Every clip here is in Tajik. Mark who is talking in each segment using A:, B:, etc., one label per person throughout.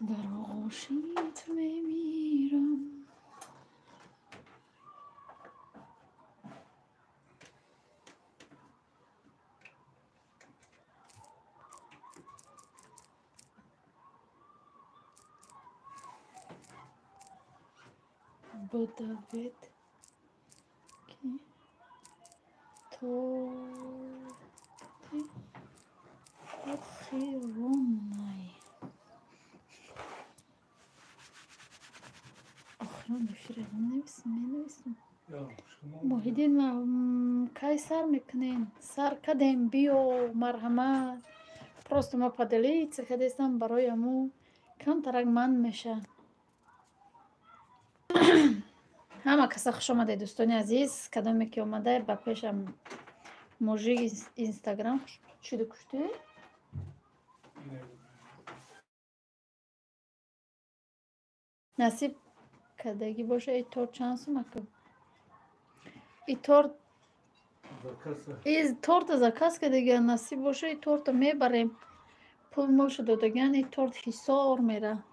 A: Дар оғӯши ту мемирам. Бодавед ки торти охиронай. Охирон эфира менависем, менависем. Муҳиддин, кай сар мекунем? Сар кардем, биё, марҳамат. Просто ма поделиться кардестам, барои аму камтарак ман меша. Ҳама каса хуш омадед, дӯстони азиз. Кадоме ки омада ба пешам мужик Инстаграм чида куште? Насиб кардагӣ боша. И торт чанд сум ака? И торт, и торта заказ кардагиан, насиб боша, и торта мебарем. Пул молша додагиан, и торт ҳисор мера.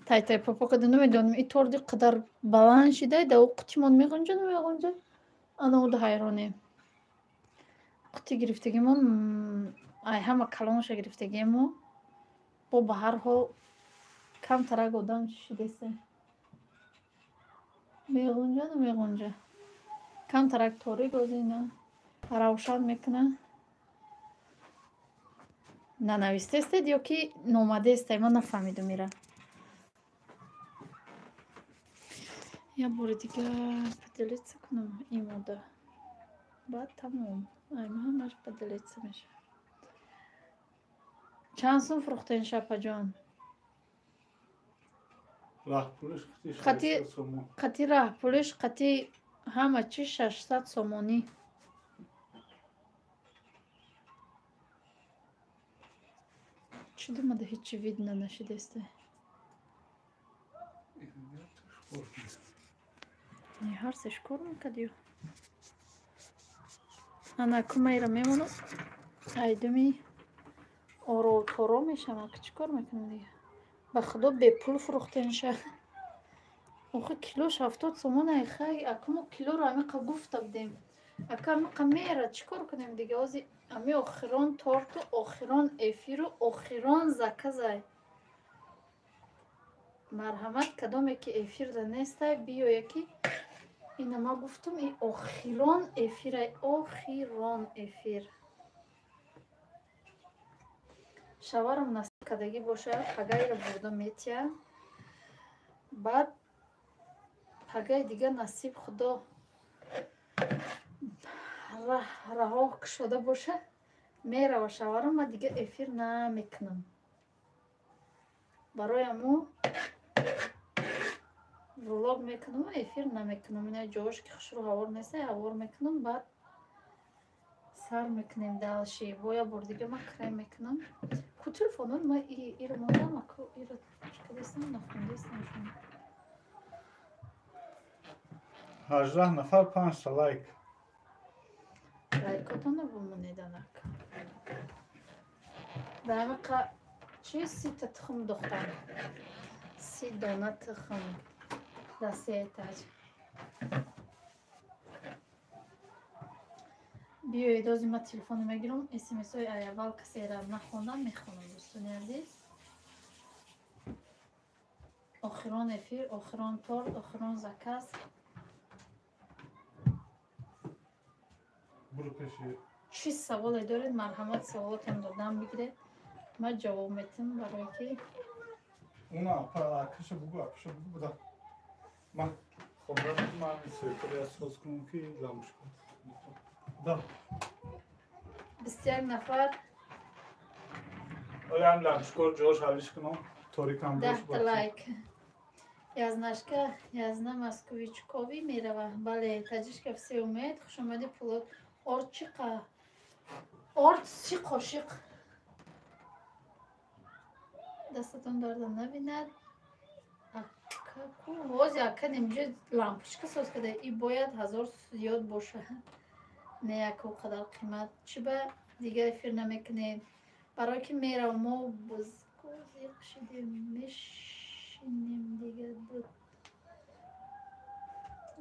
A: Тай-тай папа када намедонам, и торти қадар баланд шидай, да о қутимон меғунҷа, намеғунҷа. Ана ода ҳайронем. Қути гирифтагимон, ай ҳама калонша гирифтагиему. Бо ба ҳар ҳол камтарак одам шидесе. Меғунҷа, намеғунҷа. Камтарак торик озина равшан мекуна. Нанавистестед ё ки номадестай, ман нафаҳмидум ира. Як бори дига поделиться кунам имода. Баъд тамом. Айма ҳамаш поделиться мешавад. Чанд сум фурӯхтен, шапаҷон? Қати раҳпулиш, қати ҳама чи 600 сомонӣ. Чӣ думада ҳечи видно нашидесте? Не, ҳар сеш кор мекардю. Ана кумайра мемонам. Айдуми оро-торо мешавам. Чӣ кор мекунам дига? Ба худо бепул фурӯхтенша. Охи килош 70 сомон ай хай, ака мо килоро амиқа гуфта будем. Ака амиқа мера, чӣ кор кунем дига? Ози ами охирон торту, охирон эфиру, охирон заказай. Марҳамат, кадоме ки эфирда нестай, биёя ки ина ма гуфтум, и охирон эфирай, охирон эфир. Шаварам насиб кардагӣ боша, пагайро бурда метия. Баъд пагаи дига насиб худо раҳо кушода боша, мерава шаварам, ма дига эфир намекунам. Барои аму влог мекунам, эфир намекунам. Ина ҷош ки хушрӯ ҳавор нестай, ҳавор мекунам, баъд сар мекунем дальше. Бо як бор дига ма крем мекунам. Ку телефонон ма иро мондам, аку иро чикадестам, нахондестам шумо.
B: 18 нафар, 5 та лайк.
A: Лайкотона бумонеданак. Дар чи 30 та тухм духтам. 30 дона тухм. Дар се этаж. Биёед, ози ма телефоно мегирам, смсҳои ай аввал касеро нахондам, мехонам, дӯстони азиз. Охирон эфир, охирон торт, охирон заказ. Чӣ саволе доред, марҳамат, саволотон додам бигиред. Ман ҷавоб метам, барое ки
B: Уна акаша бугу, акаша бугу буда. Ма хонда ман светори соз кунам ки лампочка. Да.
A: 21 нафар.
B: Олям лампочка ҷош ҳалиш кунам, торикам бош.
A: 10 та лайк. Язнашка, язна москвичкови мерава. Бале, таҷишка все умеет. Хуш омадӣ, Пулод. Орд чӣ қа? Орд 30 қошиқ. Дастатон дарда набинад. Ака ку ҳози ака немҷо лампочка соз карда. И бояд ҳазор зиёд боша. Не яко қадар қимат. Чӣ ба дига эфир намекунед? Барое ки мерав мо Зиқ шидем, мешинем дига буд.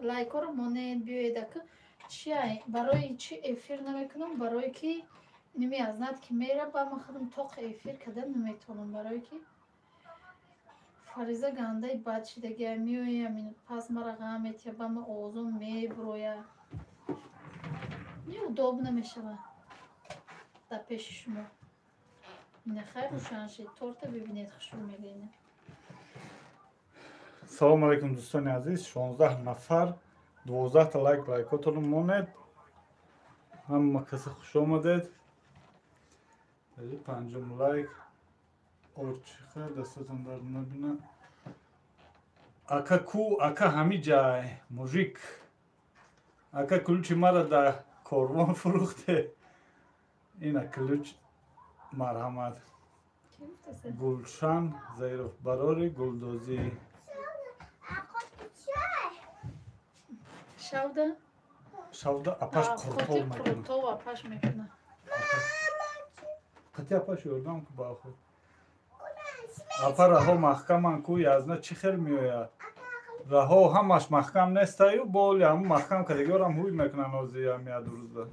A: Лайкҳоро монед, биёед ака. Чия барои чи эфир намекунам? Барое ки ними аз над ки мера, ба ман худам тоқ эфир карда наметавонам, барое ки Фариза гандаи бад шидагия, меоя минут пас мара ғам метия, ба ман овозон мебуроя. Неудобно мешава дар пеши шумо. Ина хайр рӯшан шид, торта бибинед, хушрӯ мегӯед.
B: Салому алайкум, дӯстони азиз, 16 нафар, 12 та лайк, лайкотонро монед. Ҳама касе хуш омадед. Панҷум лайк. Орчиха дастатон дард набина. Ака ку, ака ҳами ҷай, мужик. Ака ключи мара дар корвон фурӯхте. Ина ключ, марҳамат. Гулшан Заиров, барори гулдозӣ.
A: Шавда?
B: Шавда апаш қуртов мекунад.
A: Қуртов апаш мекунад.
B: Қати апаш ёрдам ку ба худ. Апа раҳо маҳкаман ку, язна чӣ хел меояд? Раҳо ҳамаш маҳкам нестаю, боли ҳамун маҳкам кардагиёрам ҳуй мекунанд ҳозир ҳами яду рӯзда.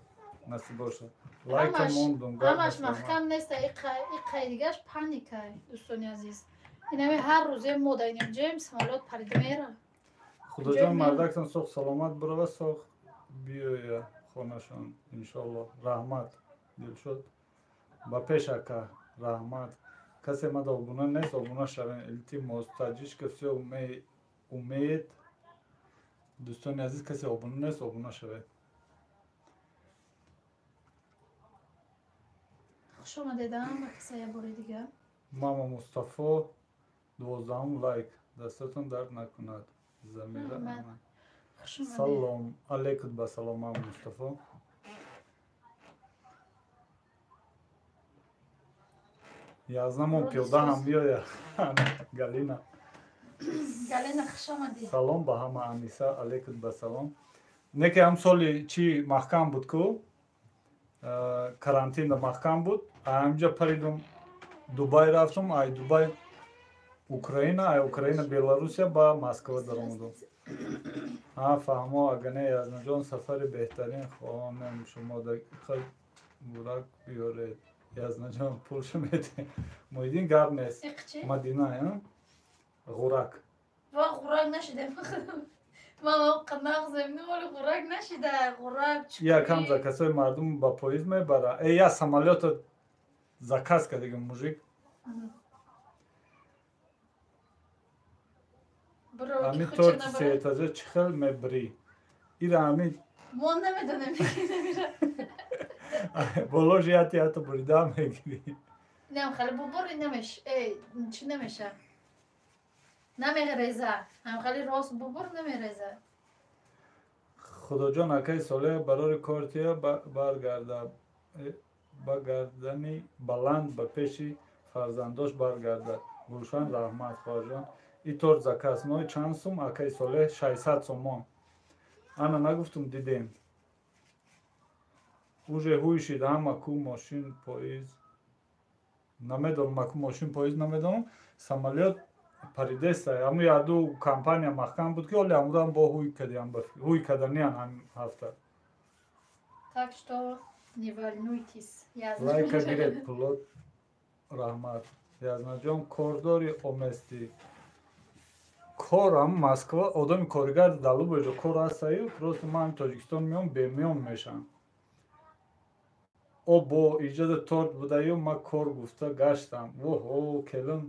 B: Насиб бошад. Лайка мондум.
A: Ҳамаш маҳкам неста, иқай дигаш паникай, дӯстони азиз. Инами ҳар рӯзе мо дар инҷоем, самолёт парида мера.
B: Худоҷон мардактон соғ саломат бурава, соғ биёя хонашон иншоаллоҳ. Раҳмат Дилшод. Ба пеш ака, раҳмат. Касе мада обуна нест, обуна шавем. Илтимос, таҷичка всё умеет. Дӯстони азиз, касе обуна нест, обуна шавед.
A: Хуш омадед ҳама каса як бори дигар.
B: Мама Мустафо, 12 лайк. Дастатон дард накунад. Замира. Салом алейкум, ба салом мама Мустафо. Язнамон пиёда ҳам биёя. Галина.
A: Галина, хуш омадӣ.
B: Салом ба ҳама. Аниса, алейкум ба салом. Неке ҳам соли чи маҳкам буд ку? Карантинда маҳкам буд. Ҳамҷа паридум Дубай рафтум, ай Дубай Украина, ай Украина Беларусия, ба Москва даромадум. Ҳа, фаҳмо, агане Язнаҷон, сафари беҳтарин хоҳонем шумо дақиқа бурак биёред. Язнаҷон, пулшо медиҳем. Муҳиддин гап нест. Мадина, ғурак.
A: Ва ғурак нашидем. Ман қанағзем, вале ғурак нашида, ғурак чӣ?
B: Якам заказҳои мардум ба поезд мебара. Э, я самолёта заказ кардагим мужик. Ами торти сеэтажа чӣ хел мебирӣ? Ира ами
A: мо намедонем.
B: Болош яти ята бурида мегирӣ.
A: Нем хеле бубури намеш. Э, чӣ намеша? Намереза. Ҳам хеле рост бубур намереза.
B: Худоҷон, акаи Солеҳ барори кортия баргарда. Ба гардани баланд ба пеши фарзандош баргарда. Гулшан, раҳмат хоҳарҷон. И торт заказной чанд сум, акаи Солеҳ? 600 сомон. Ана нагуфтум, дидем. Уже ҳуй шид ҳама ку мошин поезд. Намедонам, аку мошин поезд намедонам. Самолёт паридеста. Ҳаму яду компания маҳкам буд ки оли ҳамурам бо ҳуй кардиам, ҳуй карданиан ҳам ҳафта.
A: Так что не волнуйтесь.
B: Лайка гиред, пулот, раҳмат. Язнаҷон, кор дори оместӣ? Корам Москва, одами коригар дар любой ҷо кор ҳастаю, просто ман Тоҷикистон меом, бемеом мешам. О, бо иҷода торт будаю, ман кор гуфта гаштам. Воҳо, келин,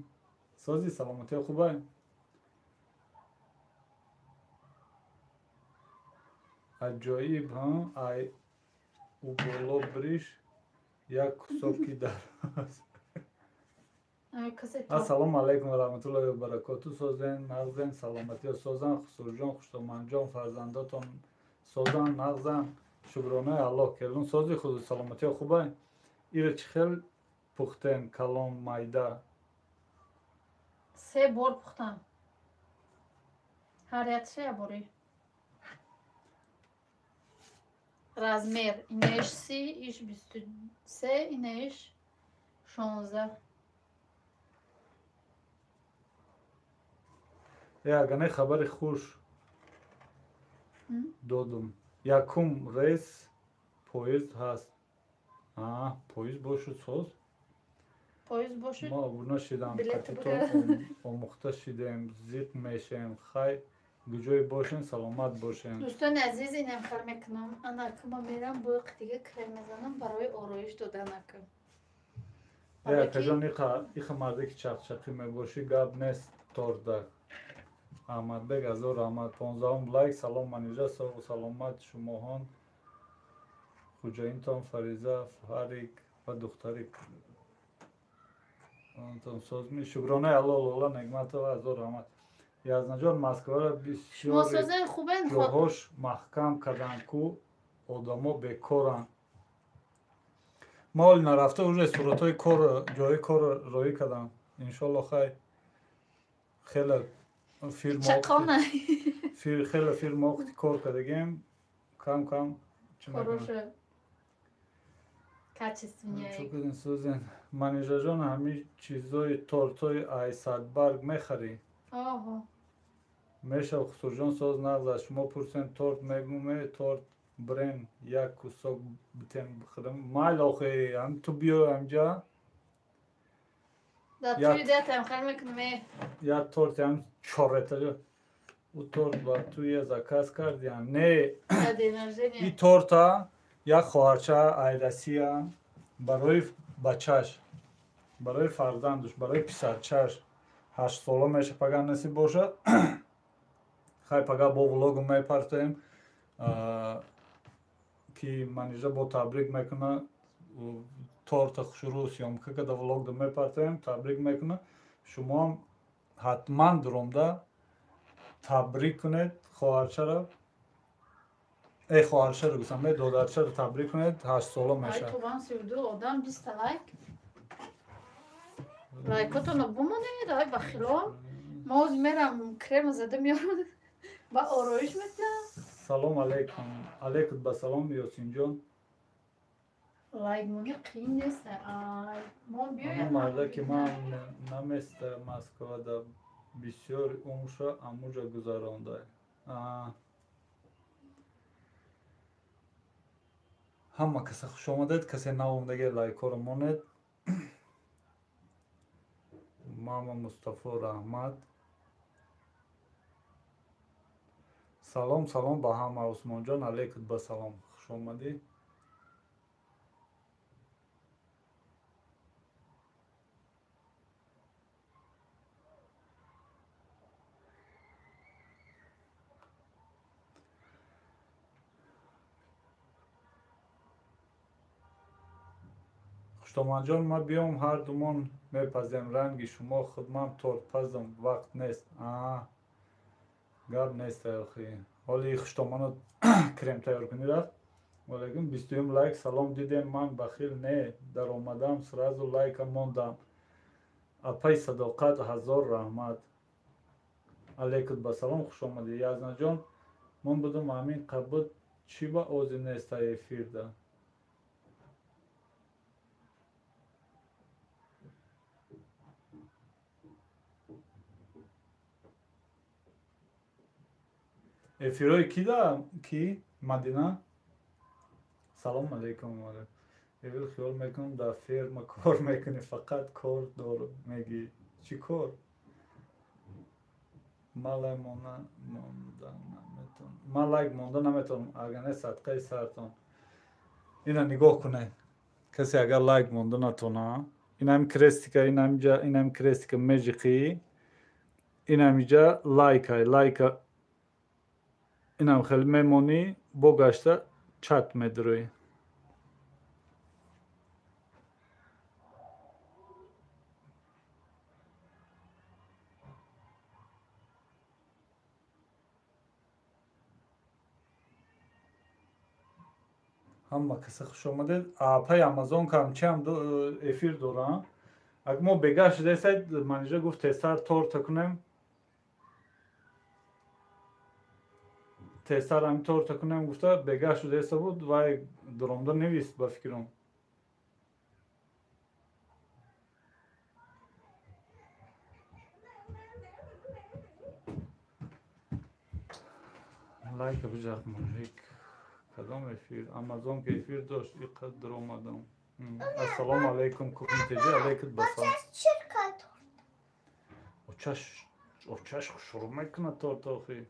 B: сози саломатия хубай? Аҷоиб, ҳа? Ай у боло бриш як кусоки дароз. Ассалому алайкум ва раҳматуллоҳи ва баракоту. Созен, нағзен, саломатиё созан, Хусурҷон, Хуштоманҷон, фарзандотон созан, нағзан, шукронаи Аллоҳ. Келун сози худу саломатиё хубай? Ира чӣ хел пухтен, калон, майда?
A: Се бор пухтам. Ҳар якша як борӣ. Размер инаиш 30, иш 23, инаиш 16.
B: Агане хабари хуш додум. Якум рейс поезд ҳаст. Поезд бошуд соз?
A: Поезд бошуд?
B: Мо обуна шидам, қатитон омӯхта шидем, зиқ мешем. Хай гуҷое бошен, саломат бошен.
A: Дӯстони азиз, инам хел мекунам. Анакума мерам, буйқи дига крем мезанам барои ороиш доданака.
B: Акаҷон, иха марде ки чақчақӣ мебошӣ, гап нест торда. Аҳмадбек азор раҳмат. 15 лайк. Салом Манижа, соғу саломат шумоҳон, хуҷаинтон Фариза, Фарик ва духтари онтон созми. Шукронаи Алло Лола Негматова азор раҳмат. Язнаҷон, Москваро бисёр ҷоҳош маҳкам карданд ку одамо бекоранд. Ма оли нарафта уже суратҳои кор, ҷои кор роӣ кардам. Иншолло хай хеле хеле фирма охти кор кардагем, кам кам созен. Манижаҷон, ҳамин чизои тортҳои айсадбарг мехарӣ? Мешав Хусурҷон соз нағз аз шумо пурсем, торт мегӯме, торт брен як кусок битем бихӯрем. Майл охи, ҳам ту биё ҳамҷа. Як торт ҳам чорета. У торт ба туя заказ кардиам. Не, и торта як хоҳарча ай Россия барои бачаш, барои фарзандуш, барои писарчаш 8 сола меша, пага насиб боша. Хай пага бо влогу мепартоем, ки Манижа бо табрик мекуна. Торта хушрӯ съёмка када влогда мепартоем, табрик мекуна. Шумоам ҳатман дуромда табрик кунед хоҳарчаро. Эй хоҳарчаро гуфтам, э додарчаро табрик кунед, 8 сола мешавад.
A: Ай тобан 32 одам 20 лайк. Лайкотонро бумонед, ай бахило. Ма оз мерам крема зада меорам, ба ороиш метиҳам.
B: Салом алейкум. Алейкум ба салом Ёсинҷон.
A: Лайк мони қиин нест. Ай мо биёем.
B: Марда ки ман наместа Москвада бисёр умрша амуҷа гузаронда. Ҳама каса хуш омадед, касе наомадаги лайкҳоро монед. Мама Мустафо раҳмат. Салом салом ба ҳама. Усмонҷон алейкум ба салом, хуш омадӣ. Хуштоманҷон, ма биём ҳар думон мепазем ранги шумо, худман торт пазам, вақт нест. Гап нест охи. Ҳоли хуштоману крем тайёр кунӣ рафт. Валейкум, 21 лайк. Салом, дидем ман бахил не, даромадам сразу лайка мондам. Апай Садоқат ҳазор раҳмат. Алейкум ба салом, хуш омадӣ. Язнаҷон, ман будум ҳамин қабуд чӣ ба ози неста эфирда? Эфирҳои ки да? Ки? Мадина? Салом алейкум. Эвил хиёл мекунам дар ферма кор мекунӣ, фақат кор дор мегӣ. Чӣ кор? Ман лайк монда наметавонам, агар не садқаи сартон. Ина нигоҳ кунед. Касе агар лайк монда натона, инам крестика, инам крестика межиқӣ, инамиҷа лайкай, лайка инам хеле мемонӣ, бо гашта чат медурӯӣ. Ҳама каса хуш омадед. Апай Амазонкам чиам эфир дорам. Аг мо бега шудесайд, Манижа гуфт тезтар торта кунем. Тезтар ҳамин торта кунем гуфта бега шудеса буд, вай дуромда невист ба фикрам. Лайка биҷах мужик. Кадом эфир? Амазон ки эфир дошт, иқадр омадам. Ассалому алайкум, кухни теҷи, алайкум басалом. Очаш, очаш шурӯъ мекунад торт охи.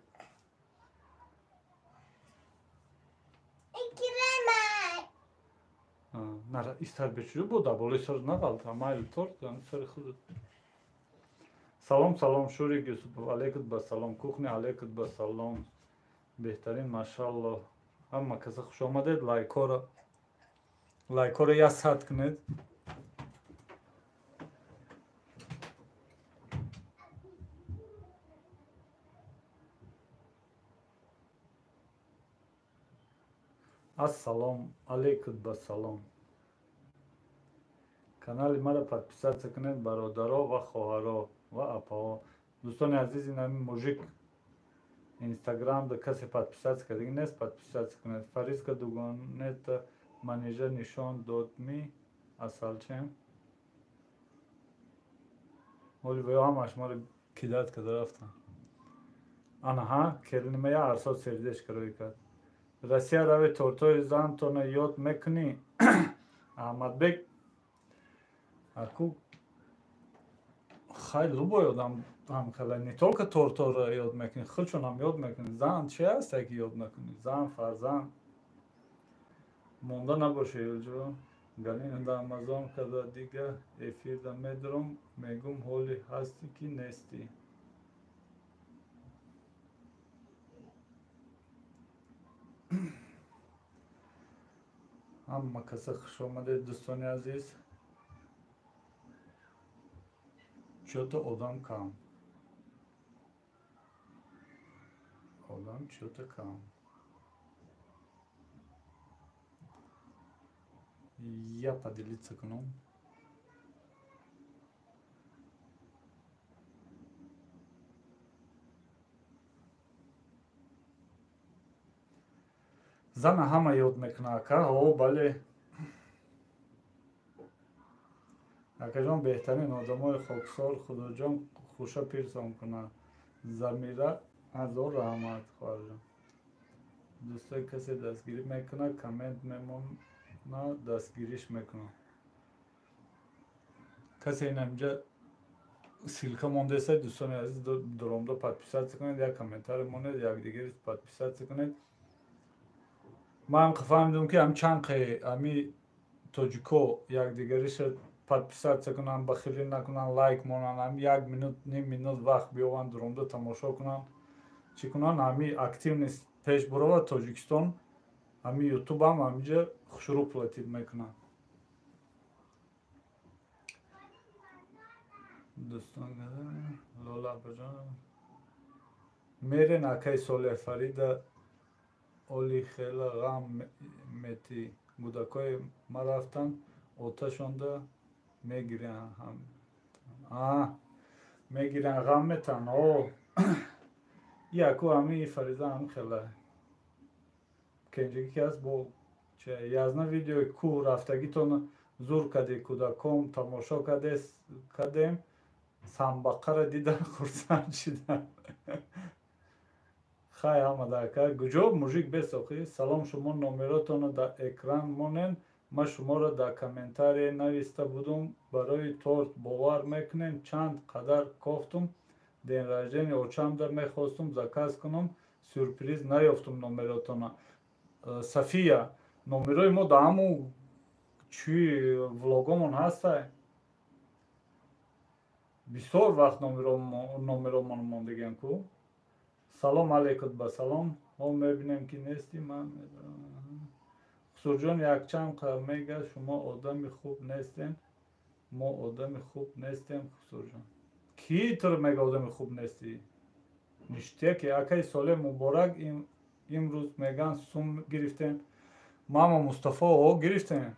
B: Нара, истар бечӯ буда, болои сар нағалта, майли торт, сари худат. Салом, салом, Шурик Юсупов, алайкум басалом, кухни, алайкум басалом. Беҳтарин, машаллоҳ. Ҳама каса хуш омадед, лайкҳоро 100 кунед. Ассалом алейкум басалом. Канали маро подписаться кунед, бародаро ва хоҳаро ва апаҳо. Дӯстони азиз, ин ҳамин мужик Инстаграм да касе подписаться кардагӣ нест, подписаться кунед. Фаризка дугонета манижа нишон дод ми асалчем. Ҳоли ва ё ҳамаш маро кидат карда рафтан. Анаҳа, келинима я арсод сердечко рӯй кард. Россия рави тортҳои зантона ёд мекунӣ? Аҳмадбек, аку хай любой одам ҳам хела не только тортҳоро ёд мекунӣ, худшон ҳам ёд мекунӣ. Зан чи ҳаст, ки ёд накунӣ? Зан, фарзанд монда набошӣ юлҷо. Галина да Амазон када дига эфирда медурам, мегум ҳоли ҳастӣ ки нестӣ. Ҳама каса хуш омадед, дӯстони азиз. Чё-то одам кам. Одам чё-то кам. Я поделиться кунам. Зана ҳама ёд мекунад, ака. О, бале. Акаҷон, беҳтарин одамои хоксор, Худоҷон хуша пирсон кунад. Замира, ҳазор раҳмат, хоҳарҷон. Дӯстои касе дастгирӣ мекунад, коммент мемонад, дастгириш мекунад. Касе ин ҳаминҷа ссылка мондаест, дӯстони азиз, дуромда подписаться кунед, як комментарий монед, якдигари подписаться кунед. Ман фаҳмидам, ки ҳам чанд қе ҳами тоҷико якдигариша подписаться кунанд, бахилӣ накунанд, лайк монанд, ҳами як минут, ним минут вақт биёванд, дуромда тамошо кунанд, чӣ кунанд, ҳами активность пеш бурава Тоҷикистон, ҳами ютубам ҳаминҷа хушрӯ платить мекунанд. Дӯстон, Лола апаҷон, мерен акаи Солеҳ Фарида оли хела ғам метӣ. Гудакҳои ма рафтанд, оташонда мегирянд. Мегирянд, ғам метан. О, яку ҳами Фариза ҳам хела. Кенҷагӣ ки ҳаст бо язна видеои кӯҳ рафтагитон зур кардӣ, кӯдаком тамошо кардем, самбақара дидан хурсанд шидам. Хай ҳамада ака, куҷо мужик бесохӣ? Салом, шумо номеротонро дар экран монен, ман шуморо дар комментарие нависта будум барои торт. Бовар мекунем, чанд қадар кофтум, день рождения очамда мехостум заказ кунам, сюрприз наёфтум номеротона. Сафия, номерои мо дар ҳамун чи влогомон ҳастай. Бисёр вақт номеромон мондагиам ку. Салом алейкум ба салом. Мо мебинем ки нестӣ, ман Хусурҷон якчанд мега шумо одами хуб нестем. Мо одами хуб нестем, Хусурҷон. Кӣ туро мега одами хуб нестӣ? Ништяки, акаи Солеҳ муборак, имрӯз меган сум гирифтем. Мама Мустафо, о гирифтем.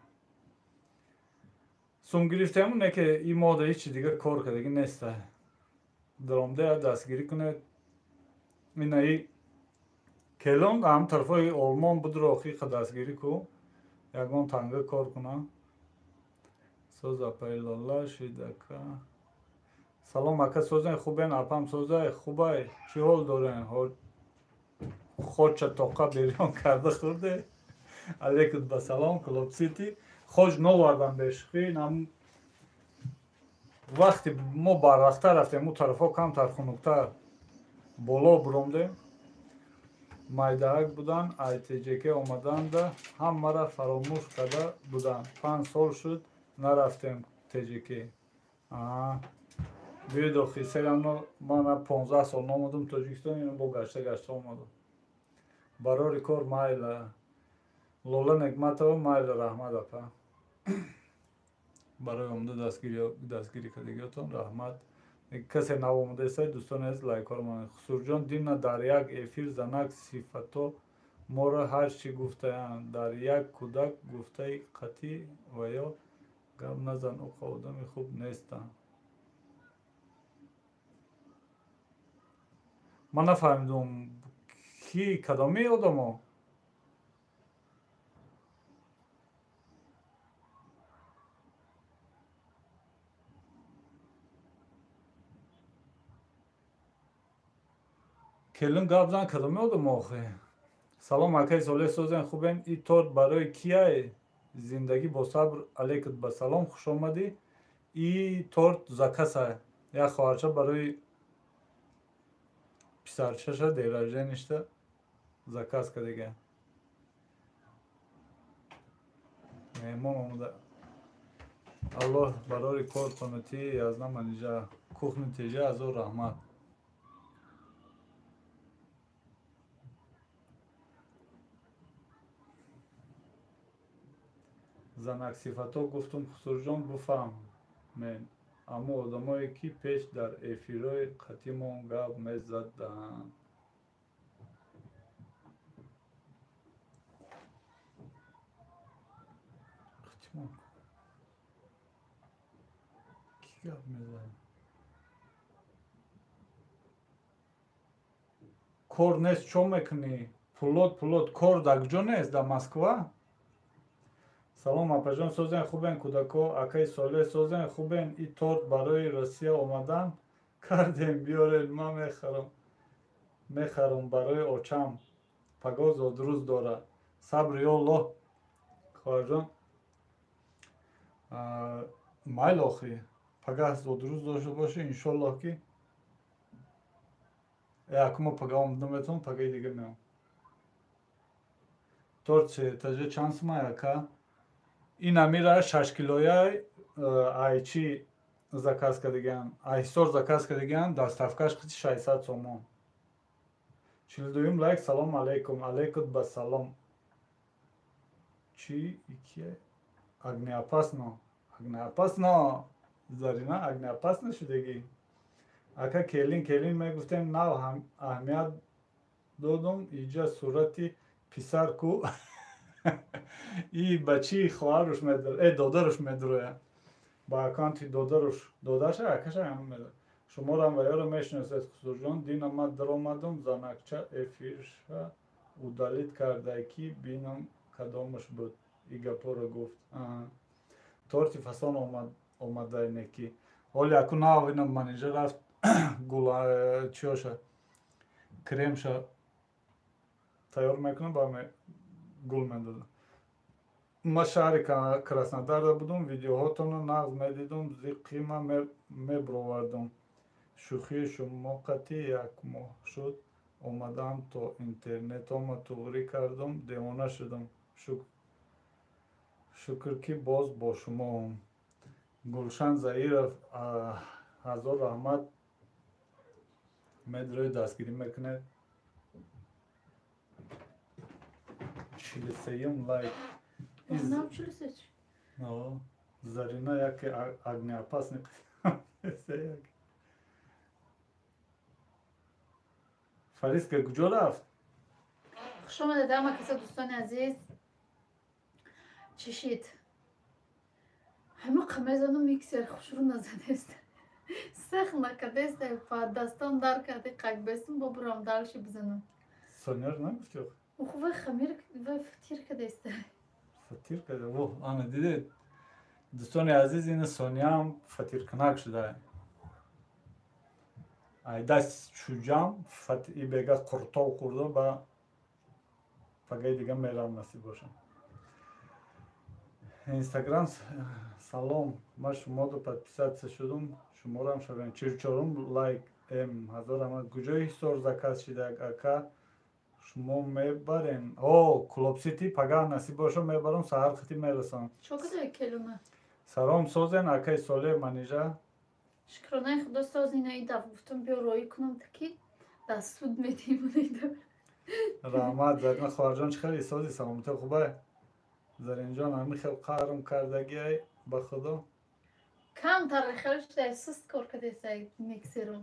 B: Сум гирифтем, не ки ин мода ҳеҷ чи дига кор кардагӣ неста. Даромда дастгирӣ кунед. Инаи келон ҳам тарафҳои Олмон будро ҳақиқа дастгирӣ ку. Ягон танга кор кунам. Соз апаи Лола шидака. Салом ака, созен хубен, апам созай хубай. Чӣ ҳол дорен? Хоча тоқа берён карда хӯрде. Алейкум ба салом, Клуб Сити. Хоҷ новардан бешухӣ. Вақти мо барвақта рафтем, ӯ тарафҳо камтар хунуктар боло буромдем. Майдаак будан, айтҷк омаданда ҳамаро фаромӯш карда буданд. 5 сол шуд нарафтем ТЖК. Биёед охи, серано мана 15 сол наомадам Тоҷикистон, ино бо гашта гашта омадам. Барори кор майла. Лола Негматова майла, раҳмат апа. Барои омада дастгирӣ кардагиётон раҳмат. Касе нав омадаеста, дӯстони азиз, лайкҳоро монед. Хусурҷон, дина дар як эфир занак сифато моро ҳар чӣ гуфтаянд. Дар як кӯдак гуфтаи қатъӣ ва ё гап назан, ӯ одами хуб нестанд. Ман нафаҳмидум, ки кадоми одамо? Келин гап зан, кадоми одамо охе? Салом акай Солеҳ, созен хубен. И торт барои кияе? Зиндагӣ бо сабр, алейкум ба салом, хуш омадӣ. И торт закаса. Як хоҳарча барои писарчаша день рождения заказ кардага. Меҳмон омада. Аллоҳ барори кор қонати язна манижа. Кухни теҷа азор раҳмат. Занак сифато гуфтум, Хусурҷон буфаҳмен, аммо одамое ки пеш дар эфирҳои қатъимон гап мезаданд. Қатъимон ки гап мезад? Кор нест, чо мекунӣ? Пулот, пулот, кор дар куҷо нест? Дар Москва? Салом апаҷон, созен хубен кӯдако, акаи Солеҳ созен хубен. И торт барои Россия омадан кардем, биёред, ман мехарам барои очам. Пагоҳ зодрӯз дора. Сабр ё Аллоҳ. Хоҳарҷон, майл охи, пагаҳ зодрӯз дошта бошӣ, иншоллоҳ ки акума пагаҳ омада метавонам, пагаҳи дига меом. Торт се этажа чанд сумай ака? Ин амира 6 килояй айчи заказ кардагиан, айҳисор заказ кардагиан, доставкаш қити 600 сомон. 42-юм лайк. Салом алейкум. Алейкум ба салом. Чи икия? Огнеопасно. Огнеопасно. Зарина огнеопасно шудагӣ. Ака келин келин мегуфтем, нав аҳамият додум, иҷа сурати писар ку. И ба чи хоҳаруш додаруш медуроя. Ба аккаунти додаруш, додаша акаша ҳам медуроя. Шуморам ва ёро мешиносед, Хусурҷон. Дина ман даромадум, занакча эфирша удалит карда, ки бинам кадомаш буд. И гапоро гуфт. Торти фасон омадай неки. Ҳоли аку нав инам манижа рафт гула чиёша кремша тайёр мекунам, ба гул медодам. Ма шаҳри Краснодарда будум, видеоҳотонро нағз медидум, зиқима мебровардум. Шӯхии шумо қатъи як моҳ шуд, омадам то интернетома туғрӣ кардум, девона шудам. Шукр ки боз бо шумоам. Гулшан Заиров, ҳазор раҳмат, медрои дастгирӣ мекунед. 43-юм лайк. Зарина яке огнеопасный. Фариска куҷо рафт?
A: Хуш омадед ҳама каса, дӯстони азиз. Чӣ шид? Ҳама қамезану миксер хушрӯ назадест. Сех накардест, па дастон дар карди қакбестум, бо бурам дальше бизанам.
B: Соняр нагуфти охи?
A: Оху вай хамир, вай фатир кардест.
B: Фатир карда? Во, ана дидед? Дӯстони азиз, ина Соняам фатиркунак шуда. Ай даст чуҷам, и бега қуртов хӯрда ба Пагаи дига мерам, насиб бошам. Инстаграм салом, ман шуморо подписаться шудум, шуморам шавем. 44 лайк м ҳазор ама куҷои ҳисор заказ шида ака? Шумо мебарем. О, Клуб Сити пагаҳ насиб бошам мебарам, саҳар хати мерасам.
A: Чо кадай келуна?
B: Салом созен акаи Солеҳ Манижа.
A: Шукронаи худо созина и даф гуфтум биё роӣ кунам таки дар суд медиҳем ида.
B: Раҳмат Зарина хоҳарҷон, чӣ хеле сози саломатӣ хубай? Заринҷон ҳамин хел қаҳрм кардагиай ба худо.
A: Камтар хел шудай суст кор кардесай миксеру.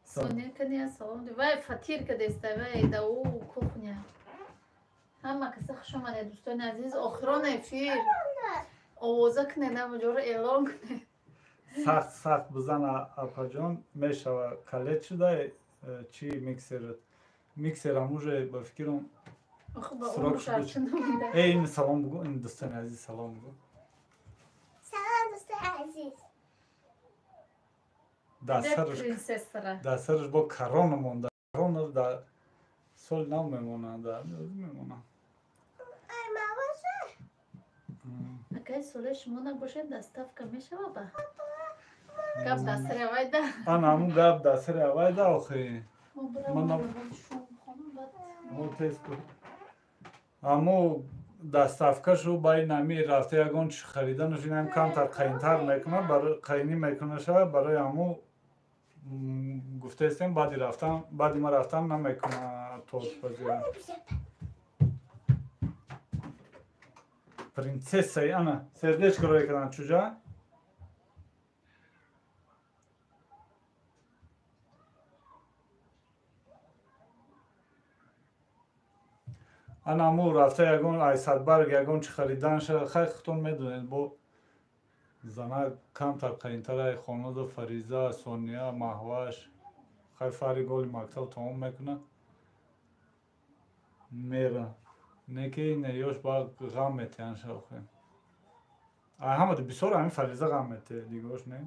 A: Соня кания салом вай фатир кардестай вай да ӯ кухня. Ҳама каса хуш омадед дӯстони азиз, охирон эфир. Овоза кунед, ҳамаҷоро эълон кунед.
B: Сахт сахт бизан апаҷон, мешава калет шуда чи миксерат. Миксерам уже ба фикрам срок шуда. Эй, ин салом бугу, ин дӯстони азиз салом бугу.
C: Салом дӯстони азиз.
B: Дар сараш бо корона монда. Корона дар соли нав мемонад, мемонад.
A: Акай Солеҳ шумо набошед доставка мешава ба? Гап дар сари авайда.
B: Ана ҳамун гап дар сари авайда охи. Аммо доставкашу ба ин ами рафта ягон чи хариданаш инам камтар қайнтар мекунад, қайнӣ мекунад шава, барои ҳаму гуфтаистем баъди рафтан, баъди ма рафтан намекунад тортпазиро. Принцессаи ана сердечко рой кардан чуҷа? Ана ҳаму рафта ягон айсадбарг ягон чи харидан ша, хай худтон медонед, бо зана камтар қайнтара хонада Фариза, Сония, Маҳваш, хай фари голи мактаб тамом мекунад, мера. Не ки не ёш ба ғам метиҳанд шавхе. Ҳамада бисёр ҳамин Фариза ғам метиҳад, дигош не?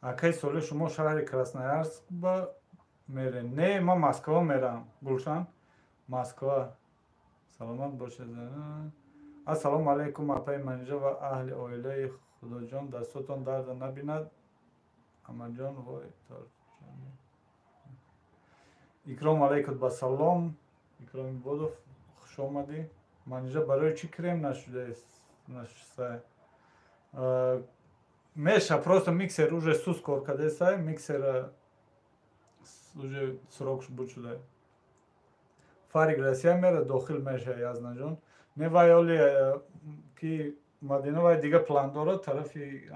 B: Акаи Солеҳ шумо шаҳри Красноярск ба мерем? Не, ман Москва мерам. Гулшан, Москва. Саломат бошед. Ассалому алайкум апаи Манижа ва аҳли оилаи Худоҷон, дастотон дарда набинад. Амаҷон вой торҷони. Икром алайкум ба салом. Икром Ибодов, хуш омадӣ. Манижа барои чӣ крем нашудааст? Нашуста. Меша, просто миксер уже сус кор кардесай, миксера уже срокш буд шуда. Фарик Россия мера дохил меша Язнаҷон. Не вай оли ки Мадина вай дига план дорад, тарафи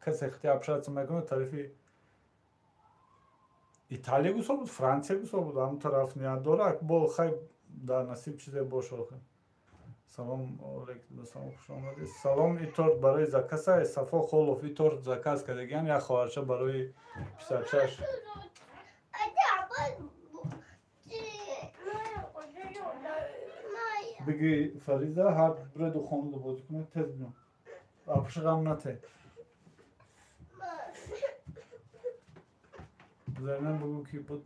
B: касе хати общаться мекунад, тарафи Италия гусо буд, Франция гусо буд, ҳам тараф ният дорад, бо хай дар насиб чизе боша охир. Салом алейкум, салом, хуш омадед. Салом, и торт барои заказа, Сафо Холов и торт заказ кардагиан, як хоҳарча барои писарчаш. Биги Фариза, ҳар бреду хонуда бозӣ кунед, тез биё. Апуши ғам нате. Зарина бугӯ ки буд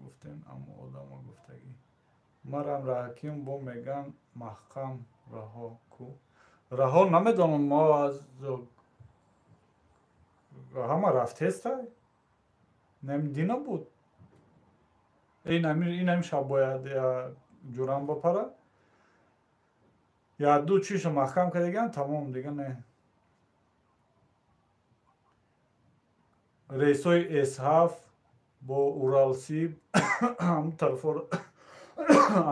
B: гуфтем, аммо одамо гуфтагӣ. Марам раҳаким бо меган маҳкам раҳо ку. Раҳо намедонам, мо аз ҳама рафтестай. Дина буд. Ин шаб бояд ҷурам бапара. Я ду чиша маҳкам кардагиам, тамом дига не. Рейсҳои С7 Бо Уралсиб ҳамун тарафҳоро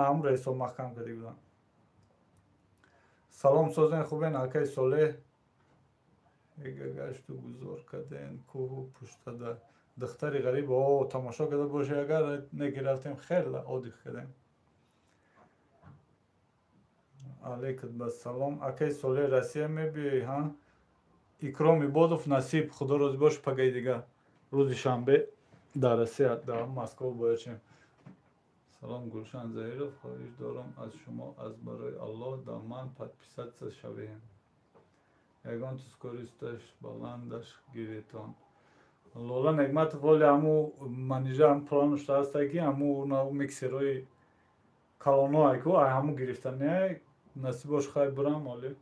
B: ҳамун рейсҳо маҳкам карда буданд. Салом, созен, хубен, акай Солеҳ? Гашту гузор карден кӯҳу пуштада духтари ғариб. О, тамошо карда бошед, агар неки рафтем, хеле одих кардем. Алейкум басалом, акай Солеҳ, Россия мебиёӣ? Ҳа, Икром Ибодов, насиб, худо розӣ бош. Пагаи дига рӯзи шанбе дар Россия, дар Москва бояд шем. Салом, Гулшан Заиров, хоҳиш дорам аз шумо, аз барои Аллоҳ да ман подписаться шавем. Ягон скоросташ баландаш гиретон. Лола Негматов, воли ҳаму манижа ҳам планушта ҳаста, ки ҳаму миксерҳои калоно айку ай ҳаму гирифтания, насибош, хай бурам оли.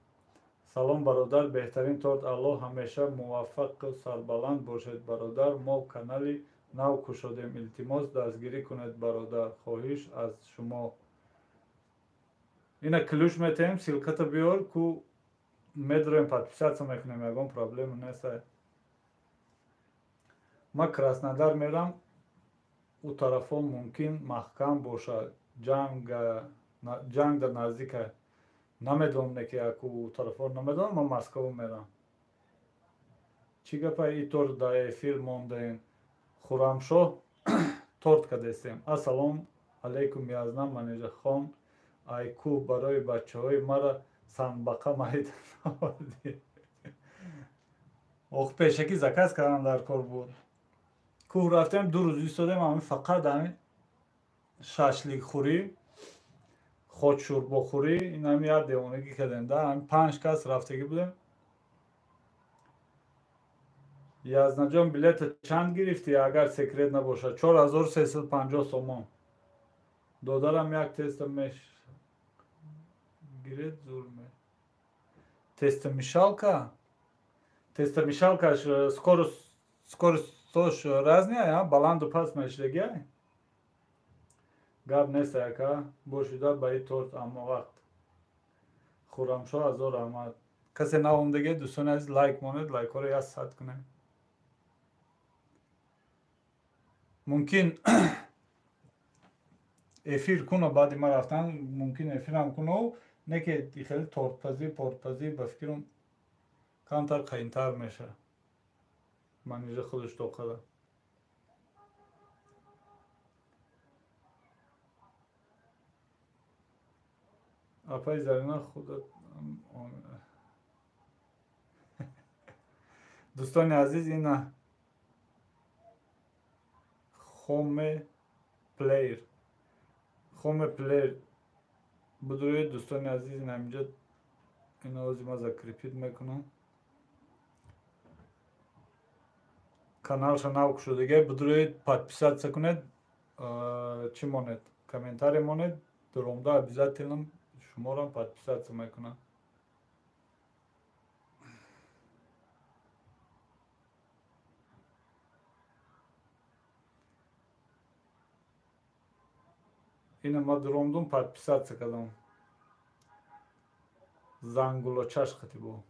B: Салом, бародар, беҳтарин торт, Аллоҳ ҳамеша муваффақу сарбаланд бошед, бародар. Мо канали нав кушодем, илтимос, дастгирӣ кунед, бародар, хоҳиш аз шумо. Ина ключ метаҳем, ссылката биёр, ку медроем, подписаться мекунем, ягон проблема нест. Ма Краснодар мерам, ӯ тарафҳо мумкин маҳкам бошад, ҷанг дар наздика. Намедонам, не ки яку тарафҳо намедонам, ман Москва мерам. Чӣ гапа, и торт дар эфир мондаем? Хуррамшоҳ, торт кардестем. Ассалом алайкум, Язнам Манижахон, айку барои бачаҳои мара санбақа майда овардӣ? Ох, пешакӣ заказ кардам, дар кор буд. Кӯҳ рафтем, 2 рӯз истодем, ҳамин фақат ҳамин шашликхӯрӣ, ходшӯрбохӯрӣ, ин ҳами як девонагӣ кардем да, ҳамин 5 кас рафтагӣ будем. Язнаҷон, билета чанд гирифтӣ, агар секрет набошад? 4350 сомон. Додарам як теста меш гиред, зур ме. Тестомешалка? Тестомешалкаш скоростьош разная, баланду паст мешидагиай? Гап нест, ака, бошида ба и торт аммо вақт. Хуррамшоҳ, ҳазор раҳмат. Касе наомдаге, дӯстони азиз, лайк монед, лайкҳоро 100 кунем. Мумкин эфир куна баъди ма рафтан, мумкин эфирам куна, не ки хеле тортпазӣ, портпазӣ, ба фикрам, камтар қайинтар меша. Манижа худаш тоқада. Апаи Зарина, худат. Дӯстони азиз, ина Хоме Плеер, Хоме Плеер будроед, дӯстони азиз, ина инҷа ина ози ма закрепить мекунам. Каналша нав кушодагиай, будроед, подписаться кунед, чӣ монед, комментарий монед, дуромда обязательно шуморам подписаться мекунам. Ина ма дуромдум, подписаться кардам. Зангулочаш қати бо.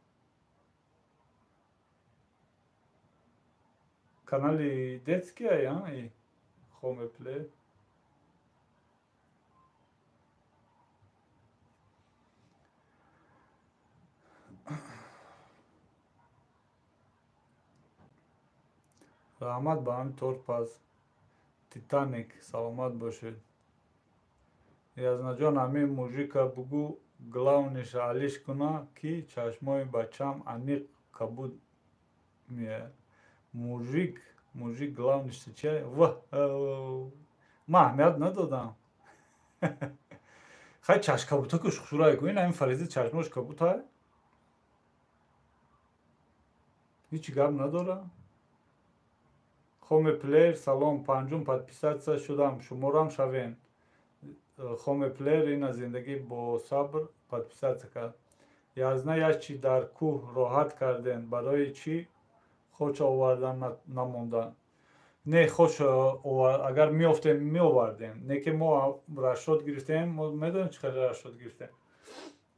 B: Канали детский ай, а? И Хоме Плей. Раҳмат ба ҳамин торт паз. Титаник, саломат бошед. Язнаҷон, ҳамин мужика бугӯ, главныйша алиш куна, ки чашмои бачам аниқ кабуд меояд. Мужик, мужик главныйша чи? В, ман аҳамият надодам. Хай, чашм кабута ку шухшурай ку, ин ҳамин Фаризи чашмош кабутай? Ҳеҷ гап надора. Хоме Плеер, салом, панҷум подписаться шудам, шуморам шавем. Хоме Плеер, ина зиндагӣ бо сабр подписаться кард. Язна, як чи дар кӯҳ роҳат кардем, барои чӣ хоч овардан намондан? Не, хоч агар меёфтем, меовардем. Не ки мо расчёт гирифтем, мо медонем чӣ қадар расчёт гирифтем.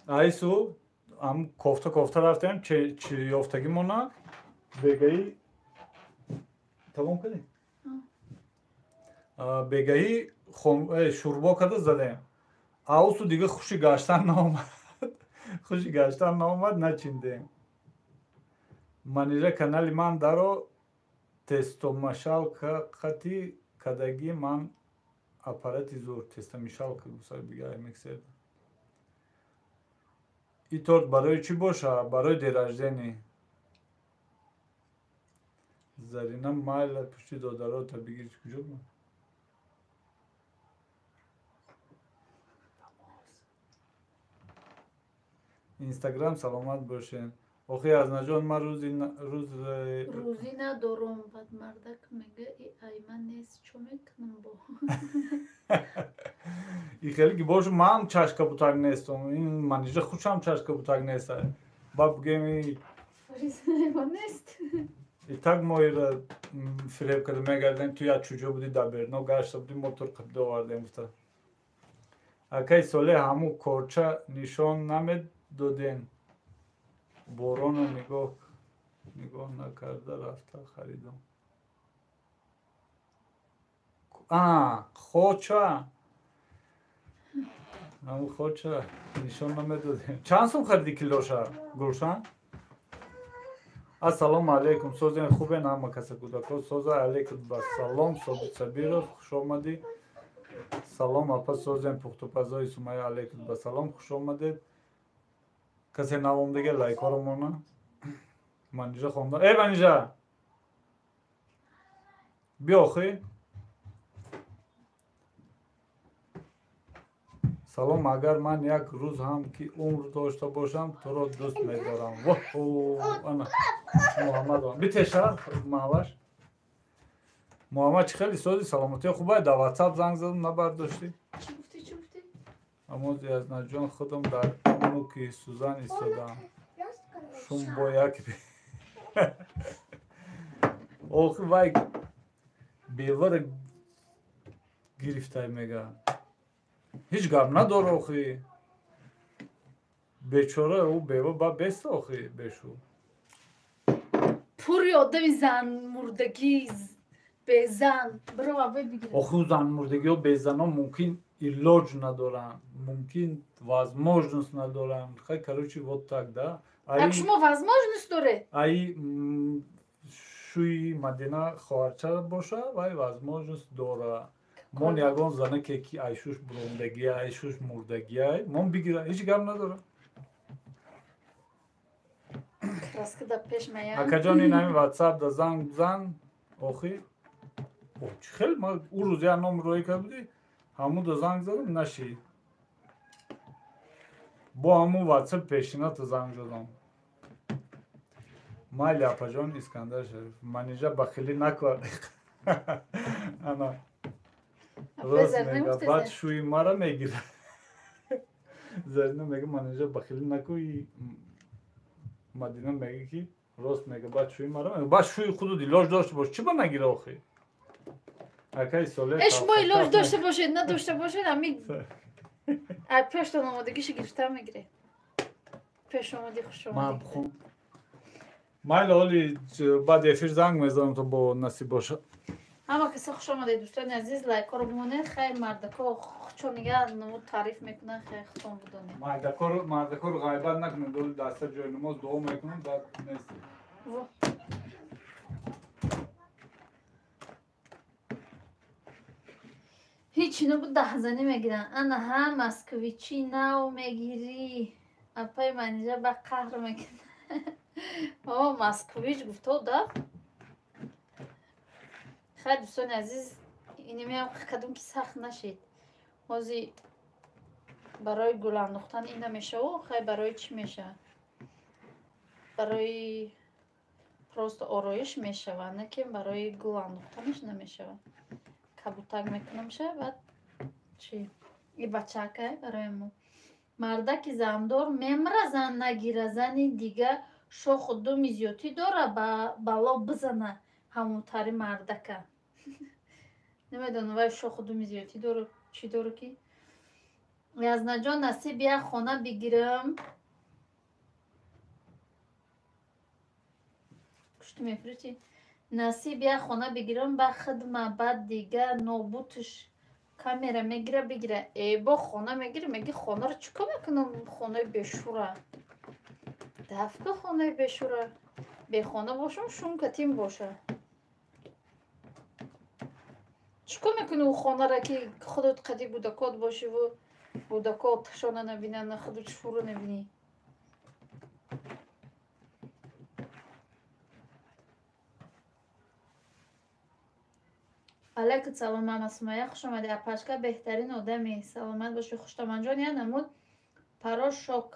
B: Айсу ҳам кофта кофта рафтем, чи ёфтагимона бегаи тамом кардем. Бегаҳӣ шӯрбо карда задем. Аусу дига хуши гаштан наомад. Хуши гаштан наомад, начиндем. Манижа канали ман даро тестомашалка қати кадаги ман аппарати зур тестомишалка гусай бига миксер. И торт барои чӣ боша? Барои день рождения. Зарина майла пушти додарота бигир куҷо буд? Инстаграм саломат бошен. Охи Азнаҷон ман рӯзи
A: рӯзӣ надорум, баъд мардак мега и ай ман нест, чо мекунам бо?
B: И хеле ки бошу ман чашка бутак нестам. Ин Манижа худшам чашка бутак нест. Ба бигем
A: нест.
B: И так мо ира фиреб карда мегардем, ту як чуҷо будӣ дар Берно гашта будӣ, мо тур қибда овардем гуфта. Акаи Солеҳ ҳамун корча нишон намедоден. Бороно нигоҳ накарда рафта харидам. Хоча. Ҳамун хоча нишон намедодем. Чанд сум хариди килоша, Гулшан? Ассалому алайкум, созен хубен ҳама каса кӯдако. Соза алайкум ба салом, Собит Сабиров, хуш омадӣ. Салом апа созен пухтупазои Сумайя алайкум ба салом, хуш омадед. Касе навомдига лайкҳоро мона. Манижа хонда. Эй Манижа! Биё охи. Салом, агар ман як рӯз ҳам ки умр дошта бошам, туро дӯст медорам. Ана Муҳаммад битеша маҳваш. Муҳаммад чӣ хеле сози саломатии хубай? Дар WhatsApp занг задам набардоштӣ.
A: Чӣ гуфтӣ, чӣ гуфтӣ?
B: Амози Азнаҷон худам дар муки сӯзан истодаам. Шум бо як охи вай бевара гирифтай мега. Ҳеҷ гап надора охи. Бечора ӯ бева ба беста охи бешу.
A: Пури одами занмурдагӣ безан биро аввал бигир.
B: Охи занмурдагиҳо безанҳо мумкин илоҷ надоранд, мумкин возможность надоранд. Хай короче вот так да.
A: Так шумо возможность доред?
B: Ай шӯи Мадина хоҳарча боша вай возможность дора. Мон ягон занаке ки айшуш бурондагия, айшуш мурдагия, мон бигира, ҳеҷ гап надора.
A: Краска да пеш мая.
B: Акаҷон ин ҳамин WhatsApp да занг бизан, охи. О, чӣ хел ма ӯ рӯз як ном роӣ карда будӣ, ҳамун да занг задам, нашид. Бо ҳамун WhatsApp пешината занг задам. Майли апаҷон Искандар Шариф, Манижа бахилӣ накард. Ана рост мега, баъд шӯи мара мегирад. Зарина мега Манижа бахилӣ накун, Мадина мега ки рост мега, баъд шӯи мара мега. Баъд шӯи худу илоҷ дошта бош, чӣ ба нагира охи? Акаи Солеҳ
A: шумо илоҷ дошта бошед, надошта бошед, ами ай пештон омодагиша гирифта мегиред. Пешомадӣ, хушомадӣ.
B: Майли ҳоли баъди эфир занг мезанам то бо насиб боша.
A: Ҳама каса хуш омадед дӯстони азиз, лайкҳоро бимонед. Хайр мардако чонига намуд таъриф мекунанд, хайр худтон бидонед.
B: Мардакоро ғайбат накунед, доли даста ҷои намоз дуо мекунанд, баъд нест.
A: Ҳеҷ набуд даҳзанӣ мегиранд. Ана ҳа москвичи нав мегирӣ. Апаи Манижа ба қаҳр мекунад. О, москвич гуфто да? Хайр дӯстони азиз, инамиам кадом ки сахт нашид. Ҳози барои гул андохтан ин намешаву, хайр барои чӣ мешавад? Барои просто ороиш мешавад, не ки барои гул андохтанаш намешавад. Кабутак мекунамша, баъд чӣ? И бачакай барои мо. Мардаки зандор мемра, зан нагира, зани дига шоху думи зиёдтӣ дора, ба бало бизана ҳамутари мардака. Намедонам вай шоху думи зиёдтӣ дора, чӣ дора ки? Язнаҷон насиб як хона бигирам. Кушти мефурӯшӣ? Насиб як хона бигирам ба хидма, баъд дига нобутш камера мегира бигира. Э, бо хона мегира, меги хонаро чӣ кор мекунам, хонаи бешура. Дафка хонаи бешура. Бехона бошам, шум катим боша. Чӣ кор мекунӣ ӯ хонара ки худот қади гудакот бошиву гудакот шона набинанд, худот шуро набинӣ? Алайкум салом, мама Сумайя, хуш омадӣ. Апашка беҳтарин одамӣ. Саломат бошӣ, хуштаманҷон. Я намуд порошок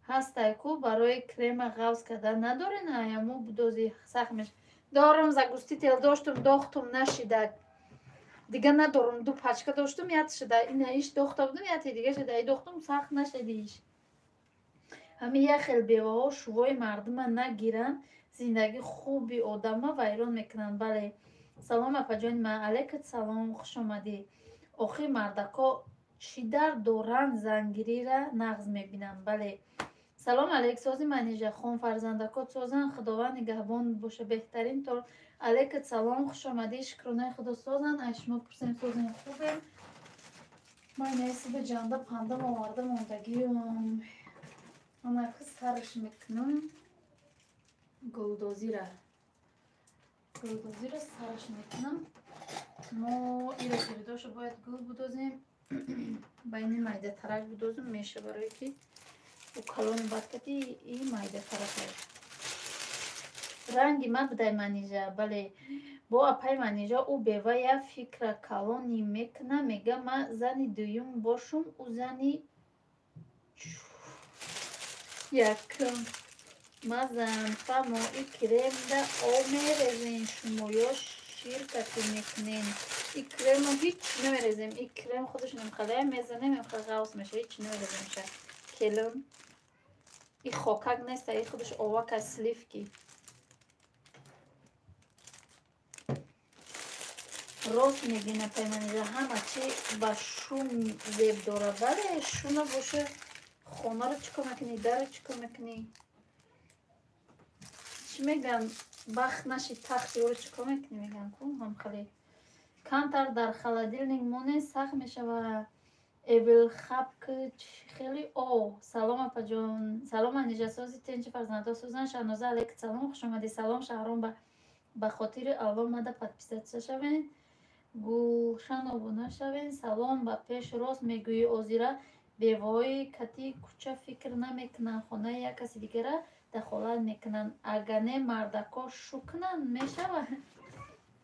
A: ҳастай ку барои крема ғавз кардан надорӣ? На, яму будози сахт меш. Дорам, загуститель доштум, дохтум нашида. Дига надорум, ду пачка доштум, ят шида. Ина иш дохта будум, яти дига шида. И дохтум сахт нашиди иш. Ҳами як хел беваҳо шувои мардума нагиранд, зиндагии хуби одама вайрон мекунанд. Бале. Салом апаҷони ман, алайкум салом, хуш омадӣ. Охир мардако чӣ дард доранд, зангирира нағз мебинанд. Бале. Салом алейк, сози Манижа хон, фарзандакот созан, Худованд нигаҳбон боша, беҳтарин тор. Алайкум салом, хуш омадӣ, шукронаи Худо созан. Ай шумо пурсем, созем, хубем. Ман инасиба ҷанда пандам оварда мондагиюм. Анаки сараш мекунам гулдозира. Гулдозира сараш мекунам. Мо ира киридоша бояд гул будозем. Байни майда тарак будозем меша, барое ки ӯ калони бадкати и майда тарак. Ранги ма будай Манижа, бале. Бо апай Манижа ӯ бева як фикра калони мекуна, мега ма зани дуюм бошум, ӯ зани якум. Мазан фамо и кремда об мерезен шумо ё ширкате мекунен? И кремо ҳеҷ намерезем, и крем худаш намхалая мезанем, имха ғавз меша, ҳеҷ намерезем ша. Келин и хокак нест, и худаш овак аз сливки. Рост мегӯй апай Манижа, ҳама чи ба шум зеб дорад. Бале, шуна боша, хонаро чӣ кор мекунӣ, дарро чӣ кор мекунӣ? Чӣ мегӯям, бахт наши тахти ӯро чӣ кор мекунӣ, мегӯям ку ҳамхале. Камтар дар холодильник монед, сахт мешавад. Эвилхапк хеле о. Салом апаҷон, салом Манижа, сози тенчи фарзандҳо созан. Шаҳноза алайкум салом, хуш омадӣ. Салом Шаҳром, ба хотири Алло мада подписаться шавен, Гулшан обуна шавен. Салом ба пеш, рост мегӯӣ, озира бевои кати кӯча фикр намекунанд, хонаи як каси дигара дахолат мекунанд. Агар не мардако шу кунанд мешавад.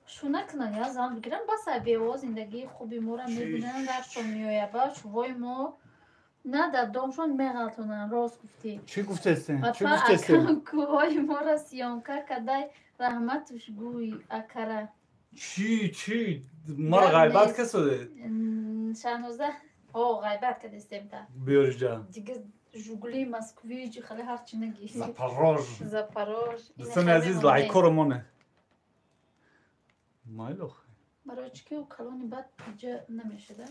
A: Шу накунанд, я зан бигиранд, бас ай бевоҳо зиндагии хуби моро мебинанд, рашшон меояд, ба шувои мо на дар домшон меғалтонанд. Рост гуфтӣ.
B: Чӣ гуфтестен? Чӣ
A: Апа
B: гуфтестен?
A: акам кӯҳои моро съёмка кадай, раҳматуш гӯй акара.
B: Чӣ чӣ? Маро
A: Гап
B: ғайбат
A: нест.
B: касодед?
A: Шаҳноза, о ғайбат кадестем та.
B: Биёриҷа.
A: Дига Жугули, Москвич, хеле ҳарчи нагӣ.
B: Запорож.
A: Запорож.
B: Дӯстони азиз, лайкҳоро моне. Майло.
A: Барои чӣ ки ӯ калони бад иҷа намешуда?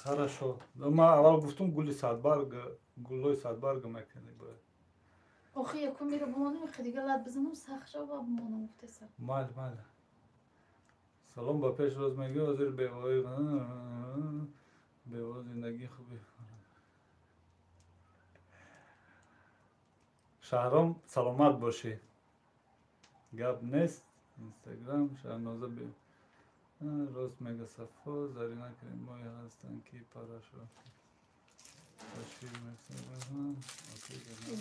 B: Хорошо. Ман аввал гуфтум гули садбарг, гулҳои садбарг мекунӣ бояд.
A: Охи якум мира бимонам, ихи дига лат бизанам, сахт шава бимонам гуфтеса.
B: Майли, майли. Салом ба пеш, роз мегӯ, ҳозир бевои бево зиндагии хуби. Шаҳром, саломат бошӣ. Гап нест. Инстаграм Шаҳноза бе. Рост мега Сафо, Зарина кремҳое ҳастанд ки парашо.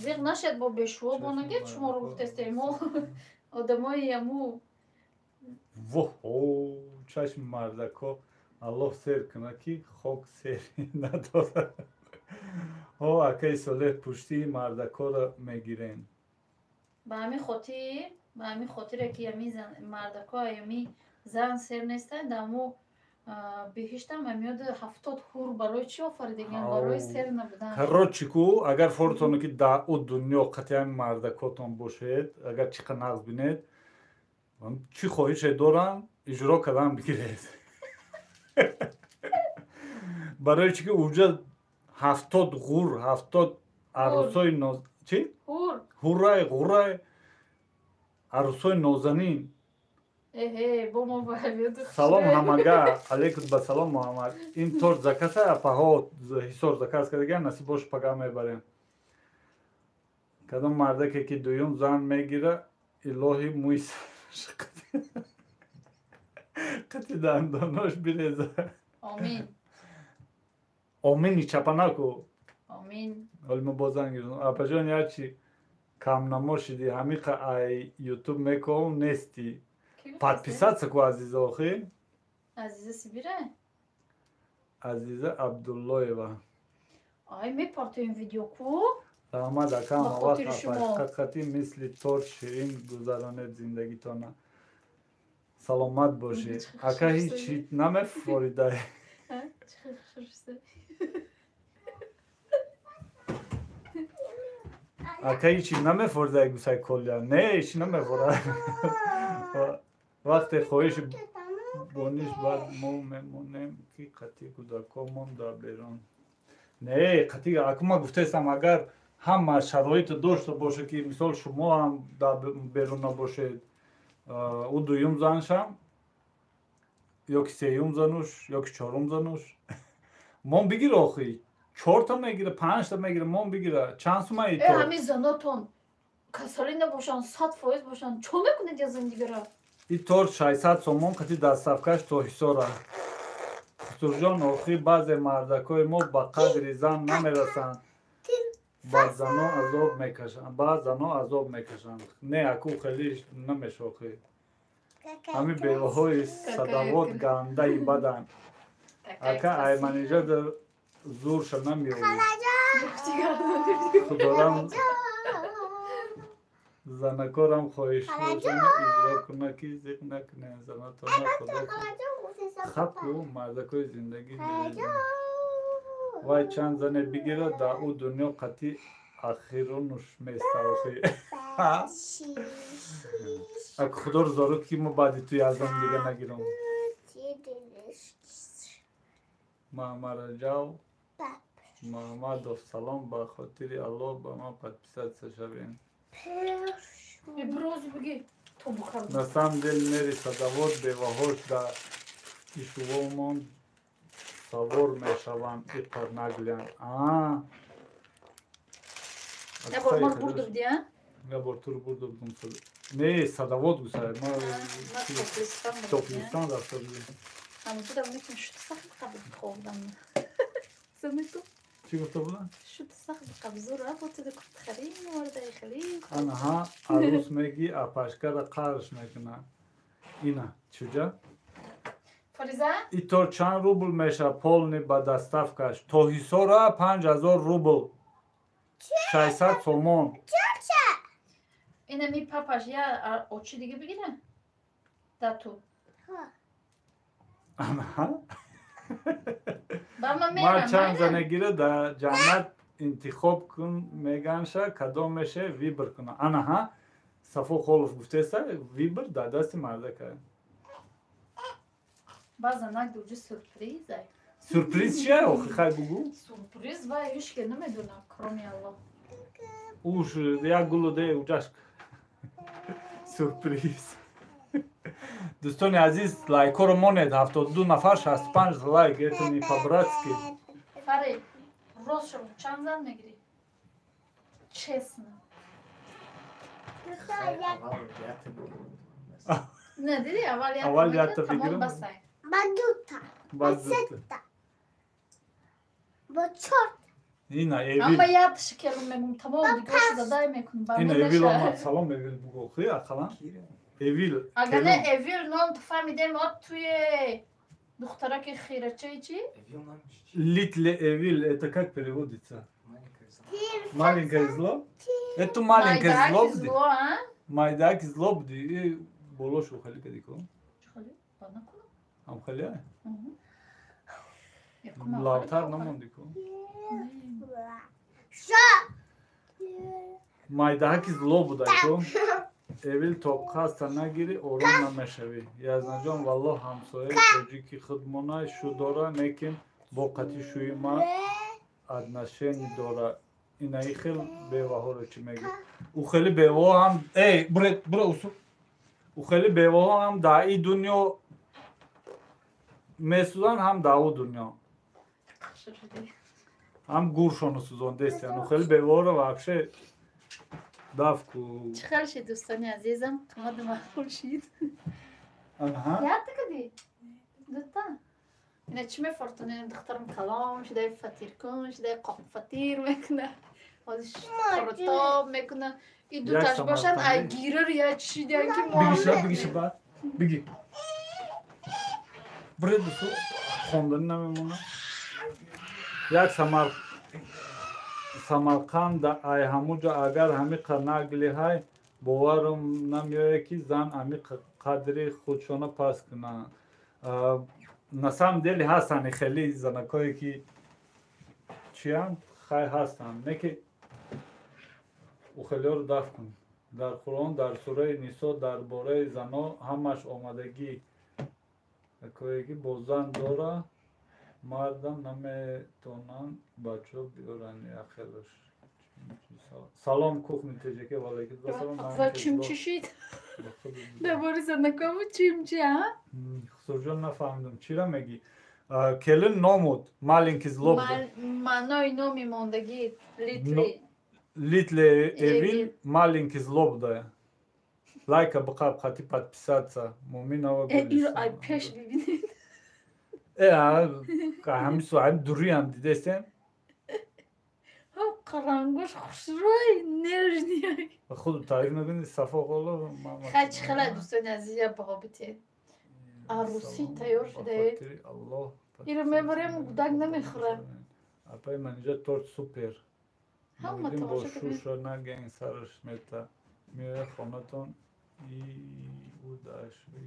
A: Зиқ нашед бо бешуо бонагед, шуморо гуфтестем мо одамои яму.
B: Воҳо, чашми мардако Аллоҳ сер кунад ки хок сери надорад. Ҳо, акаи Солеҳ, пуштии мардакоро мегирем.
A: Ба ҳамин хотир, ба ҳамин хотире ки ями мардако ями зан сер нестанд, даму биҳиштам амиёд 70 ҳур барои чӣ офаридагиан? Барои сер набудан.
B: Короче ку, агар форутоне ки дар ӯ дунё қатъиян мардакотон бошед, агар чӣ қадр нағз бинед, чӣ хоҳише дорам, иҷро кардан бигиред. Барои чӣ ки уҷа 70 ғур, 70 арӯсои ноз чӣ?
A: Ҳур.
B: Ҳурай, ғурай, арӯсои нозанин. Салом ҳамага, алейкум ба салом Муҳаммад. Ин торт заказ апаҳо Ҳисор заказ кардаган, насиб бош пага мебарем. Кадом мардаке ки дуюм зан мегира, илоҳи мӯи қати дандонош биреза.
A: Омин.
B: Омини чапа наку.
A: Омин.
B: Ҳоли мо боз занг гирдам. Апаҷон, ячи камнамо шиди, ҳамиқа ай ютуб мековам нести. Подписаться ку, Азиза, охи.
A: Азиза Сибира?
B: Азиза Абдуллоева.
A: Ай, мепартоем видео ку.
B: Раҳмат, акам.
A: Ба хотири шумо.
B: Ҳақиқати мисли торт ширин гузаронед зиндагитона. Саломат бошӣ. Ака, ҳеҷ намефоридай.
A: Чӣ хел?
B: Ака, ҳечи намефоридай, гусай коля. Не, ҳечи намефора. Вақте хоҳиши бониш, баъд мо мемонем ки қатъи кӯдакомон дар берун. Не, қатъи аку ма гуфтаистам, агар ҳама шароито дошта боша, ки мисол шумо ҳам дар берун набошед, ӯ дуюм заншам ё ки сеюм зануш, ё ки чорум зануш мон бигир, охи чорта мегира, панҷта мегира, мон бигира. Чанд сума
A: Э,
B: ито?
A: Ҳамин занотон касалӣ набошанд, 100% бошанд, чо мекунед я зиндагиро?
B: И торт 600 сомон қати доставкаш то Ҳисора. Хусурҷон, охи баъзе мардакои мо ба қадри зан намерасанд, ба зано азоб мекашанд, ба зано азоб мекашанд. Не, аку хеле намешохӣ. Ҳамин беваҳои садавот гандаи баданд. Ака, айманижа зурша намеёвӣ. Худорам занакорам хоҳишҳошона иҷро куна, ки зиқ накунем занатона. Худо хабку мардакои зиндагӣ бирезем. Вай чанд зане бигирад, дар ӯ дунё қатъи ахиронуш местаохӣ. Ак худоро зору, ки мо баъди ту яздан дига нагирам. Маҳмараҷав Муҳаммадов, салом, ба хотири Аллоҳ ба ман подписаться шавем.
A: Иброз буги то бухар.
B: На самом деле мери садовод беваҳош дар ишувомон савор мешаванд, иқар наглиянд.
A: Я бор мор бурду буди, а?
B: Я бор тур бурду будум. Не, садовод гусай. Ма Топлистан рафта будем.
A: Ҳамонҷо да мекун шуд сахт қабл хобдам. Замеку?
B: Чӣ гуфта будам?
A: Шуд сахт қабзур рафтида куртхари моварда хели.
B: Анаҳа, арӯс меги, апашкара қарш мекуна. Ина, чуҷа?
A: Фариза?
B: И то чанд рубл меша полный ба доставкаш? То Ҳисора 5000 рубл. 600 сомон.
A: Ина ми папаш я очи дига бигира? Да ту.
B: Анаҳа.
A: Ба ма
B: Ман
A: мерам.
B: чанд зане гира, дар ҷаннат интихоб кун меганша, кадомеше выбор куна. Анаҳа, Сафо Холов гуфтеса, выбор дар дасти мардака.
A: Баъзан нак дуҷи сюрприз ай.
B: Сюрприз чия, охи, хай бугу.
A: Сюрприз вай ҳеч ке намедонам, кроме Аллоҳ.
B: Уш як гулу де уҷашк. Сюрприз. Дӯстони азиз, лайкҳоро монед, 72 нафар, 65 лайк, это не по-братски.
A: Фари, рост шав, чанд зан мегирӣ? Честно.
D: Аввал ята бигирам.
A: Не, диди, аввал як
B: Аввал якта
A: тамом
B: бигирам.
A: басай.
C: Ба дута. Ба
B: Баъд дута.
C: сета. Ба чорта.
B: Ина
A: Амма
B: Эвил.
A: як шикеру мегум, тамом дигошу задай мекун. Ба
B: Ина
A: ман
B: Эвил
A: наша.
B: омад. Салом, Эвил, бугу. Хи ақалан.
D: Кира?
B: Эвил.
A: Агар не
B: Келун.
A: Эвил ном ту фаҳмидем, от туе духтараки хирачаи чи?
D: Эвил номиш чи?
B: Little Evil, это как переводится?
D: Маленькое зло.
B: Маленькое зло? Это маленькое зло
A: Майдаки
B: буди?
A: зло, а?
B: Майдаки зло буди. И болошу хали кадико.
A: Чӣ хали? Ба накунам.
B: Ам хали ай?
A: Мгм. Якум
B: Лавтар
A: аввали
B: намондико.
C: Ша.
B: Майдаки зло будай ко. Эвил то қаста нагирӣ, ором намешавӣ. Язнаҷон, валлоҳ, ҳамсояи тоҷики худмона шу дора, лекин бо қатъи шӯи ма отношение дора. Инаи хел беваҳоро чӣ мегӯ? Ӯ хеле беваҳо ҳам, эй, буре, буре, усу. Ӯ хеле беваҳо ҳам дар и дунё месӯзанд, ҳам дар ӯ дунё. Ҳам гуршону сӯзондестиян. Ӯ хеле беваҳоро вообще даф ку.
A: Чӣ хел шид, дӯстони азизам? Қимату маъқул шид? Якта кади? Дута? Ина чӣ мефортонем? Духтарам калон шуда, фатиркун шуда, қоқфатир мекуна. Ҳозир қурутоб мекуна. И дуташ бошанд, ай гирир я чишидиян ки
B: Бигиша, бигиша баъд. Биги. Бире дӯсто хонданӣ намемона. Як Самарқанд ай ҳамуҷо агар ҳамиқа нагли ҳай боварам намеояд ки зан ҳамиқа қадри худшона пас кунад. На самом деле ҳастанд хеле занакое ки чиянд, хай ҳастанд, не ки ӯ хелиҳоро даф кун. Дар Қуръон дар сураи Нисо дар бораи зано ҳамаш омадагӣ, кое ки бо зан дора мардам наметонанд бачо биёранд яхелаш. Салом кухни теҷаке валайкум ассалом.
A: Ва чимчи шид? Дар бораи занакому чимчи, а?
B: Хусурҷон, нафаҳмидам, чира мегӣ? Келин номуд маленький злоб.
A: Маънои номи мондагӣ литли.
B: Литле Эвил маленький злоб да. Лайка бқаб хати подписаться. Муминова
A: Иро ай пеш бибинед.
B: Ҳамин суҳами дуриам дидестем.
A: Қарангош хушрӯй нежный.
B: Худ таъриф накунӣ, Сафо холо.
A: Хай, чӣ хела, дӯстони азиз, я баҳо битед. Арӯсӣ тайёр шудаед. Иро мебарем, гудак намехӯрам.
B: Апай Манижа, торт супер.
A: Ҳама
B: бо
A: тамошо кунед.
B: Шуша наген сараш мета. Меояд хонатон и ӯ дашви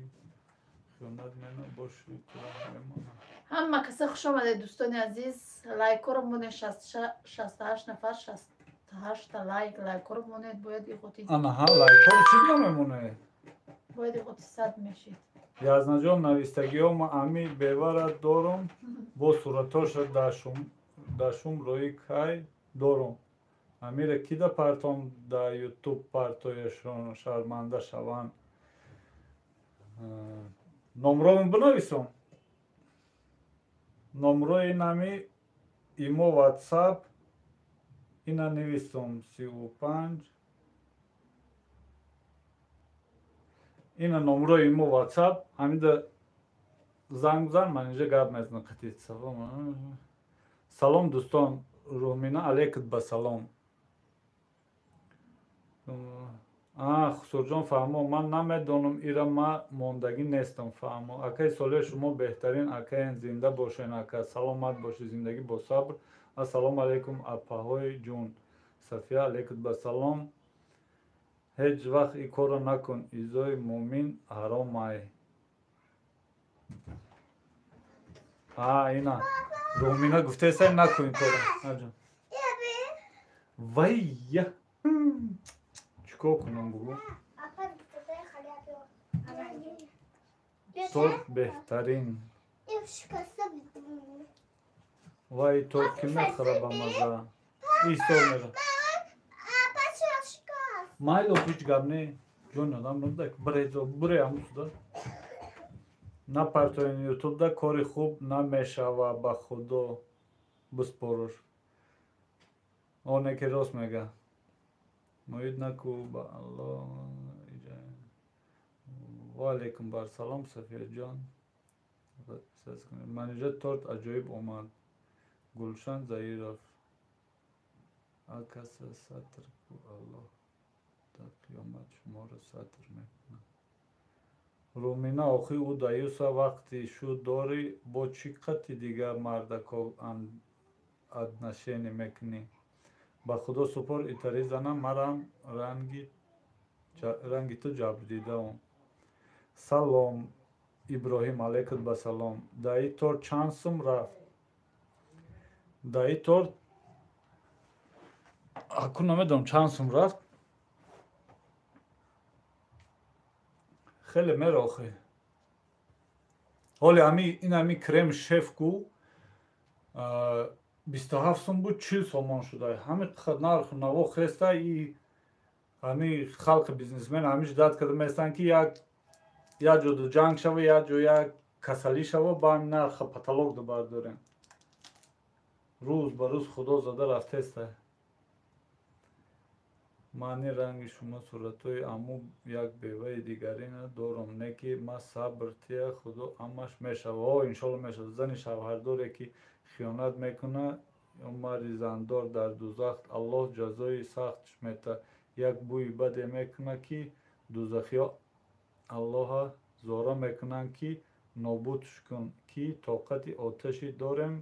B: хиёнат мена боши тура мемонад.
A: Ҳама каса хуш омадед, дӯстони азиз. Лайкоро монед, 68 нафар, 68-та лайк. Лайкоро монед, бояд иғоти
B: Анаҳа, лайкҳоро чӣ намемонед?
A: Бояд иғоти 100 мешид.
B: Язнаҷон, навистагиҳо ма ами бевара дорум, бо суратоша дар шум рӯи кай дорум. Амира кида партом дар ютуб партояшон шарманда шаванд. Номромо бинависом. Номрои нами имо ватсап ина нависом 35 ина номрои имо ватсап ҳамида занг бизан, ман инҷа гап мезанам қатъи. Салом, салом, дӯстон. Румина, алейкум ба салом. Хусурҷон, фаҳмо, ман намедонам, ира ма мондагӣ нестам, фаҳмо. Акаи Солеҳ, шумо беҳтарин акаен, зинда бошен, ака, саломат бошед, зиндагӣ бо сабр. Ассалому алайкум, апаҳои ҷун. Сафия, алейкум ба салом. Ҳеҷ вақт ин корро накун, изои муъмин ҳаромай. Ина Румина гуфтесай, накун ин корро. Аҷон. Вайя, чикор кунам, бугӯ? Торт беҳтарин. Вай, торт ки мехӯра ба маза. Истор мера. Майло, ҳеҷ гап не. Ҷони одам набуда. Бире ҳамун суда. Напартоен ютубда кори хуб намешава, ба худо биспоруш. Оне ки рост мега. Муид наку ба Аллоҳ. Ва алайкум бар салом, Сафияҷон. Манижа, торт аҷоиб омад. Гулшан Заиров. Акаса сатр ку, Аллоҳ дар қиёмат шуморо сатр мекунад. Румина, охи ӯ даюса вақти шу дорӣ, бо чӣ қати дигар мардако отношение мекунӣ? Ба худо супор, итари занам марам ранги ту ҷабр дидаам. Салом, Иброҳим, алайкум ба салом. Даи торт чанд сум рафт? Даи торт акун намедонам чанд сум рафт. Хеле мера охи. Ҳоле ами ин ами крем шеф ку 27 сум буд, 40 сомон шуда. Ҳами нарху наво хеста и ҳами халқи бизнесмен ҳамиш дад карда местанд ки як Як ҷо ҷанг шава, як ҷо як касалӣ шава, ба ҳамин нарха потолок бардорем. Рӯз ба рӯз худо зада рафтеста. Мани ранги шумо суратҳои аму як беваи дигарина дорам, не ки ма сабр тия, худо ҳамаш мешава. О, иншолло мешава. Зани шавҳардоре ки хиёнат мекуна, ё марди зандор дар дузах Аллоҳ ҷазои сахт мета. Як бӯи баде мекуна ки дузахиҳо Аллоҳа зора мекунанд ки нобудш кун, ки тоқати оташи дорем,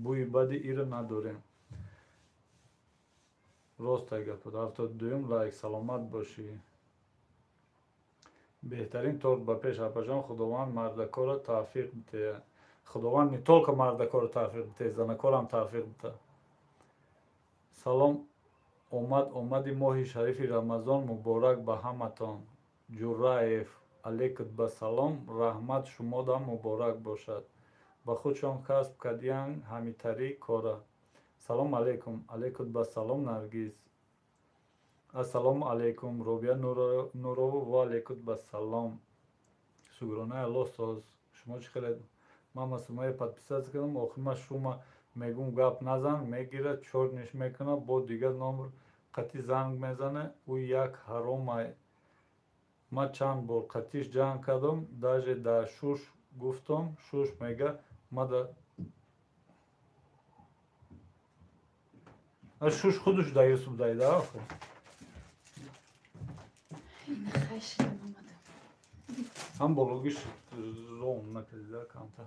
B: бӯи бади иро надорем. Рост гапот. 72-юм лайк. Саломат бошӣ. Беҳтарин торт ба пеш, апаҷон. Худованд мардакоро тавфиқ битея. Худованд не только мардакоро тавфиқ битея, занакорам тавфиқ бита. Салом, омад омади моҳи шарифи Рамазон муборак ба ҳаматон. Ҷурраев алейкум ба салом, раҳмат, шумодам муборак бошад. Ба худшон касб кардиян ҳамитари кора. Салом алейкум. Алейкум ба салом, Наргиз. Ассалому алейкум, Робия Нурова. Ва алейкум ба салом. Шукронаи Аллоҳ, соз. Шумо чӣ хелед? Ман Масумая подписаться кардам, охир ма шума мегум гап назан, мегира, чорниш мекуна, бо дигар номер қатӣ занг мезана, ӯ як ҳаромай. Ма чанд бор қатиш ҷанг кардам, даже дар Шуш гуфтам, Шуш мега ма да Шуш худуш да Юсуф даида охир. Ҳам бологиш ром накардида камтар.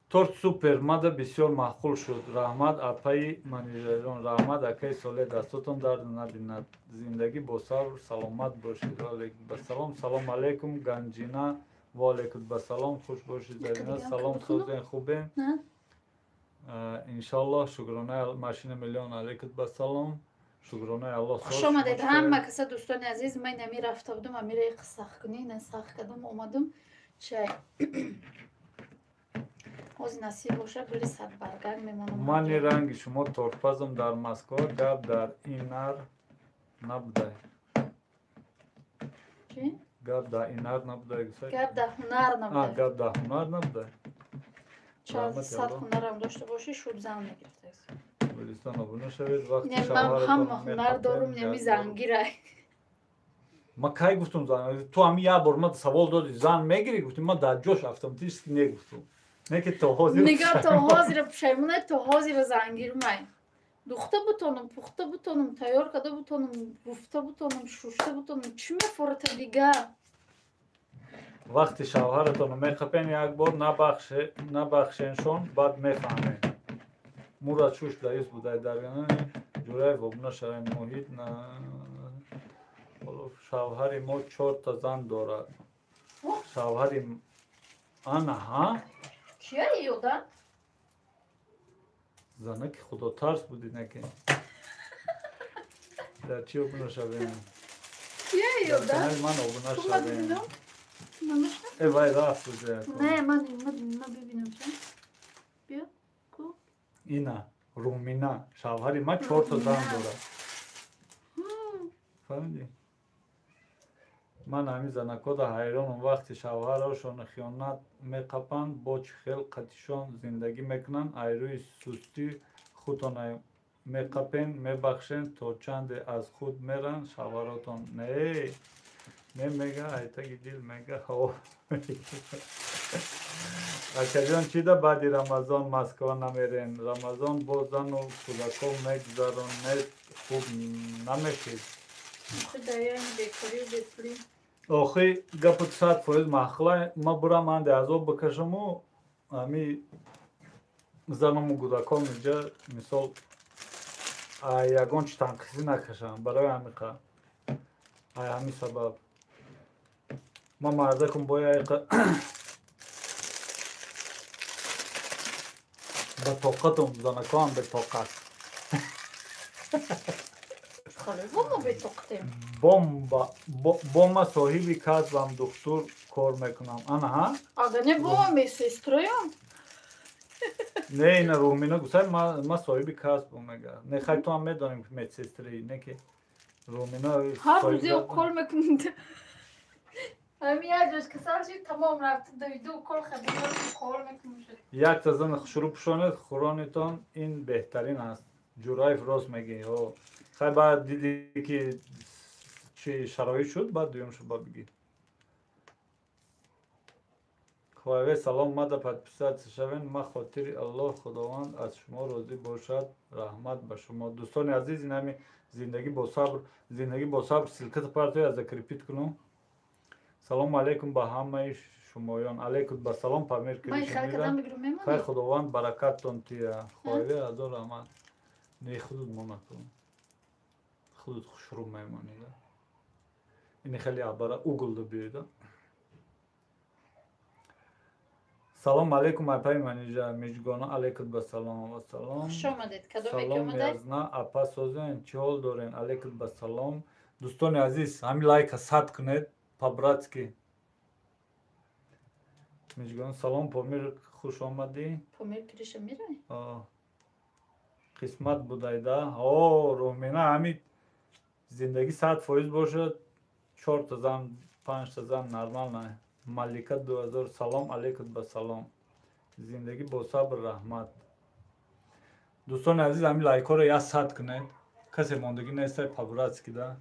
B: Торт супер, мада бисёр маъқул шуд. Раҳмат, апаи Манижаҷон, раҳмат, акаи Солеҳ, дастотон дард набинад. Зиндагӣ бо сабр, саломат бошед. Ва алейкум басалом. Салом алейкум, Ганҷина. Ва алейкум басалом, хуш бошед, Зарина. Салом, созен, хубен? Иншаллоҳ, шукронаи машина миллион. Алейкум басалом. Шукронаи Аллоҳ.
A: Хуш омадед ҳама каса, дӯстони азиз. Ман ами рафта будам, амира сах кунӣ, на сах кардам, омадам. Чай. Ҳозир насиб боша, гули садбаргак мемонам.
B: Мани ранги шумо тортпазам дар Москва, гап дар инар набудай.
A: Чӣ?
B: Гап дар инар набудай.
A: Гап дар ҳунар набудай.
B: Гап дар ҳунар набудай.
A: Чанд сад ҳунарам дошта бошӣ, шуд зан мегирифтаст.
B: Гулистон обуна шавед, вақти
A: Не, ман ҳама ҳунар дорум, неми зангирай.
B: Ма кай гуфтум зан? Ту ҳами як бор ма савол додӣ, зан мегирӣ, гуфтӣ, ма дар ҷош автоматически негуфтум. Не ки то ҳозир.
A: Нига то ҳозира пушаймонай, то ҳозира зангирмай. Духта бутонам, пухта бутонам, тайёр карда бутонам, гуфта бутонам, шушта бутонам, чӣ мефората дигар?
B: Вақти шавҳаратонро меқапен як бор, набахшеншон, баъд мефаҳмед. Мурад шуш даюс будай дарганани Ҷураев обуна шавем. Муҳит на шавҳари мо чорта зан дорад. Шавҳари ана ҳа?
A: Кия ёда?
B: Занаки худотарс буди неки. Дар чӣ обуна шавем?
A: Кия ёда?
B: Дар канали ман обуна шавем. Э вай рафт уже.
A: Не, ман бибинам ча. Биё, ку.
B: Ина, Румина, шавҳари ман чорта зан дорад. Фаҳмидӣ? Ман ҳамин занакода ҳайронам, вақти шавҳарашон хиёнат меқапанд, бо чӣ хел қатишон зиндагӣ мекунанд, айрӯи сустӣ худтон меқапен, мебахшен, то чанде аз худ меранд шавҳаротон. Не, не мега, айтаги дил мега, ҳаво. Акаҷон, чӣ да баъди Рамазон Москва намерен? Рамазон бо зану кӯдакон мегузаронед, хуб намешед? Охи гапот 100% маъқула. Ма бурам анде азоб бикашаму, ами зануму кӯдакон инҷа мисол ягон чи танқисӣ накашам. Барои ҳамиқа, ай ҳамин сабаб ма мардакум бояд ба тоқатум, занакоам бетоқат. Бомба бома соҳиби касбам, духтур кор мекунам. Ана ҳа?
A: Ага не бома медсестроям.
B: Не, ина Румина гусай, ма соҳиби касбам мега. Не, хай ту ҳам медонем ки медсестраи, не ки Румина
A: ҳар рӯзе кор мекунад. Ҳами як ҷош касал шид, тамом рафт, давиду кор хабида кор мекунем шуд.
B: Якта зан хушрӯ пӯшонед, хӯронитон ин беҳтарин аст. Ҷураев рост мегӣ. Хай баъд дидӣ ки чӣ шароит шуд, баъд дуюм шуд ба бигӣ. Хоҳаве салом, мада подписаться шавен, ма хотири Аллоҳ Худованд аз шумо розӣ бошад, раҳмат ба шумо. Дӯстони азиз, ин ҳами зиндагӣ бо сабр, зиндагӣ бо сабр ссылката партои аз закрепить кунум. Салому алейкум ба ҳамаи шумоён. Алейкум ба салом Памир Кришмира. Хай Худованд баракаттон тия. Хоҳаве азор раҳмат. Не худут монакун. Худут хушрӯ мемонида. Ини хеле абара угулда биёида. Салом алейкум апаи Манижа Мижгона, алейкум ба салом ва салом.
A: Хуш омадед. Кадоме ки
B: Салом
A: омадед?
B: Язна апа созен, чӣ ҳол дорен? Алейкум ба салом. Дӯстони азиз, ҳамин лайка сад кунед по-братски. Мижгона салом, Помир хуш омадӣ.
A: Помир Криша мирай?
B: Қисмат будайда. О, Рӯмина, ҳамин зиндагӣ 100% бошад, 4та зан, 5та зан нормал не. Малика 2000 салом алейкум ба салом. Зиндагӣ бо сабр раҳмат. Дӯстони азиз, ҳамин лайкҳоро як сад кунед. Касе мондагӣ нестай по-братски да.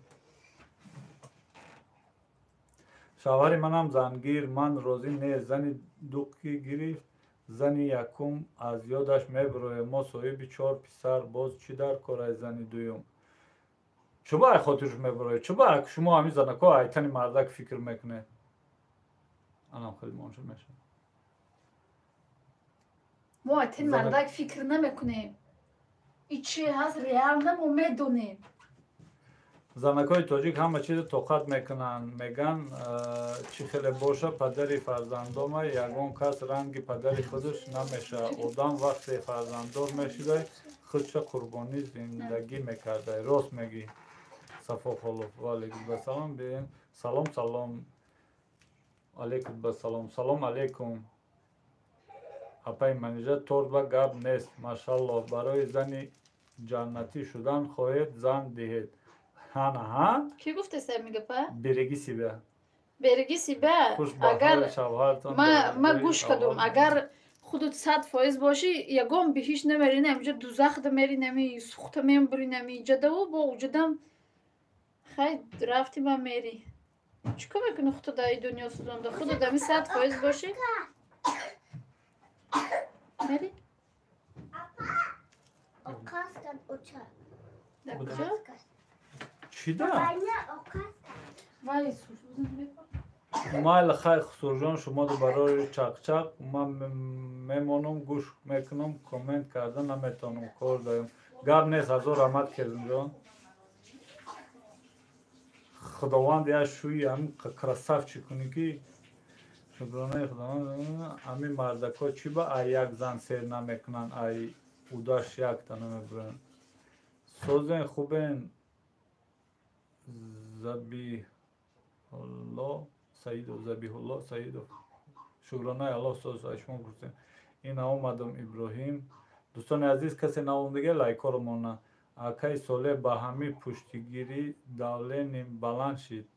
B: Шавҳари манам зангир, ман розӣ нест. Зани дуқӣ гирифт, зани якум аз ёдаш мебирояд. Мо соҳиби 4 писар, боз чӣ дар корай зани дуюм? Чӯ ба хотирш мебирояд? Чӯ ба шумо ҳамин занакҳо айтани мардак фикр мекунед? Анам хеле монша мешавад.
A: Мо айтани мардак фикр намекунем. И чи ҳаст реально мо медонем.
B: Занакҳои тоҷик ҳама чизро тоқат мекунанд. Меган чӣ хеле боша падари фарзандома ягон кас ранги падари худаш намешавад. Одам вақте фарзанддор мешудай, худша қурбонӣ зиндагӣ мекардай. Рост мегӣ Сафо Холов. Ва алейкум ассалом. Салом салом. Алейкум ассалом. Салом алейкум. Апаи Манижа торт ба гап нест. Машаллоҳ, барои зани ҷаннатӣ шудан хоҳед зан диҳед. Ҳана, ҳа?
A: Ки гуфтест ҳамин гапа?
B: Береги себя.
A: Береги себя. Агар ма гӯш кардум, агар худут 100% бошӣ, ягон биҳишт намери, намиҷа дузахда мери, нами сухта мебури, намиҷадаву бо уҷадам хай рафти ба мери. Чӣ кор мекунӣ худто дар ин дунё сӯзонда? Худут ами 100% бошӣ? Мери? Дар куҷо?
B: Чӣ да? Майли хай Хусурҷон, шуморо барои чақчақ ман мемонам, гӯш мекунам, коммент карда наметавонам, кор дорам. Гап нест, ҳазор раҳмат Керимҷон. Худованд як шӯи ҳамин красавчик кунӣ ки шукронаи Худованд ҳамин мардакҳо чӣ ба ай як зан сер намекунанд, ай удаш якта намебуранд. Созен хубен Забиҳулло Саидов, Забиҳулло Саидов. Шукронаи Аллоҳ соз аз шумо пурсем. Ин омадам Иброҳим. Дӯстони азиз, касе наомдига лайкҳоро монад. Акаи Солеҳ ба ҳамин пуштигирӣ давленим баланд шид.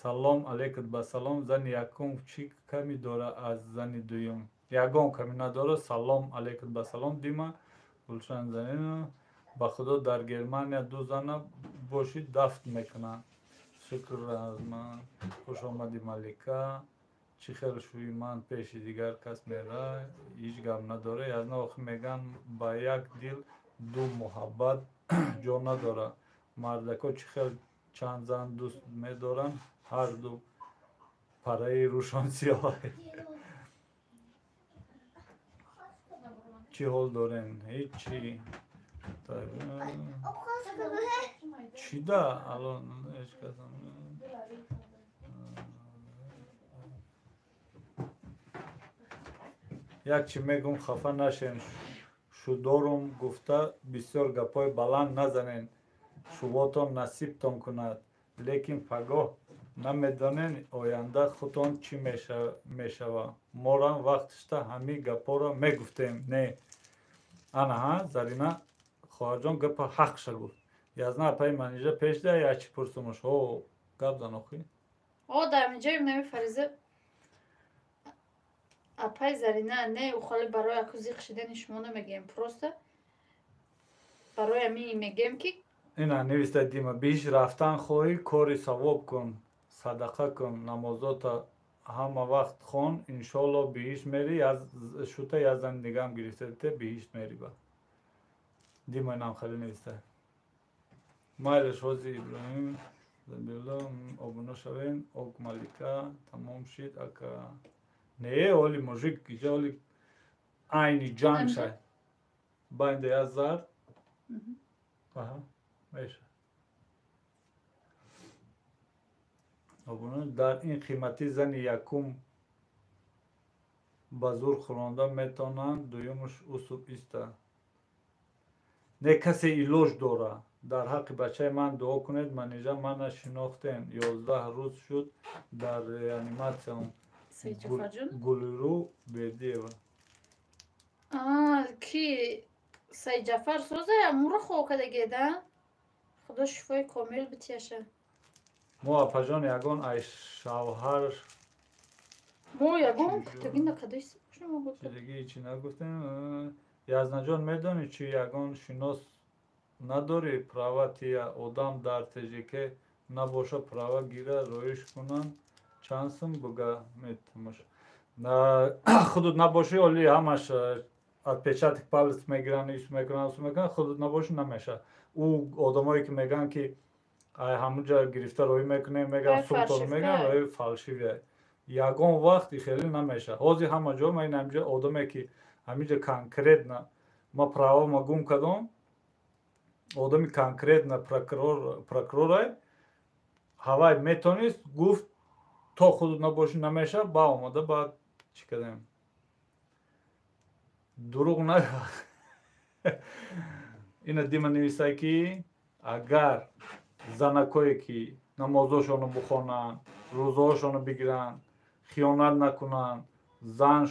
B: Салом алейкум ба салом. Зани якум чӣ ками дора аз зани дуюм? Ягон ками надора. Салом алейкум ба салом. Дима Гулшан Занина. Ба худо дар Германия ду зана бошӣ дафт мекунанд. Шукр аз ман. Хуш омадӣ Малика. Чӣ хел шӯи ман пеши дигар кас мера, ҳеҷ гап надора. Язна охир меган ба як дил ду муҳаббат ҷо надора. Мардако чӣ хел чанд зан дӯст медоранд, ҳар ду параи рӯшон сиёҳ. Чӣ ҳол дорен? Ҳеҷ-чӣ. Чӣ да? Алон ҳеҷ кас як чӣ мегӯм, хафа нашен. Шудорум гуфта бисёр гапҳои баланд назанен. Шувотон насибтон кунад, лекин пагоҳ намедонен оянда худтон чӣ мешава. Морам вақтишта ҳамин гапҳоро мегуфтем. Не. Ана ҳа, Зарина хоҳарҷон гапа ҳақша гуфт. Язна апаи Манижа пеш да як чӣ пурсумуш. Ҳо, гап зан охи.
A: О, дар инҷоем нами Фариза апай Зарина, не, ухоли барои аку зиқ шидани шумо намегӯем, просто барои ҳамин мегӯем, ки
B: Ина нависта Дима: биҳишт рафтан хоҳӣ, кори савоб кун, садақа кун, намозота ҳама вақт хон, иншоалло биҳишт мери. Шута як зани дигаам гирифта бите, биҳишт мери. Ба Дима инам хеле нависта. Майлеш, ҳози Иброҳим Забило обуна шавем. Ок, Малика, тамом шид, ака? Не, оли мужик иҷа оли айни ҷанг шай байнда як зард. Аҳа, меша обуна. Дар ин қиматӣ зани якум ба зур хӯронда метавонанд, дуюмаш усуб иста. Не, касе илоҷ дора. Дар ҳаққи бачаи ман дуо кунед. Манижа, мана шинохтем, 11 рӯз шуд дар реаниматсиям. Гулрӯ Бердиева.
A: Ки Сайҷафар созая муро хоб кардагеда, худо шифои комил битияша.
B: Мо, апаҷон, ягон ай шавҳар
A: Мо ягон кутагӣ накадаист.
B: Чизиги чӣ нагуфтем. Язнаҷон, медонӣ чӣ, ягон шинос надорӣ, права тия, одам дар ТЖК набоша, права гира, роиш кунанд, чанд сум буга метамош? Худут набошӣ, оли ҳамаш отпечаток палец мегиранд, ис мекунанд, ус мекунанд. Худут набошӣ, намеша. Ӯ одамое ки мегӯянд, ки ай ҳамуҷа гирифта роҳӣ мекунем, мегӯянд, сумтон мегӯянд, роҳи фальшивый. Ягон вақт хеле намеша. Ҳозир ҳама ҷо ман ҳамҷа одаме ки ҳамиҷа конкретно ма правама гум кардам, одами конкретно прокурорай ҳавай метонист, гуфт, то худут набошӣ, намеша. Ба омада, баъд чӣ кардем? Дурӯғ на. Ина Дима нависай, ки агар занакое ки намозошонро бухонанд, рӯзаҳошонро бигиранд, хиёнат накунанд, зан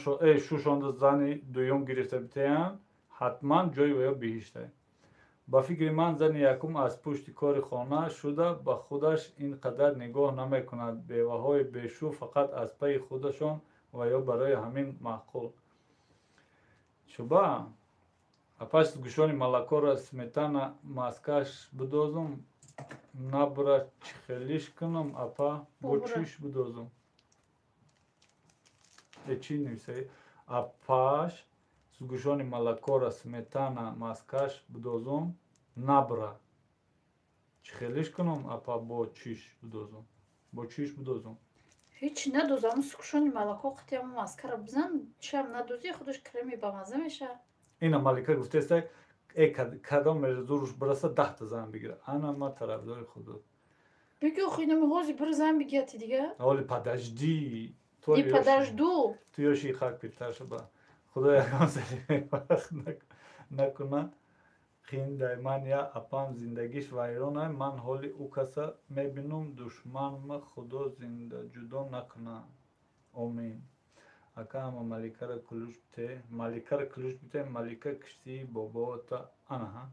B: шушонда зани дуюм гирифта битеянд, ҳатман ҷои ваё биҳишта. Ба фикри ман, зани якум аз пушти кори хона шуда ба худаш ин қадар нигоҳ намекунад. Беваҳои бешу фақат аз пайи худашон ва ё барои ҳамин маъқул шуба. Апаш, гӯшони малакора сметана маскаш бидозум, набра, чӣ хелиш кунам, апа, бо чиш бидозум? Э, чӣ нависаи? Апаш, гӯшони малакора сметана маскаш бидозум, набра, чӣ хелиш кунам, апа, бо чиш бидозум, бо чиш бидозум?
A: Ҳеҷ надозам. Сукшони малако қитиам маскара бизан, чиам надозӣ, худаш креми бамаза мешавад.
B: Ина Малика гуфтеста, э, кадом зуруш бираса, 10-та зан бигира. Ана ма тарафдори худо.
A: Бигӯ, хинами ҳози бир зан бигияти дига.
B: Оли подожди.
A: Не подожду.
B: Ту ёши, хак пиртар шуба. Худо ягон сари вақт накуна. Қиндай, ман я апам зиндагиш вайронай, ман ҳоли ӯ каса мебинум, душманма худо зинда ҷудо накуна, омин. Ака, ама Маликара ключ бите, Маликара ключ бите. Малика, киштии бобота анаҳа,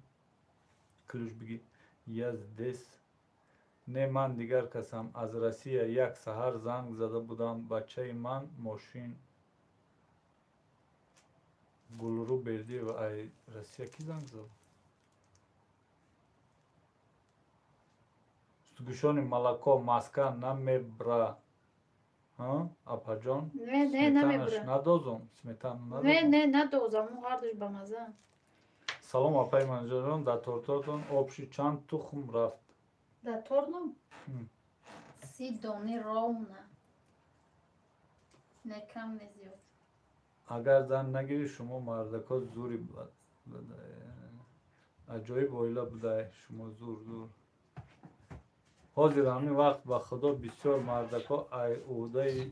B: ключ биги. Я здесь. Не, ман дигар касам, аз Россия. Як саҳар занг зада будам, бачаи ман мошин. Гулрӯ Бердиева, ай Россия ки занг зад? Гӯшони малако маска намебра, апаҷон?
A: Не, не, намебра.
B: Надозум сметана?
A: Не, не, надозам, ҳардуш бамаза.
B: Салом, апаи Манижаҷон, дар тортотон обши чанд тухм рафт?
A: Дар тортум 30 дони ровно, не кам, не зиёд.
B: Агар зан нагирӣ, шумо мардако зури аҷоиб оила будай шумо, зур, зур. Ҳозир ҳамин вақт, ба худо, бисёр мардако ай ӯҳдаи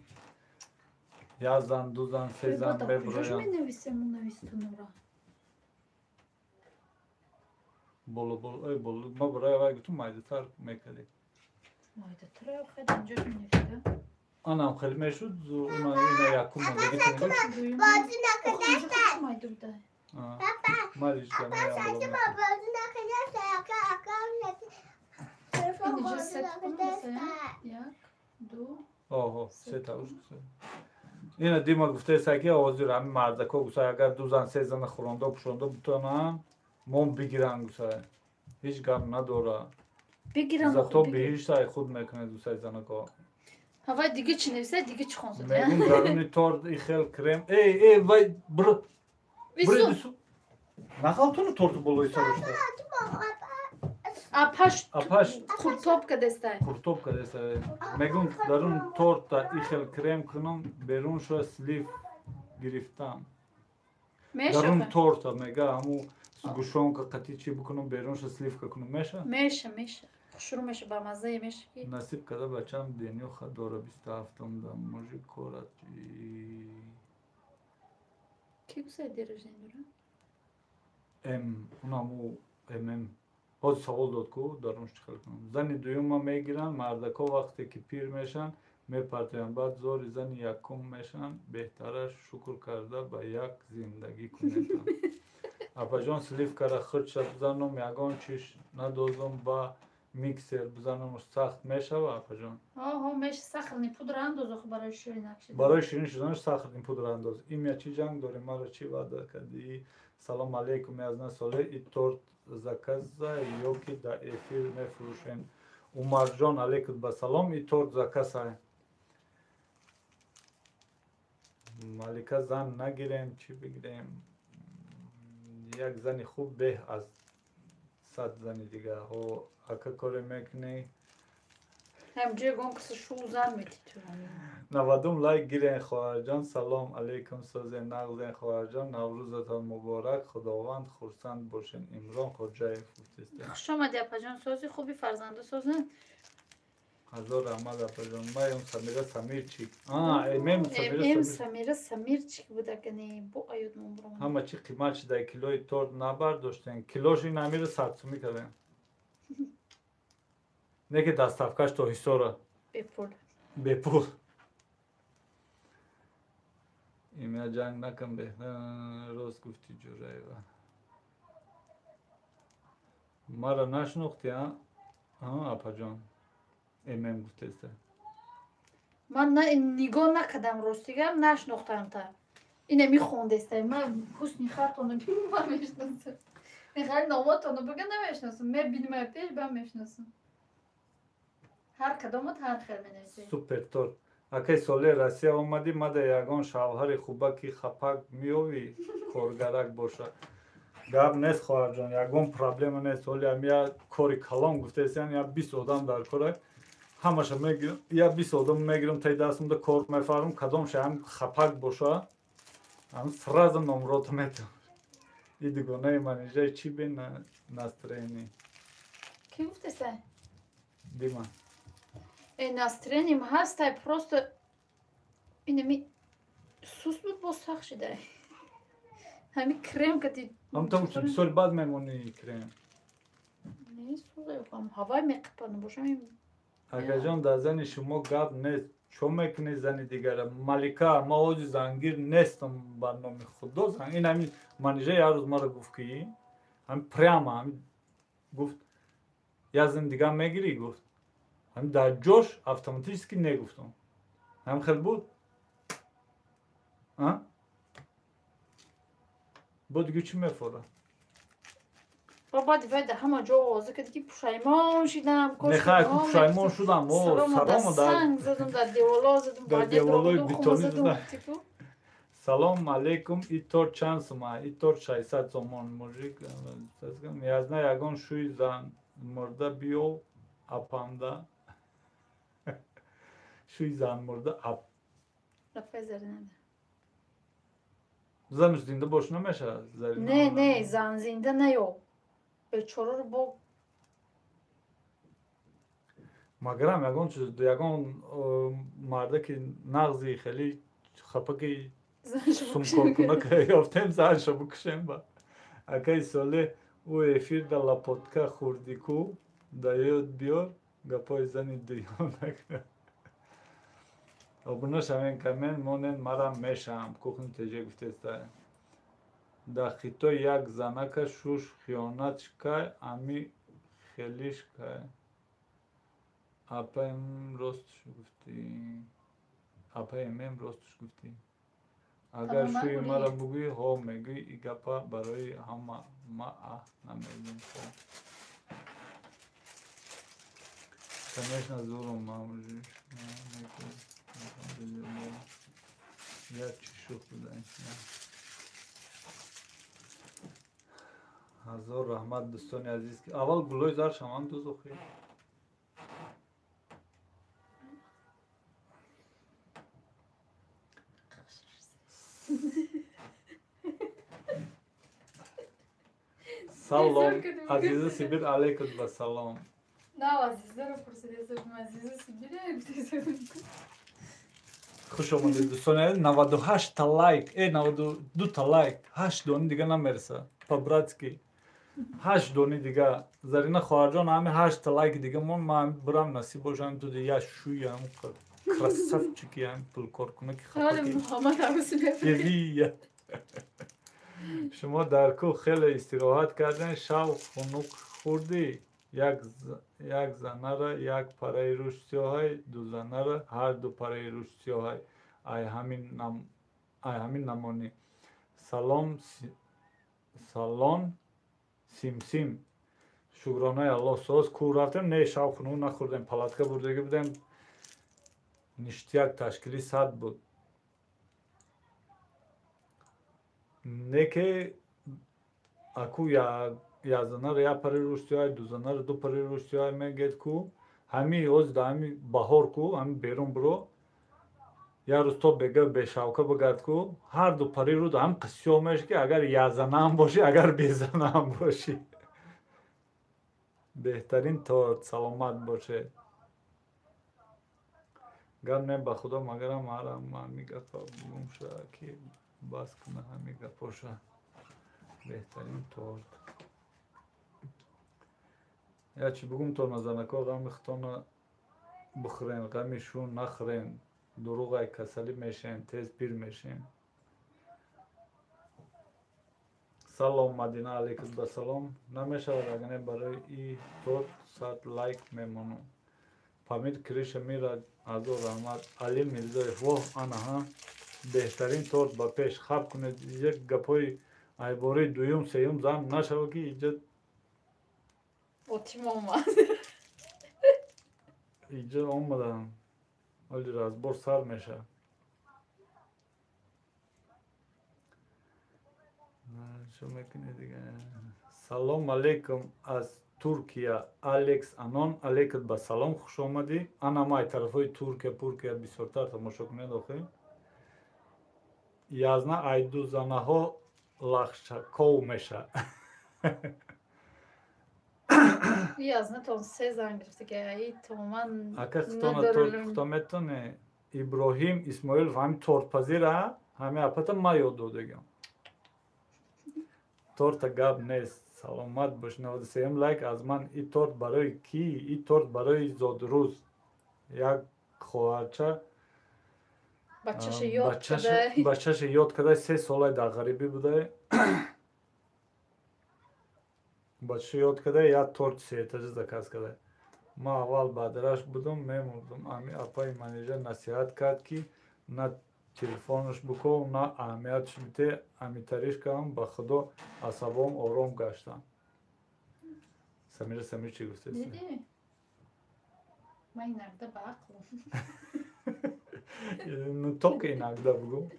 B: як зан, ду зан, се зан мебуроянд.
A: Менависем навистунура.
B: Боло, боло, эй, боло. Ма барои вай гуфтум, майдатар мекардӣ.
A: Майдатар хеле инҷо менависта.
B: Анам хеле мешуд, ина якум мондагӣ.
C: Бозӣ накардаста.
A: Майда буда.
B: Малиш.
C: Бозӣ накардаста, ака, ака.
A: Инҷа сет кун, масалан, як, Ду.
B: Оҳо, сета уш. Ина Дима гуфтеса ки ҳозир ҳамин мардако гуфта агар ду зан се зана хӯронда пӯшонда бутонанд, мом бигиранд гуфта. Ҳеҷ гап надора.
A: Бигиранд.
B: Зато биҳишта худ мекунад гуфта занако.
A: Ҳавай дига чӣ нависа, дига чӣ хонсад?
B: Мегум даруни торт и хел крем. Эй, эй, вай бр.
A: Бису.
B: Нахалтуну торту болои сарушта.
A: Апаш
B: Апаш
A: қуртоб кадестай.
B: Қуртоб кадестай. Мегум дарун торта и хел крем кунам, берун шуа слив гирифтам. Дарун торта мега ҳаму сгущёнка қати чӣ бикунам, берун ша сливка кунам меша?
A: Меша, меша. Хушрӯ меша, ба маззае меша.
B: Насиб када бачам денёха дора 27-м да мужик корат.
A: Ки гусай день рождения дора?
B: М, унаму ММ. Ҳозир савол дод ку дарунш чӣ хел кунам. Зани дуюма мегиранд, мардако вақте ки пир мешанд, мепартоянд, баъд зори зани якум мешанд, беҳтараш шукр карда ба як зиндагӣ кунед. Апаҷон сливкара худша бизанам, ягон чиш надозам, ба миксер бизанам сахт мешава, апаҷон?
A: Оҳо, меша, сахарный пудра андоз охи барои ширинак шудан.
B: Барои ширин шуданаш сахарный пудра андоз. Имя чӣ ҷанг дорем, маро чӣ ваъда кардӣ? Салом алейкум, язна соле, и торт заказа ё ки да эфир мефурӯшем? Умарҷон, алейкум ба салом, и торт заказа. Малика зан нагирем, чӣ бигирем? Як зани хуб беҳ аз 100 зани дигар. Ҳо, ака коре мекунӣ?
A: Ҳамҷои гон киса шу зан мети ту.
B: 90 лайк гирен хоҳарҷон. Салом алейкум, созен нағзен хоҳарҷон. Наврӯзатон муборак, Худованд хурсанд бошен. Имрон Хоҷаев гуфтеста.
A: Хуш омадӣ апаҷон, сози хуби фарзанду созен.
B: Ҳазор раҳмат апаҷон. Маем Самира Самирчик. Мем Самира
A: М Самира Самирчик будакани бо аёд мон буром.
B: Ҳама чӣ қимат шуда, килои торт набардоштен. Килош ин амира 100 сумӣ кардем. Не ки доставкаш то Ҳисора.
A: Бепул.
B: Бепул. Имя ҷанг накун беҳтар. Рост гуфтӣ Ҷураева. Мара нашнохтӣ, а? Апаҷон. ММ гуфтеста.
A: Ман нигоҳ накардам, ростигам нашнохтам та. Ина мехондеста. Ман ҳусни хатоно бинам мешносам. Мехоҳам номотоно бигам намешносам. Мебинам пеш ба мешносам. Ҳар кадомат ҳар хел менависед.
B: Супер торт. Акай соле Россия омадӣ, мада ягон шавҳари хубаки хапак меёвӣ, коргарак боша. Гап нест хоҳарҷон, ягон проблема нест. Ҳоли ам я кори калон гуфтаест, я 20 одам дар кора. Ҳамаша мегирам, я 20 одам мегирам, таи дастамда кор мефарм, кадомша ҳам хапак боша, ҳам сразу номрото метавам. И дугонаи манижаи чӣ бе настроение?
A: Ки гуфтеста?
B: Дима.
A: Настроением ҳастай, просто инами сус буд, боз сахт шидай. Ҳами крем кати.
B: Ҳам то бисёр бад мемонӣ крем.
A: Не, сузай, ҳавай меқипану бошам.
B: Акаҷон, дар зани шумо гап нест. Чо мекунӣ зани дигара? Малика, ма ҳоҷи зангир нестам ба номи Худо. Ин ҳами манижа як рӯз мара гуфт ки ҳами прямо ҳами гуфт як зани дигар мегирӣ гуфт. Ҳами дар ҷош автоматически негуфтам. Ҳам хел буд? А? Бо дига чӣ мефора?
A: Баъд вай дар ҳама ҷо овоза кард ки пушаймон шидам.
B: Нехай, пушаймон шудам. О,
A: саромо дар санг задам, дар деволо задам,
B: дар деволои бетонӣ задам. Салом алейкум, и торт чанд сума? И торт 600 сомон. Мужик, язна ягон шӯи зан мурда биё апамда. Шӯи зан мурда ап.
A: Рафай Заринада.
B: Занаш зинда бош намешавад?
A: Не, не, зан зинда наё. Бечораро бо
B: магарам ягон чиз, ягон мардаки нағзи хеле хапаки сумкоркунака ёфтем, занша букушем ба. Акаи соле ӯ эфир да лапотка хурдӣ ку да ёд биёр гапои зани дуём накунад. Обуна шавен, коммент монен, марам мешавам. Кухни теже гуфтеста. Дар Хитой як занака шуш хиёнат шкай, ами хелиш кай. Апаем ростш гуфтӣ. Апаем ростш гуфтӣ. Агар шӯи маро бугӯӣ, ҳо мегӯӣ и гапа барои ҳама ма намегӯм. Конечно, зуром мамжиш. Як чӣ шух буда. Ҳазор раҳмат дӯстони азиз. Аввал гулои зар шаванд дӯзохӣ. Салом, Азиза Сибир, алейкум ва салом.
A: На, Азизаро пурсидесам, Азиза Сибир.
B: Хуш омадед дӯстони азиз. 98 та лайк, 92 та лайк, 8 дони дига намереса. По-братски. 8 дони дига. Зарина хоҳарҷон, ҳами 8 та лайк дига мон, ман бурам насиб бошам ту я шуям красавчики ям пулкоркуна ки хапаки. Шумо дар кӯҳ хеле истироҳат кардем, шав хунук хӯрдӣ. Як занара як параи рӯш сиёҳай, ду занара ҳар ду параи рӯш сиёҳай. Ай ҳамин намонӣ. Салон симсим. Шукронаи Аллоҳ соз. Кӯҳ рафтем, не шав хунук нахӯрдем, палатка бурдагӣ будем. Ништяк ташкили сад буд. Не ки аку як занара як пари рӯш сиёҳай, ду занара ду пари рӯш сиёҳай мегӯяд ку. Ҳами ҳозир дар ҳами баҳор ку, ҳами берун биро, як рӯз то бега бешавка бигард ку, ҳар ду пари рӯ ҳам сиёҳ мешавад ки агар якзанаам бошӣ, агар безанаам бошӣ. Беҳтарин торт, саломат бошед. Гап не ба худо, магарам ҳарам ҳами гапа бугум ша ки бас куна ҳами гапоша. Беҳтарин торт. Я чӣ бугум то назанако, ғами хитона бихӯрен, ғами шу нахӯрен. Дурӯғай касалӣ мешем, тез пир мешем. Салом Мадина, алейкум ба салом. Намешавад агар не барои и торт 100 лайк мемонам. Памир криша мира, ҳазор раҳмат. Али Мирзоев, воҳ анаҳа, беҳтарин торт ба пеш. Хаб кунед, як гапҳои айбораи дуюм сеюм зан нашавад ки иҷа
A: Отим омад.
B: Иҷа омадан. Оли разбор сар мешавад. Шо мекунед дига? Салом алейкум аз Туркия, Алекс Анон, алейкум ба салом, хуш омадӣ. Ана ма ай тарафҳои Туркия, Пуркия бисёртар тамошо кунед охир. Язна ай ду занаҳо лахшаков мешавад.
A: Язна тон се зан гирифта ки ай тамоман.
B: Ака хитона торт пухта метоне. Иброҳим Исмоилов ҳами тортпазира, ҳами апата ма ёд додагам. Торта гап нест, саломат бош. 93 лайк аз ман. И торт барои кӣ? И торт барои зодрӯз. Як хоҳарча бачаша ёд карда, 3 солай дар ғарибӣ буда. Бачаша ёд карда, як торт сеэтажа заказ карда. Ман аввал баъдараш будум, мемурдум. Ами апаи манежа насиҳат кард ки на телефонаш биков, на аҳамиятш бите. Амитариш кардам, ба худо асабом ором гаштам. Самира, Самир чӣ гуфтест?
A: Ман иногда ба ақлам.
B: Ну только иногда бугу.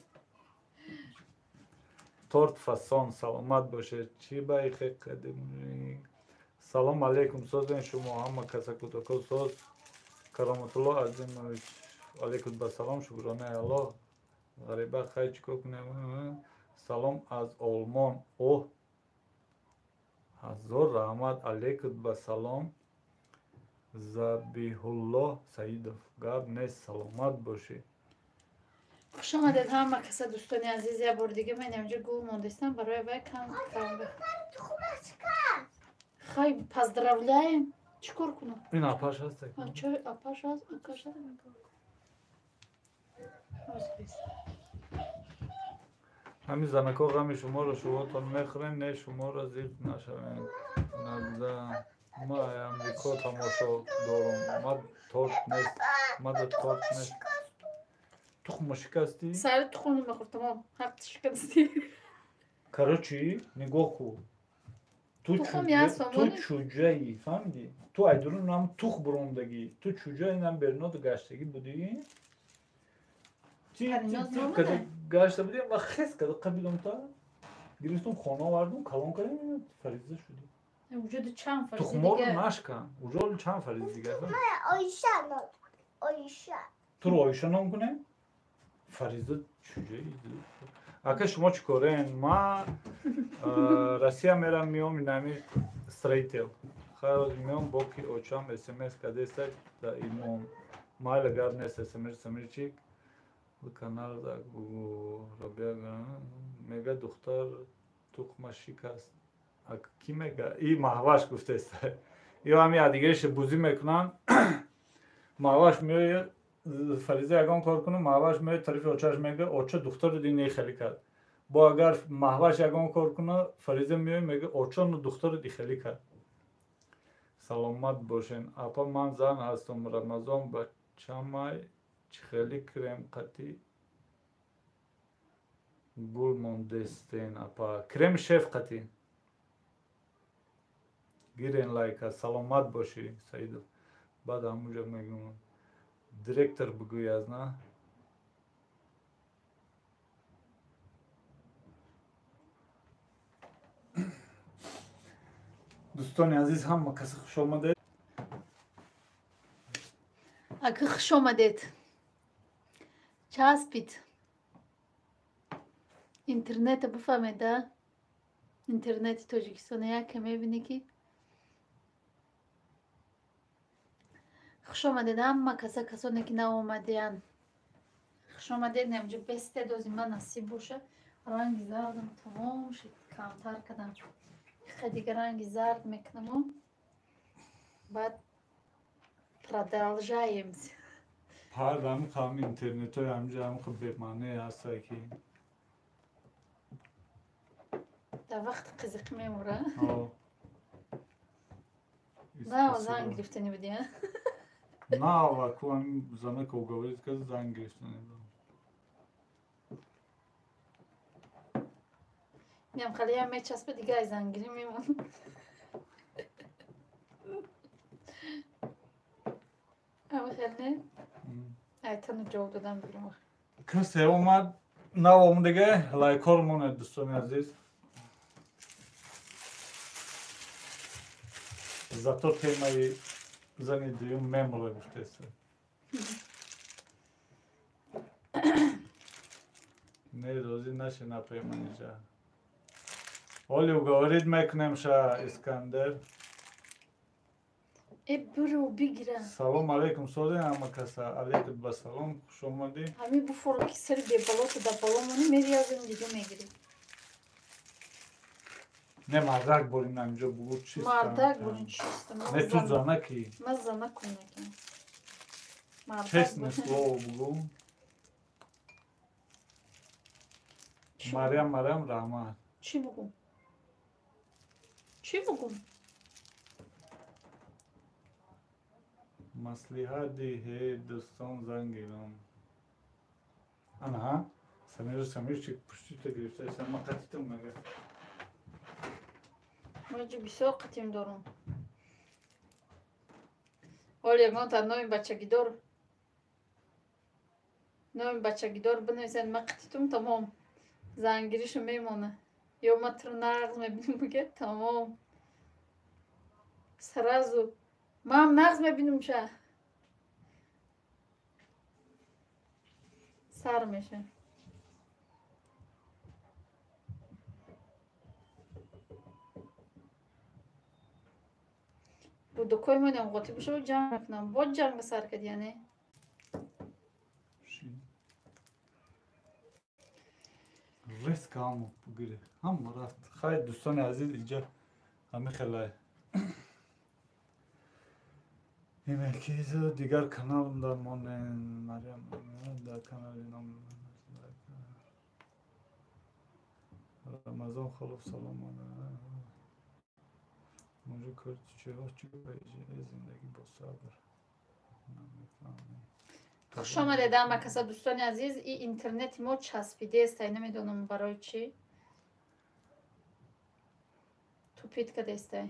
B: Торт фасон, саломат бошед. Чӣ ба ихе қадим? Салом алейкум, созен шумо ҳама касакутако соз. Кароматулло Азимович, алейкум ба салом, шукронаи Аллоҳ. Ғариба хай чӣ кор кунем? Салом аз Олмон. Оҳ, ҳазор раҳмат, алейкум ба салом. Забиҳуллоҳ Саидов, гап нест, саломат бошӣ.
A: Хуш омадед ҳама каса дӯстони азиз. Як бори дига ман инҷа гул мондистам барои вай кам кам. Хай, поздравляем. Чӣ кор кунам?
B: Ин апаш ҳаст.
A: Чой апаш ҳаст, акаш ҳаст.
B: Ҳамин занако ғами шуморо шувотон мехӯрем, не шуморо зиқ нашавем. Нагза. Ма Амрико тамошо дорум. Ма торт нест. Ма да торт нест. Тухма шикастӣ?
A: Сари тухм намехӯр, тамом. Ҳақ шикастӣ.
B: Короче, нигоҳ кун. Ту чуҷаи, фаҳмидӣ? Ту айдурун нам тух бурондагӣ. Ту чуҷаи нам берноду гаштагӣ будӣ? Гашта будӣ ва хес када қабилам та гирифтум хона овардум, калон кардем, фариза шудӣ.
A: Вуҷуди чанд фаризи
B: тухморо
A: дигар.
B: Нашкан. Уҷоли чанд фаризи дигар.
C: Оиша ном. Оиша.
B: Туро Оиша ном кунем? Фариза чуҷаи. Ака шумо чӣ корен? Ма Россия мерам миём инами строител. Хайр миём боки очам СМС кадеста да имом. Майла гап нест СМС Самирчик. Канал да Рабия мега духтар тухма шикаст. Ки мега? И Маҳваш гуфтест. Ё ҳами адигариша бузӣ мекунанд. Маҳваш меояд Фариза ягон кор кунад, Маҳваш меояд тарафи очаш мега, оча духтарро дин нехелӣ кард. Бо агар Маҳваш ягон кор кунад, Фариза меояд мега, оча ну духтарро дихелӣ кард. Саломат бошен. Апа ман зан ҳастам, Рамазон бачамай чӣ хелӣ крем қатӣ гул мондестен апа. Крем шеф қатӣ. Гирен лайка. Саломат бошӣ, Саидов. Баъд ҳамунҷо мегӯям. Директор бигӯй аз на? Дӯстони азиз, ҳама касе хуш омадед.
A: Ака хуш омадед. Часпид. Интернета бифаҳмед, а? Интернети Тоҷикистона яке мебинӣ ки хуш омадед ҳама каса, касоне ки наомадеянд. Хуш омадед, намҷо бестед, ози ман насиб боша. Ранги зардам тамом шид, камтар кардам. Хе дига ранги зард мекунаму. Баъд продолжаем.
B: Ҳар ҳами қавми интернетҳои ҳамҷо ҳами хуб бемаъне ҳаста ки
A: дар вақти қизиқӣ мемура. На, занг гирифтани будӣ, а?
B: На, ваку ҳами занака уговорит кард, занг гирифтани будам.
A: Инам хеле мечаспа, дига ай зангирӣ мемон. Ама хеле не? Ай тану ҷавоб додам бигирам.
B: Касе омад, нав омадага, лайкҳоро монед, дӯстони азиз. Зато темаи зани дуюм мемора гуфтеста. Не, розӣ наше напайманиҷа. Оли уговорит мекунем ша Искандер.
A: Э, биру бигира.
B: Салом алейкум, созен ҳама каса. Алейкум ба салом, хуш омадӣ.
A: Ҳами буфоро ки сари бебалото да бало монӣ, мериязем дига мегирӣ.
B: Не, мардак борин ҳаминҷо бугу чист.
A: Мардак борин чист.
B: Не, ту занаки.
A: Ман занакум мекунам.
B: Честное слово бугу. Мариам, Мариам, раҳмат.
A: Чӣ бугум? Чӣ бугум?
B: Маслиҳат диҳед, дӯстон, занг гирам. Анаҳа, Самир, Самирчик пуштита гирифтааст, ман қатитам мага.
A: Ман ҷо бисёр қатим дорам. Оли ягонта номи бачагидор. Номи бачагидор бинависед, ман қатитум тамом. Зангиришу мемона. Ё ман туро нағз мебинам, буга тамом. Сразу ман нағз мебинам ша. Сар меша. Рудокои монам қотӣ бошад, ҷанг мекунам. Боз ҷанг сар кард, яъне.
B: Резко ҳама гирифт. Ҳама рафт. Хайр, дӯстони азиз, инҷа ҳами хелай. Имекизу дигар каналам дар монен Мариам дар канали ном Рамазон Холов салом. Мужик чего зиндагӣ бо сабр намефаҳмӣ.
A: Хуш омадед ҳама каса, дӯстони азиз. И интернети мо часпидест, ай намедонам барои чӣ. Тупит кадестай.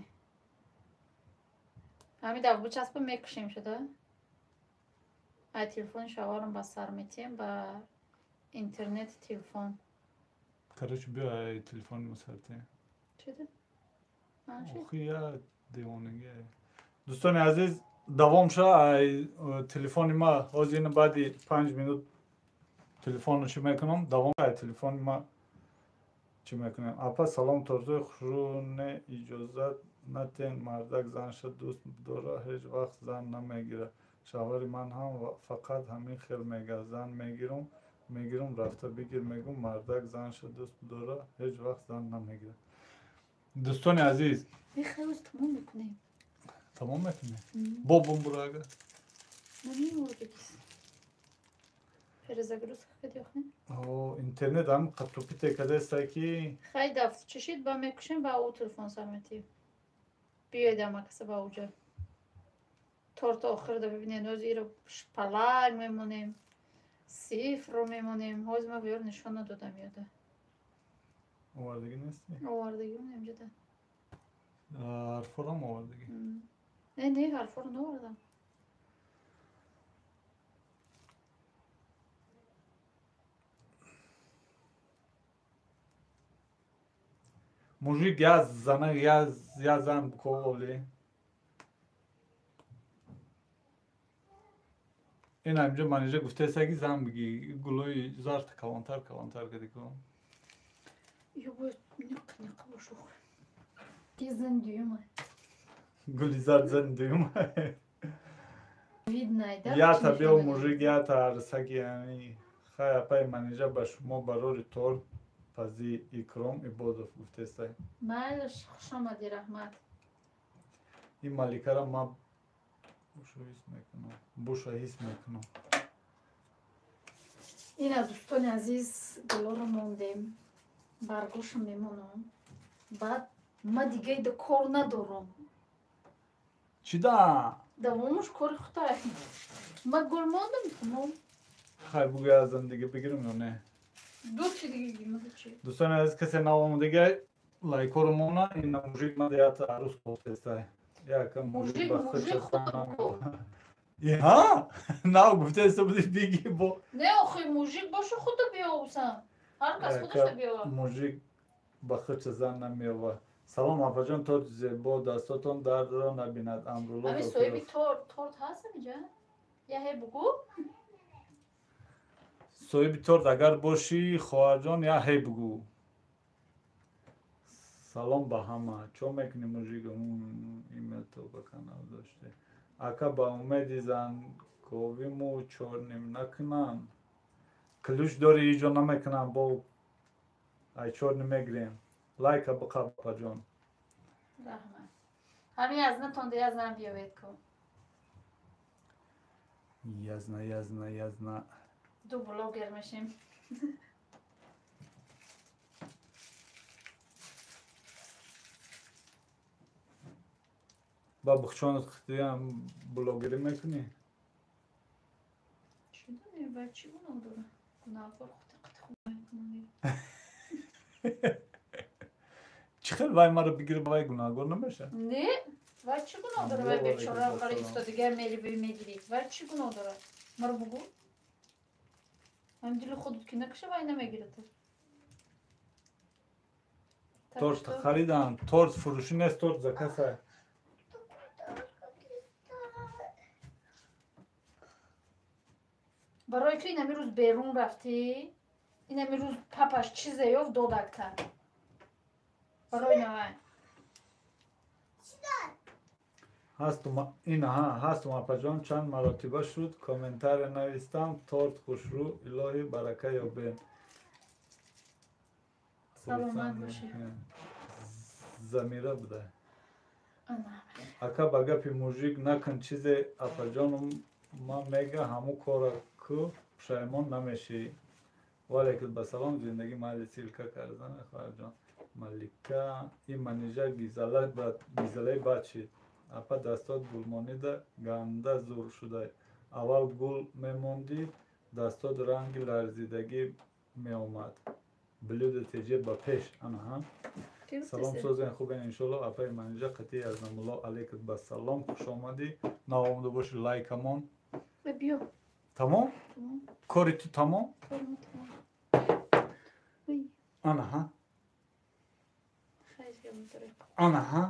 A: Ҳамин дафъа бичаспа мекушем шуда. Ай телефони шаварам ба сар метиҳем ба интернети телефон.
B: Короче, биё ай телефони мо сар тиҳем.
A: Чида?
B: Охи я девонагӣ. Дӯстони азиз, давом ша ай телефони ма ҳозир ина баъди 5 минут телефонро чӣ мекунам, давом ай телефони ма чӣ мекунем. Апа салом, тортои хушрӯ не иҷозат натен мардак занша дӯст дора ҳеҷ вақт зан намегирад. Шавҳари ман ҳам фақат ҳамин хел мега зан мегирам, мегирам рафта бигир мегум мардак занша дӯст дора ҳеҷ вақт зан намегирад. Дӯстони азиз,
A: мехоҳем тамом мекунем.
B: Тамом мекунем? Бо бумбура агар?
A: Перезагрузка кади охне?
B: О, интернет ҳам қатупите кадестай ки
A: хай дафт чишид ба мекушем ба ӯ телефон сар метиҳем. Биёед ама каса ба уҷа. Торт охирда бибинед, ҳозир иро шпалак мемонем, сифрро мемонем. Ҳозир ман биёр нишон надодам ёда.
B: Овардагӣ нести?
A: Овардагӣ инҷода.
B: Ҳарфорам овардагӣ?
A: Не, не, ҳарфоро наовардам.
B: Мужик я зана я зан буковоли. Ин ҳаминҷо манижа гуфтааст ки зан биги гулои зард калонтар калонтар кади ку.
A: Ё бояд ниқ ниқ бошух. Ки зан дуюма.
B: Гули зард зан дуюма.
A: Видно, да?
B: Я та бел мужик, я та арсаки яъни хай апай манижа ба шумо барори торт пази Икром Ибодов гуфтестай.
A: Майлаш, хуш омадӣ, раҳмат.
B: Ин маликара ман буша ҳис мекунам. Буша ҳис мекунам.
A: Ина дӯстони азиз, гулоро мондем. Баргоша мемонам. Баъд ма дига ида кор надорам.
B: Чӣ да?
A: Давомуш кори худай. Ма гул мондам, тамом.
B: Хай бугӯ аз зиндагӣ бигирам ё не?
A: Ду чи дига гирма, ду чи?
B: Дӯстони азиз, касе навомадага лайкҳоро мона, ина мужик ма ята арӯз кофтестай. Яка мужик ба
A: мужик худо.
B: Иҳа? Нав гуфтеста буди биги бо.
A: Не, охи мужик бошу худо биёвсам. Ҳар кас худашо биёва.
B: Мужик ба худша зан намеёва. Салом апаҷон, торт зебо, дастотон дардро набинад. Амрулло.
A: Ами соҳиби торт ҳаст инҷа? Я ҳе бугӯ?
B: Соҳиби торт агар бошӣ, хоҳарҷон, я ҳе бугӯ. Салом ба ҳама. Чо мекунӣ мужик? Името ба канал доште. Ака ба умеди занковиму чорним накунам. Ключ дори иҷо намекунам, бо ай чорним мегирем. Лайка биқа апаҷон.
A: Раҳмат. Ҳамин язнатонда язна биёвед ку.
B: Язна, язна, язна.
A: Ду блогер мешем.
B: Ба бухчонат хитиям блогерӣ мекунӣ?
A: Чӣ донем, баъд чӣ гуноҳ дора? Гунаҳкор худӣ қити хуб мекунӣ.
B: Чӣ хел вай маро бигири, вай гунаҳгор намешавад?
A: Не, вай чӣ гуноҳ дора? Вай бечора қари истодига мери мегирӣ. Вай чӣ гуноҳ дора? Маро бугӯ. Ҳамин дили худут ки накаша, вай намегирад.
B: Торт харидан, торт фурӯшӣ нест, торт закаса.
A: Барои ки инами рӯз берун рафтӣ, инами рӯз папаш чизе ёфт додакта. Барои навай.
B: Ҳастум апаҷон, чанд маротиба шуд комментария навистам. Торт хушрӯ, илоҳи барака ёбед.
A: Саломат бошӣ.
B: Замира буда. Ака ба гапи мужик накун чизе апаҷоном ман мега ҳаму кора ку пушаймон намешӣ. Валекин ба салом зиндагӣ майли силка кардан хоҳарҷон. Малика и Манижа гизалаи бад шид. Апа дастот гулмонида ганда зур шудай. Аввал гул мемондӣ, дастот ранги ларзидагӣ меомад. Блюдо теҷе ба пеш. Анаҳа. Салом созен хубен иншолло. Апаи Манижа қатъи Язнамулло алейкум ба салом. Хуш омадӣ. Наомада боши лайкамон.
A: Биё.
B: Тамом? Кори ту тамом? Анаҳа. Анаҳа.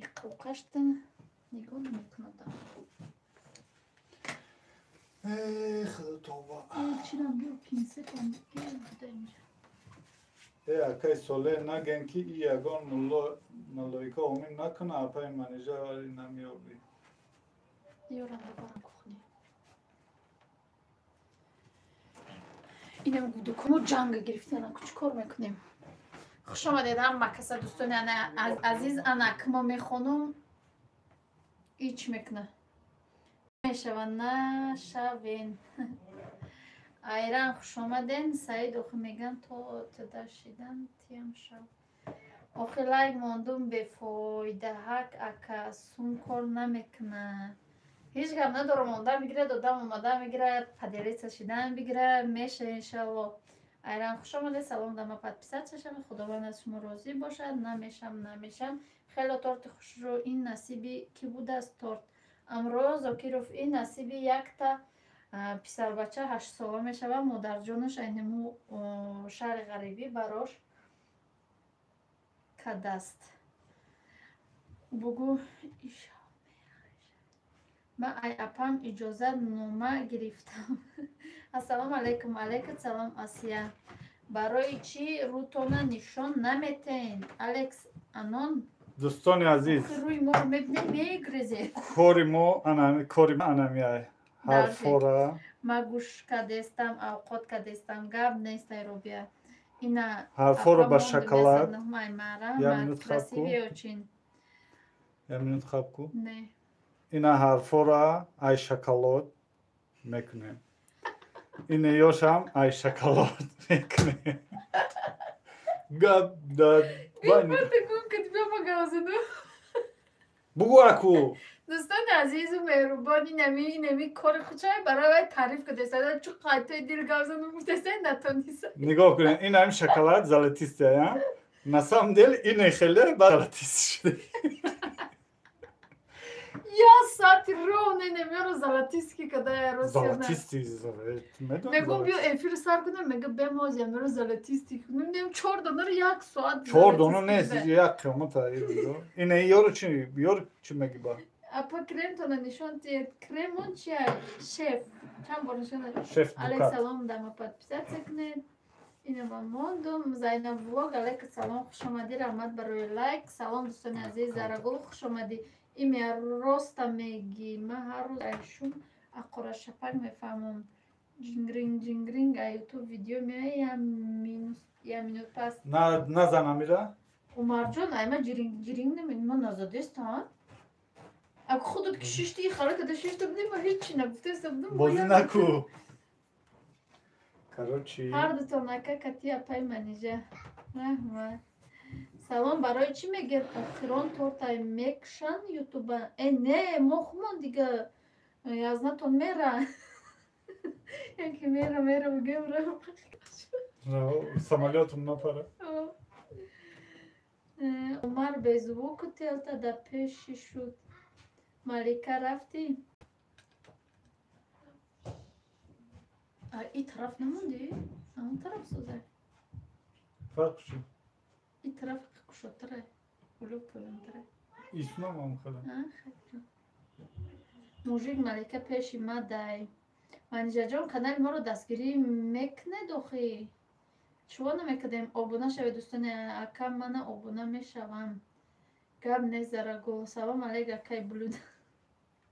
A: Иқовқашта нигоҳ намекунадам.
B: Э, худо тоба.
A: Чирам биё пинсетам буда инҷа.
B: Э, акай Соле наген ки и ягон малоика омин накуна, апаи Манижа вали намеёбӣ.
A: Ёрам бабарам кухня. Инам дуконо ҷанга гирифтан, аку чӣ кор мекунем? Хуш омадед ҳама каса дӯстони азиз. Ана ки мо мехонум ич мекуна. Мешава нашавен. Айран хуш омаден. Саид охи меган то тада шидан тиям шав. Охи лайк мондум бефоидаҳак ака сум кор намекуна. Ҳеҷ гап надорам, монда мегирад, одам омада мегирад, поделиться шидан бигирад, меша иншалло. Айран хуш омадед, салом дама подписаться шавед, Худованд аз шумо розӣ бошад. Намешам, намешам. Хело торти хушрӯ, ин насиби кӣ будааст торт? Амро Зокиров, ин насиби якта писарбача 8 сола мешавад, модарҷонаш айнему шаҳри ғарибӣ барош кадаст. Бугӯ ман ай апам иҷозат нома гирифтам. Ассалому алайкум. Алайкум салом, Асия. Барои чӣ рӯтона нишон наметен? Алекс Анон.
B: Дӯстони азиз,
A: рӯи моро мебинед, мегрезед.
B: Кори мо анами, кори анамиай ҳарфора.
A: Ма гӯш кадестам, авқот кадестам, гап нест, ай Робия. Ина
B: ҳарфоро ба шоколад.
A: Я минут хаб ку.
B: Я минут хаб ку.
A: Не.
B: Ина ҳарфора ай шоколад мекунем. Ина ёшам ай шоколад мекунем. Гап да. Бугӯ аку.
A: Дӯстони азизу меҳрубон, инами кори худшай барои вай таъриф кардеста, чу қайтои дил гавзану гуфтеста, натониста.
B: Нигоҳ кунед, ин ҳами шоколад золотистая, на самом деле ине хеле ба золотист шуда.
A: Я соати ровно инамиёро золотистки када рост.
B: Золотистый.
A: Мегум биё эфир сар кунам, мега бемоз ямиро золотистый кунем, нем чор донаро як соат.
B: Чор дона нест, як қиёмата. Ине ёро чи, ёро чи меги ба?
A: Апа, кремтона нишон диҳед. Кремон чия, шеф? Чанд бор нишон.
B: Шеф.
A: Алек салом, дама подписаться кунед. Ина ман мондум. Зайнаб влог, алейка салом, хуш омадӣ, раҳмат барои лайк. Салом, дӯстони азиз, Зарагул хуш омадӣ. Имя роста меги, ман ҳар рӯз айшум аққорашапак мефаҳмам. Ҷингринг ҷингринг а ютуб видео меояд, я минут пас.
B: Назан амира.
A: Умарҷон, айма ҷиринг ҷиринг намед, ма назадестам. Ако худат ки шишти, хара када шишта будем, ма ҳеҷ чи нагуфтеста будам.
B: Бозӣ наку. Короче.
A: Ҳар дутон ака кати апай Манижа. Раҳмат. Салом, барои чӣ мегӯяд охирон тортай мекшан ютуба? Э, не, мо хумон дига язнатон мера. Яки мера, мера бигӯем ра.
B: Самолётом напара.
A: Умар беззвуку телта да пеши шуд. Малика рафтӣ? И тараф намондӣ? Он тараф соза.
B: Фарқ чӣ?
A: И тараф кушодтара. Улуг поёнтара.
B: Исмам ам хела.
A: Мужик Малика пеши ма дай. Манижаҷон, канали моро дастгирӣ мекунед охи? Чиво намекардем? Обуна шавед, дӯстони ака, мана обуна мешавам. Гап нест, Зарагул. Салом алейк, акай Блюд.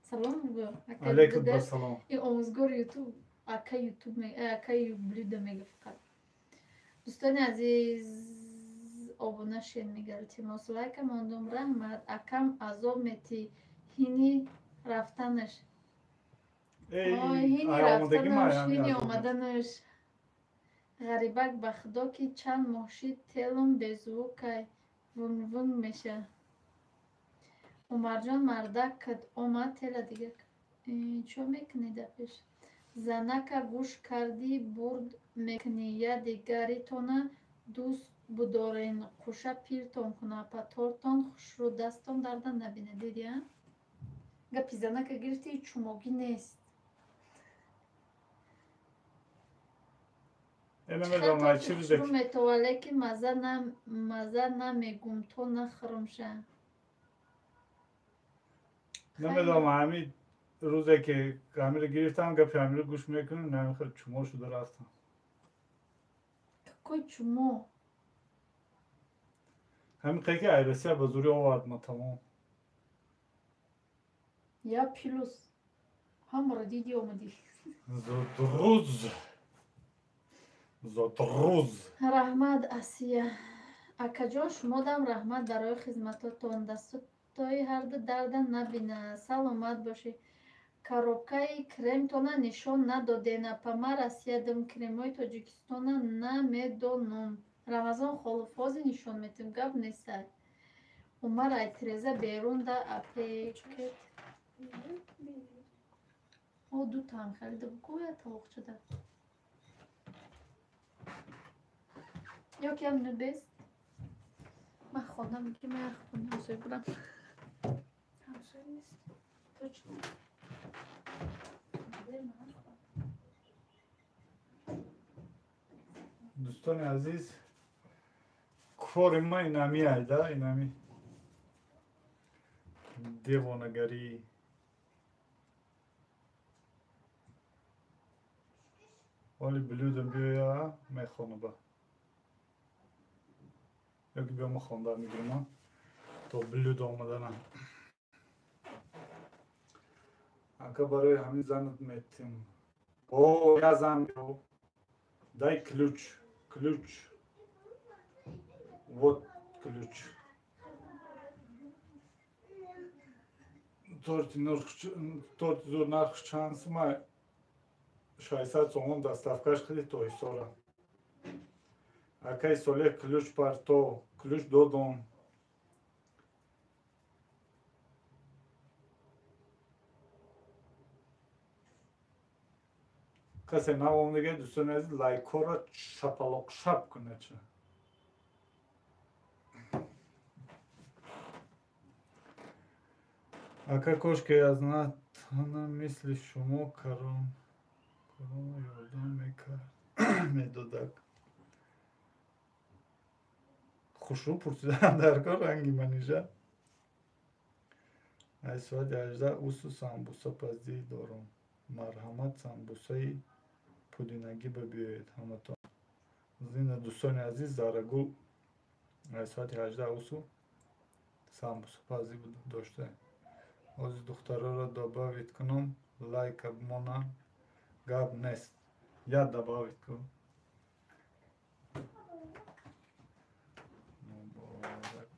A: Салом бугӯ.
B: Алейкум ассалом.
A: И омӯзгори ютуб, ака ютуб, акай Блюда мега фақат. Дӯстони азиз, обуна шед мега, илтимос. Лайка мондум, раҳмат. Акам азоб мети ҳини рафтанаш. Ҳини рафтанаш, ҳини омаданаш. Ғарибак ба худо ки чанд моҳ шид телум безвукай вунг-вунг меша. Умарҷон мардак кад омад тела дига. Чо мекунӣ да пеш? Занака гӯш кардӣ бурд мекунӣ, я дигаритона дӯст будорен, қуша пиртон куна, патортон хушрӯ, дастон дарда набина. Дидӣ, а? Гапи занака гирифтӣ, чумогӣ нест. Хушрӯ метова, лекин маза намегум, то нахӯрумша.
B: Намедонам, ҳамин рӯзе ки ҳамиро гирифтам, гапи ҳамиро гӯш мекунем, намихел чумо шуда рафтам.
A: Какой чумо?
B: Ҳамин қай ки ай Россия ба зӯрӣ овард ма тамом.
A: Я плюс. Ҳамаро диди омадӣ.
B: Зудрӯз. Зудрӯз.
A: Раҳмат, Асия. Акаҷон, шумодам раҳмат барои хизматотон. Дастотои ҳарду дарда набина. Саломат бошӣ. Коробкаи кремтона нишон надоден. Апа, ма Россиядам, кремҳои Тоҷикистона намедонам. Рамазон холуфози нишон метем, гап нестай. Умар ай тиреза берун да апечкет. О, дутаам харида гӯя тавоқчада. Ё ки ам нубест? Ман хонам ки ман як хона ҳамсоя бурам.
E: Ҳамсоя нест.
A: Точно.
B: Дӯстони азиз, кори ма инами айда, инами девонагарӣ. Оли блюдо биёя мехонаба. Ё ки биё ма хонда мегирма то блюдо омадана. Ака барои ҳамин занат метим. О, я зан биё. Дай ключ, ключ. Вот ключ. Торти зур нарх чанд сума? 600 сомон доставкаш хеле то Ҳисора. Акаи Солеҳ ключ парто, ключ додом. Касе навом дига, дӯстони азиз, лайкҳоро шапалоқшап кунед ча. Ака кошке аз натана мисли шумо карон ёрдам мекард медодак. Хушрӯ пурсидаам дар кор ранги манижа. Ай соати 18 усу самбусапазӣ дорам. Марҳамат, самбусаи пудинагӣ ба биёед ҳаматон. Зина дӯстони азиз, Зарагул ай соати 18 усу самбусапазӣ дошта. Ҳозир духтароро добавить кунам, лайка бимонам, гап нест. Я добавить кун. Муборак.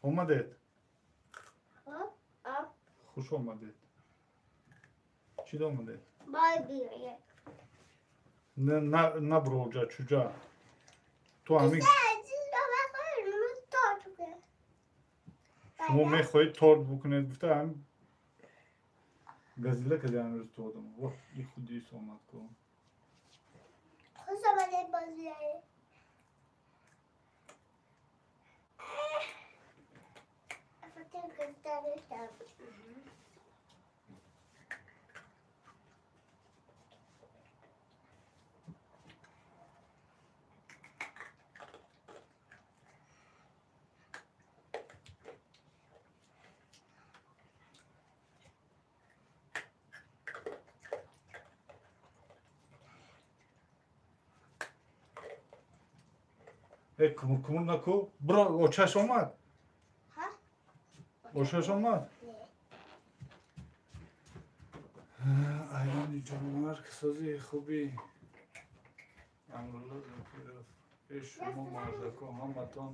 B: Омадед? Хуш омадед. Чӣ омадед? Наброҷа чуҷа. Ту ҳамин шумо мехоҳед торт букунед гуфта ҳамин газила кади ҳамин рӯз ту одам. Воҳ, и худис омад ку.
C: Хуш омадед бозиёи.
B: Кумур кумур наку. Бро, очаш омад? Очаш омад? Айрони ҷонвар сози хуби. Амрулло Зокиров. Э шумо мардако ҳаматон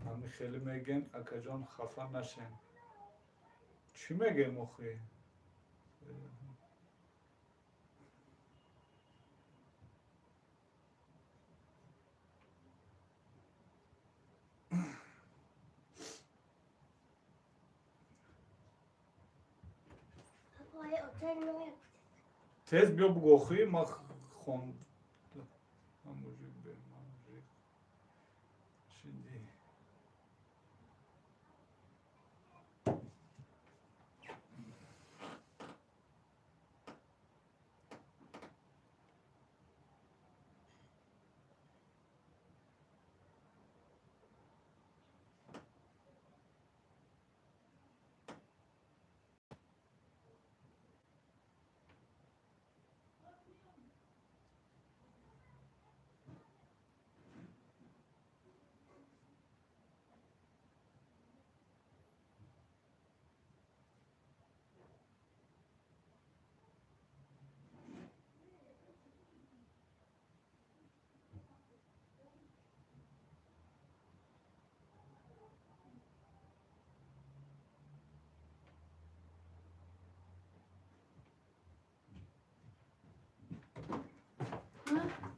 B: Ҳами хеле мегем, акаҷон, хафа нашем. Чӣ мегем охи? Тез биё бугӯ охи, ма хон мужик бе мужик шиди.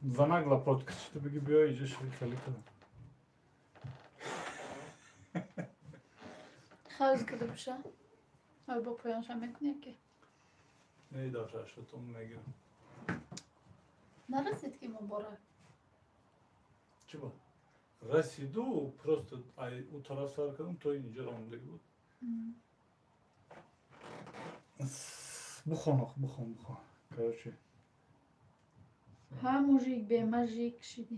B: Занак лапотка, что беги биё, иҷа шуи хеле кардам.
A: Хавз када буша. Ой, бо поёнша мекунӣ ки?
B: Не, дафра шутум мегирам.
A: Нарасид ки муборак.
B: Чӣ ба? Расиду, просто ай у тараф сар кардам, то инҷа ромдагӣ буд. Бухон, ох, бухон, бухон. Короче.
A: Ҳа, мужик бемажик шидӣ.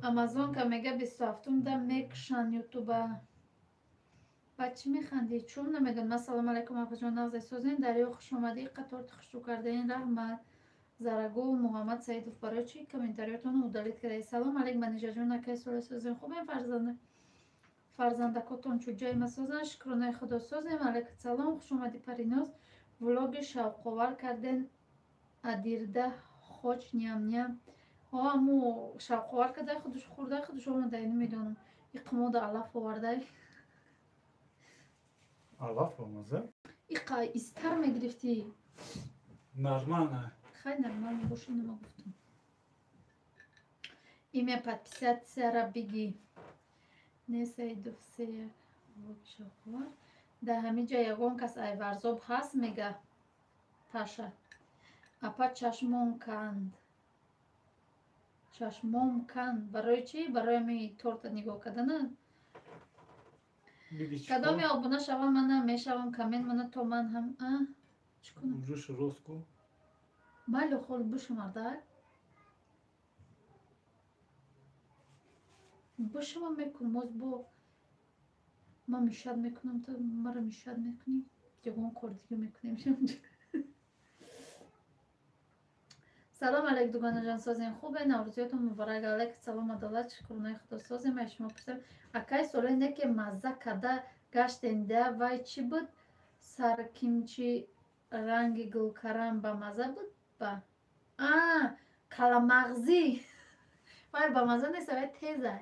A: Амазонка мега 27-ум да мекушанд ютуба. Баъд чӣ механдӣ? Чун намедонам. Ассалому алайкум, апаҷон, нағзе созем. Дарё, хуш омадӣ. Қаторти хушрӯ кардаин. Раҳмат. Зарагул Муҳаммад Саидов, барои чӣ комментариётонро удалить кардаед? Салом алейк, Манижаҷон, акай сола созем. Хубем, фарзанда? Фарзандакотон чуҷои ма созанд? Шукронаи Худо созем. Алейкум салом, хуш омадӣ, Париноз. Влоги шавқовар карден. Адирда хоч ням-ням. Ҳо, аму шавқовар кардай, худуш хӯрдай, худуш омадай, намедонам. Иқмода алаф овардай.
B: Алаф омаза?
A: Иқа истар мегирифтӣ.
B: Нормально.
A: Хай, нормально боши, нама гуфтам. Имя подписаться бигӣ. Не, Саидов се влоги шавқовар. Дар ҳамин ҷа ягон кас айварзоб ҳаст, мега Паша. Апа, чашмон канд. Чашмом канд. Барои чӣ? Барои ҳами торта нигоҳ кардана? Кадоме обуна шавам, мана мешавам, коммент мана, то ман ҳам а чӣ кунам?
B: Ҷуш рост ку.
A: Майли, хол бишумарда. Бишума мекунам, боз бо ман мешад мекунам, то мара мешад мекунӣ. Ягон кор дига мекунем. Салом алейк, дугонаҷон, созем, хубе? Наврӯзиётон муборак. Алейк салом, адолат, шукронаи Худо созем. Ай шумо пурсам, акай соле не ки мазза када гаштен да, вай чӣ буд? Саркимчи ранги гулкарам ба мазза буд ба? А, каламағзӣ. Вай ба мазза нест, вай тезай.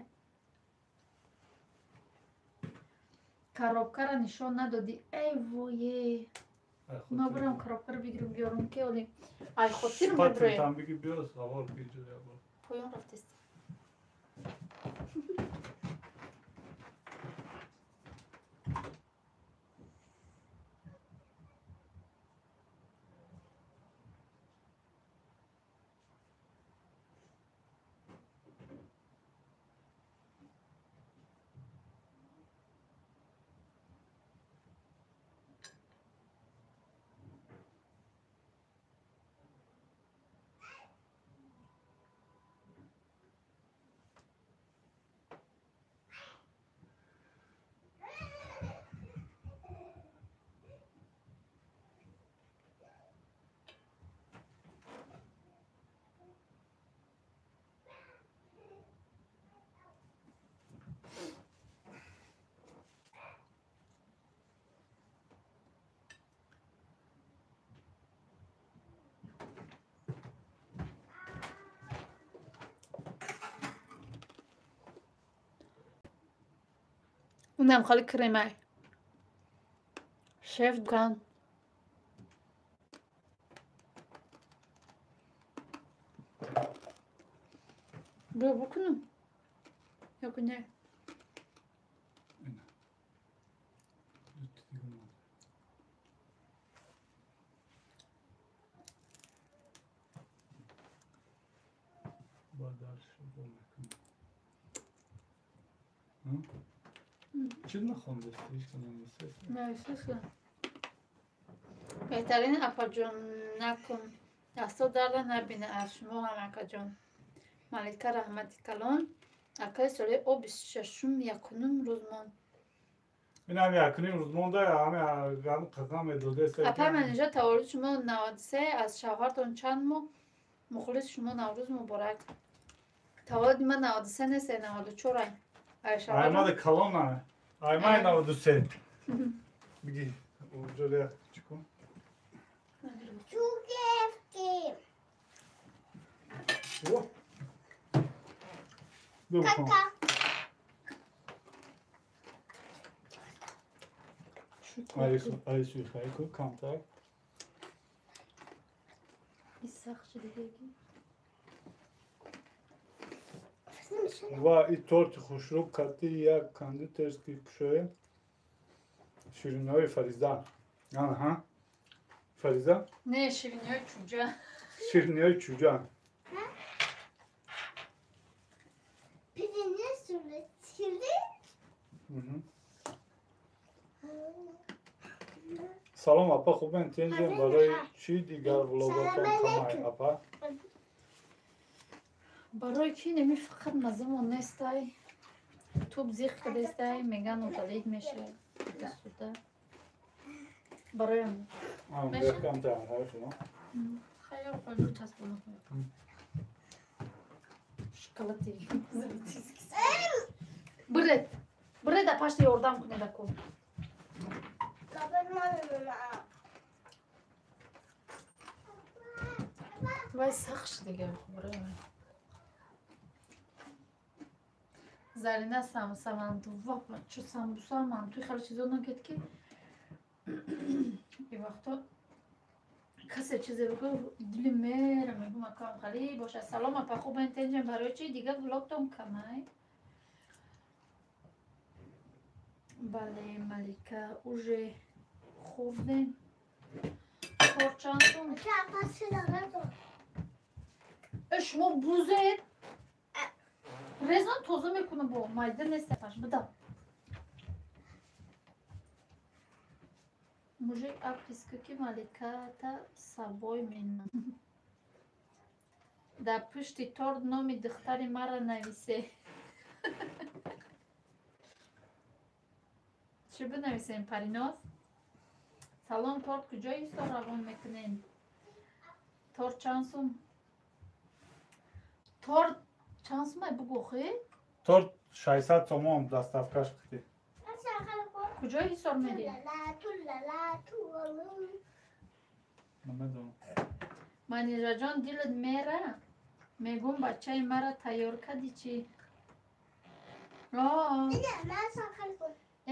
A: Коробкара нишон надодӣ. Эй вое. Ма бурам коробкаро бигирам биёрам ки оли ай хотир меброем.
B: Там биги биё, савор ки ҷо ябор.
A: Поён рафтест. Унам хали кремай. Шеф дукан. Биё букунам? Ё ки не?
B: Чӣ нахондасти?
A: Нависеста. Беҳтарин апаҷон, накун. Дасто дарда набина аз шумо ҳам акаҷон. Малика раҳмати калон. Акаи соли о 26-ум якунум рӯз монд.
B: Инам якуним рӯз монда, ҳами қадам медодест.
A: Апа Манижа, таваллуди шумо 93, аз шавҳартон чанд моҳ? Мухлиси шумо, Наврӯз муборак. Таваллуди ман 93 нест, 94.
B: Аймада калона. Аймай 93. Биги, уҷоля чӣ кун?
C: Чугефки.
B: Кака. Алису хайку камтар. Ва и торти хушрӯ кати як кондитерский кушоем. Шириниҳои Фариза. Аҳа. Фариза?
A: Не, шириниҳои чуҷа.
B: Шириниҳои чуҷа. Салом апа, хубен тенҷем, барои чӣ дигар влоготон камай апа?
A: Барои ки неми фақат мазамон нестай. Туб зиқ кадестай, меган удалить мешавад. Суда. Бароям. Хайр, пойду часпонам. Шоколади. Биред. Биред апашта ёрдам кунед аку. Вай сахт шуд дига барои. Зарина самбуса манту. Ва чо самбуса манту хеле чизо накед ки и вақто касе чизе бигӯ дили мера мегӯм акам хали бошад. Салом апа, хубен тенҷем, барои чи дига влогтон камай? Бале, Малика, уже хӯрдем. Тор чанд сум? Шумо бузед? Резон тоза мекунам бо майда нестапаш буда. Мужик аписка ки Маликата сабой менам. Дар пушти торт номи духтари мара нависе. Чӣ бинависем, Париноз? Салом, торт куҷо ҳисоб равон мекунем? Торт чанд сум? Торт чанд сумай бугӯ хе?
B: Торт 600 сомон доставкаш кунед.
A: Куҷо ҳисоб медиҳ?
B: Намедонам.
A: Манижаҷон, дилат мера? Мегӯм бачаи мара тайёр кади чӣ?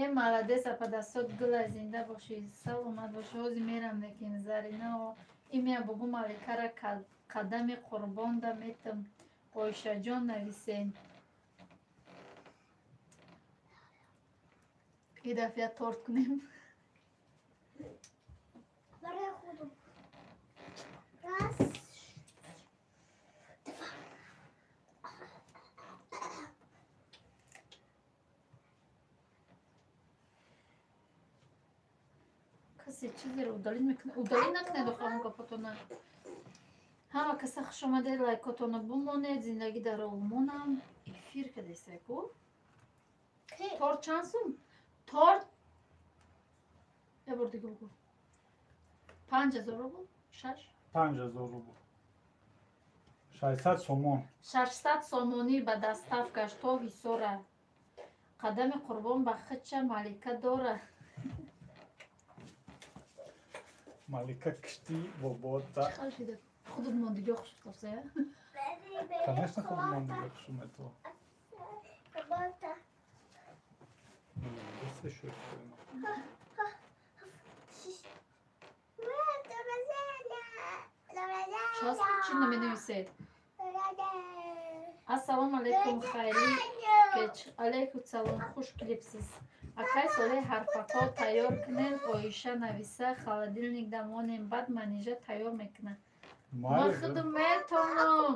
A: Э молодец апа, дастот гула, зинда бошӣ, саломат бошӣ. Ҳозир мерам лекин Заринао имя бугӯ Маликара қадами қурбонда метам. Оишаҷон нависен. И дафъа торт кунем.
C: Раз, два.
A: Касе чизеро удалить мекунад? Удалить накунед охамон гапотона. Ҳама каса хуш омадед, лайкотона бумонед, зиндагӣ дар олмонам. Эфир кадесайку. Торт чанд сум? Торт я бор дига бугӯ. 5000 рубл? 6?
B: 5000 рубл. 600 сомон.
A: 600 сомонӣ ба доставкаш то Ҳисора. Қадами қурбон ба хича Малика дора.
B: Малика кишти бобота.
A: Чӣ хел шида? Худут мондиги хуш метавсая?
B: Конечно, худут мондиги хуш метава.
A: Часп чӣ наменависед? Ассалому алайкум, хайри кеч. Алайкум салом, хуш келибсиз. Акай Солеҳ, ҳарфакҳо тайёр кунен, Оиша нависа, холодильник да монем, баъд Манижа тайёр мекунад. Ман худам метавонам.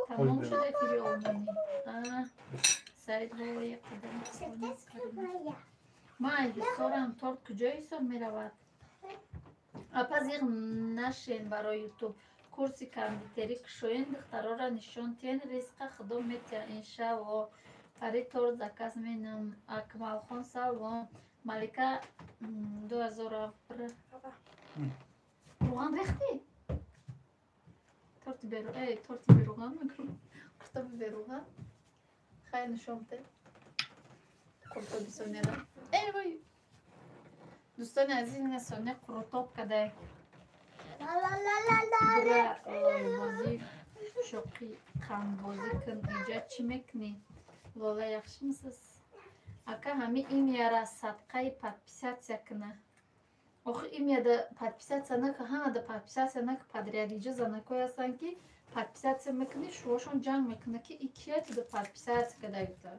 A: Тамом шуд эфири олмонӣ. Саид ҳоло як қадам. Ман ҳисорам, торт куҷо ҳисоб меравад? Апа, зиғ нашен барои ютуб. Курси кондитерӣ кушоен, духтарора нишон тиҳен, ризқа худо метиҳад, иншаалло. Пари торт заказ менам. Акмалхон, салом. Малика 2000. Рӯған рехтӣ? Торти торти берӯған мекунам. Қуртоби берӯған. Хайр, нишон бите. Қуртоби Сонера. Эй вой! Дӯстони азиз, ина Соня қурутоб кадай. Бура бозӣ шоқи қандбозӣ кун. Иҷа чӣ мекунӣ? Лола, яхшимисиз? Ака, ҳами имяра садқаи подписаться куна. Охи имяда подписаться нака, ҳамада подписаться нака подряд. Иҷа занакое ҳастанд, ки подписаться мекунӣ, шувошон ҷанг мекунад, ки и кия туда подписаться када гуфта.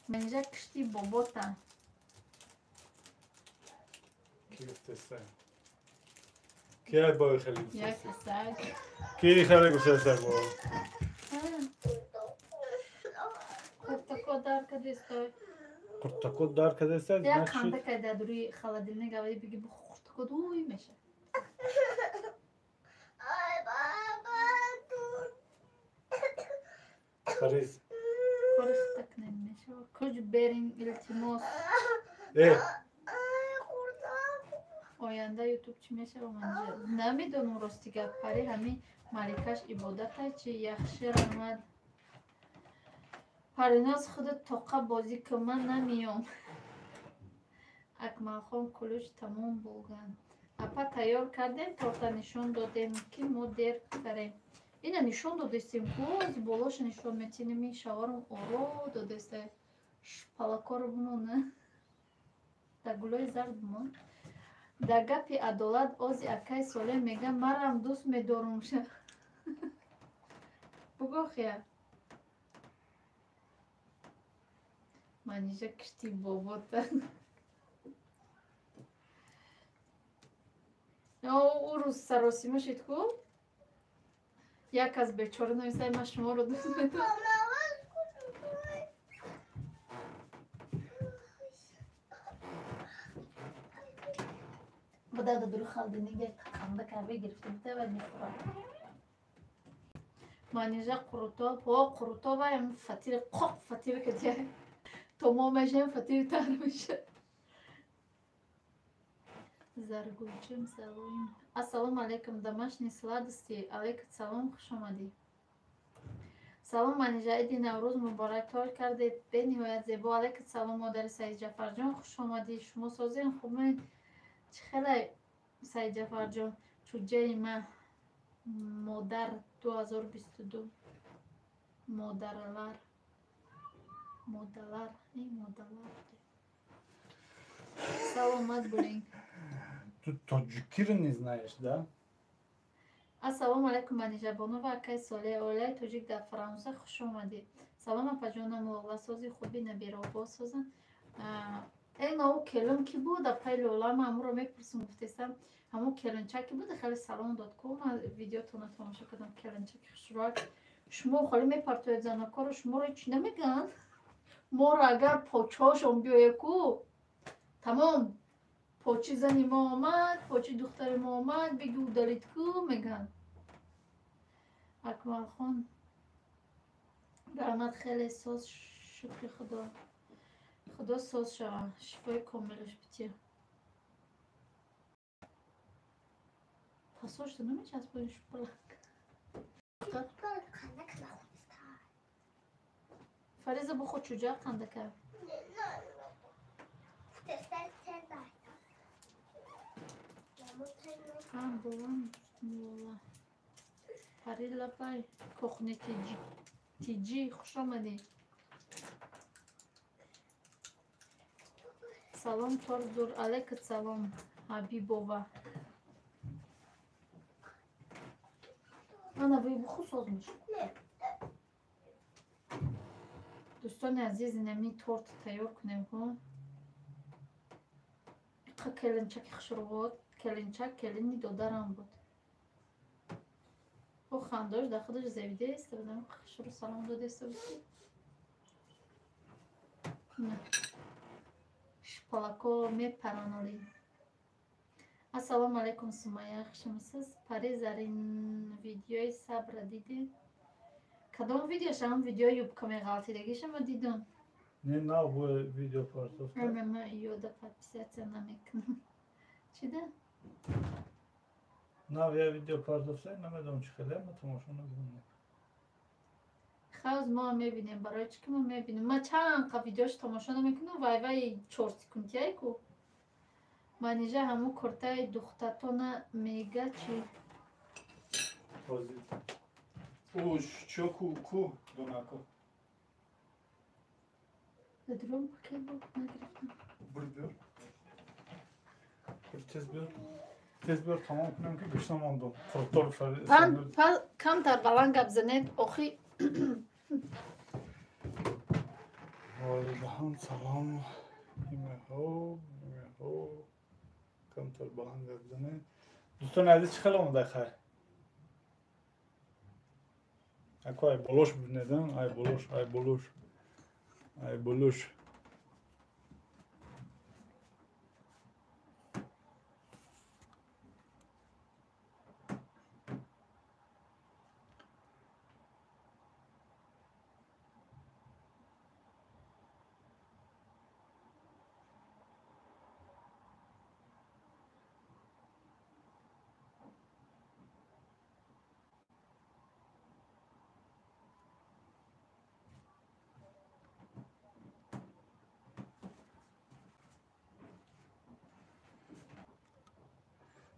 A: Манижа кишти бобота.
B: Ки бой хеле
A: Як саг.
B: Ки хеле гуфтеса бо?
A: Қуртако дар кадестой.
B: Қуртако дар кадестай?
A: Як қанда кайда дури холодильник авади биги бу қуртако дуй меша.
B: Париз.
A: Кори хита кунем меша. Куҷ берин, илтимос.
B: Э.
A: Оянда ютуб чӣ мешава, Манижа? Намедонам, рости гап. Пари, ҳами маликаш ибодатай чи? Яхши, раҳмат. Париноз, худат тоқа бозӣ кун, ман намеём. Акмалхон, кулуч тамом булган. Апа, тайёр кардем, торта нишон додем, ки мо дер карем. Ина нишон додестем ку, ози болоша нишон метинем, ин шаварам оро додеста. Шпалакоро бимона. Да гулои зард бимон. Да гапи адолат ози акай Солеҳ мега, марам дӯст медорум ша. Бугохия. Манижа кишти бобота. Ӯ рӯз саросима шид ку? Як аз бечора нависай, ман шуморо дӯст медорам. Буда дури холодильник як қанда карда гирифта буда ва мехӯрад. Манижа қурутоб, ҳо қурутоб ам фатири қоқ фатири катия. Томом мешем фатири тар меша. Заргулчим салом. Ассалому алайкум, домашние сладости. Алайкум салом, хуш омадӣ. Салом, Манижа, иди Наврӯз муборак, тор кардед бениҳоят зебо. Алайкум салом, модари Саид Ҷафарҷон, хуш омадӣ. Шумо созен, хубмен? Чӣ хелай, Саид Ҷафарҷон? Чуҷаи ма модар 2022. Модаралар. Модалар, эй модалар. Саломат булинг.
B: Ту тоҷикиро не знаешь, да?
A: Ассалому алайкум, Манижа Бонова, акай Солеҳ, оилаи тоҷик дар Фаронса, хуш омадед. Салом, апаҷонам, лоласози хуби набиробо созан. Э, нав келин ки буд, апай Лола, ман ҳамуро мепурсам гуфтесам. Ҳамун келинча ки буд, хеле салом дод ку, ман видеотонро тамошо кардам, келинчаки хушрӯяк. Шумо холӣ мепартоед занакоро, шуморо ҳеҷ намегӯянд. Моро агар почошон биёяд ку, тамом, почи зани мо омад, почи духтари мо омад, биги удалить ку, мегӯянд. Акмалхон, раҳмат, хеле соз, шукри Худо. Худо соз шава, шифои комилаш бития. Пасошта намечаспони шупалак. Фариза, бухо чуҷа қандака. Болам лола. Пари лапай кухни тиҷи, хуш омадӣ. Салом, торт зур. Алейкум салом, Ҳабибова. Ана вибуху соз мешавад. Дӯстони азиз, инами торт тайёр кунем ҳо. Иқа келинчаки хушрӯ буд. Келинчак келини додарам буд. Ӯ хандош дар худаш зебидааст, хушрӯ салом додааст. Шпалако мепараноли. Ассалому алайкум, Сумайя, хушмисиз? Пари Зарин видеои сабра дидед? Кадом видеоша? Ҳам видеои юбка меғалтидагиша ма дидам.
B: Не, на бо видео партофта.
A: Ама ёда подписаться намекунам. Чида?
B: На я видео партофта, намедонам чӣ хеле, ма тамошо накунам.
A: Хавз мо мебинем, барои чӣ ки мо мебинем. Ма чанд қа видеош тамошо намекунам, вай вай 4 секундияй ку. Манижа ҳамун куртаи духтатона мега чӣ?
B: Уш, чо ку ку донако.
A: Дадром пакет буд нагирифтам.
B: Бур биёр. Бур тез биёр. Тез биёр тамом кунам ки гушна мондум. Қуртор
A: Пан камтар баланд гап занед, охи.
B: Волидаҳон салом. Имеҳо, имеҳо. Камтар баланд гап занед. Дӯстони азиз, чӣ хел омодай хайр? Ако ай болош бинед, ай болош, ай болош. Ай болош.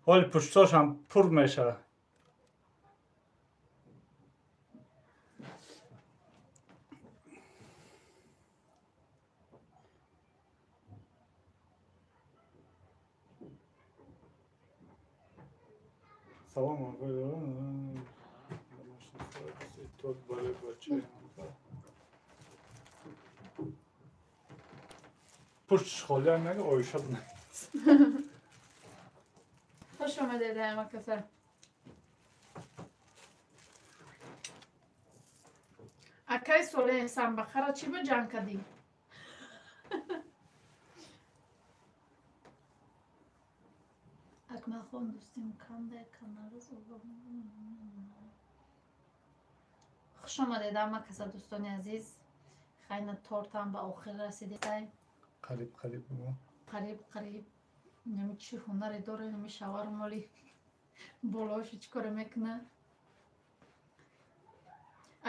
B: Ҳоли пуштошам пур мешавад. Салом, пуштш холиам нага оиша
A: Хуш омадед ҳама каса. Акай Солеҳ Самбақара чӣ ба ҷанг кардӣ? Акмалхон дӯстим кандай канализ. Хуш омадед ҳама каса дӯстони азиз. Хайна тортам ба охир расидед.
B: Қариб қариб.
A: Қариб қариб. Нами чӣ ҳунаре доре, нами шавар моли болоаши чӣ коре мекуна.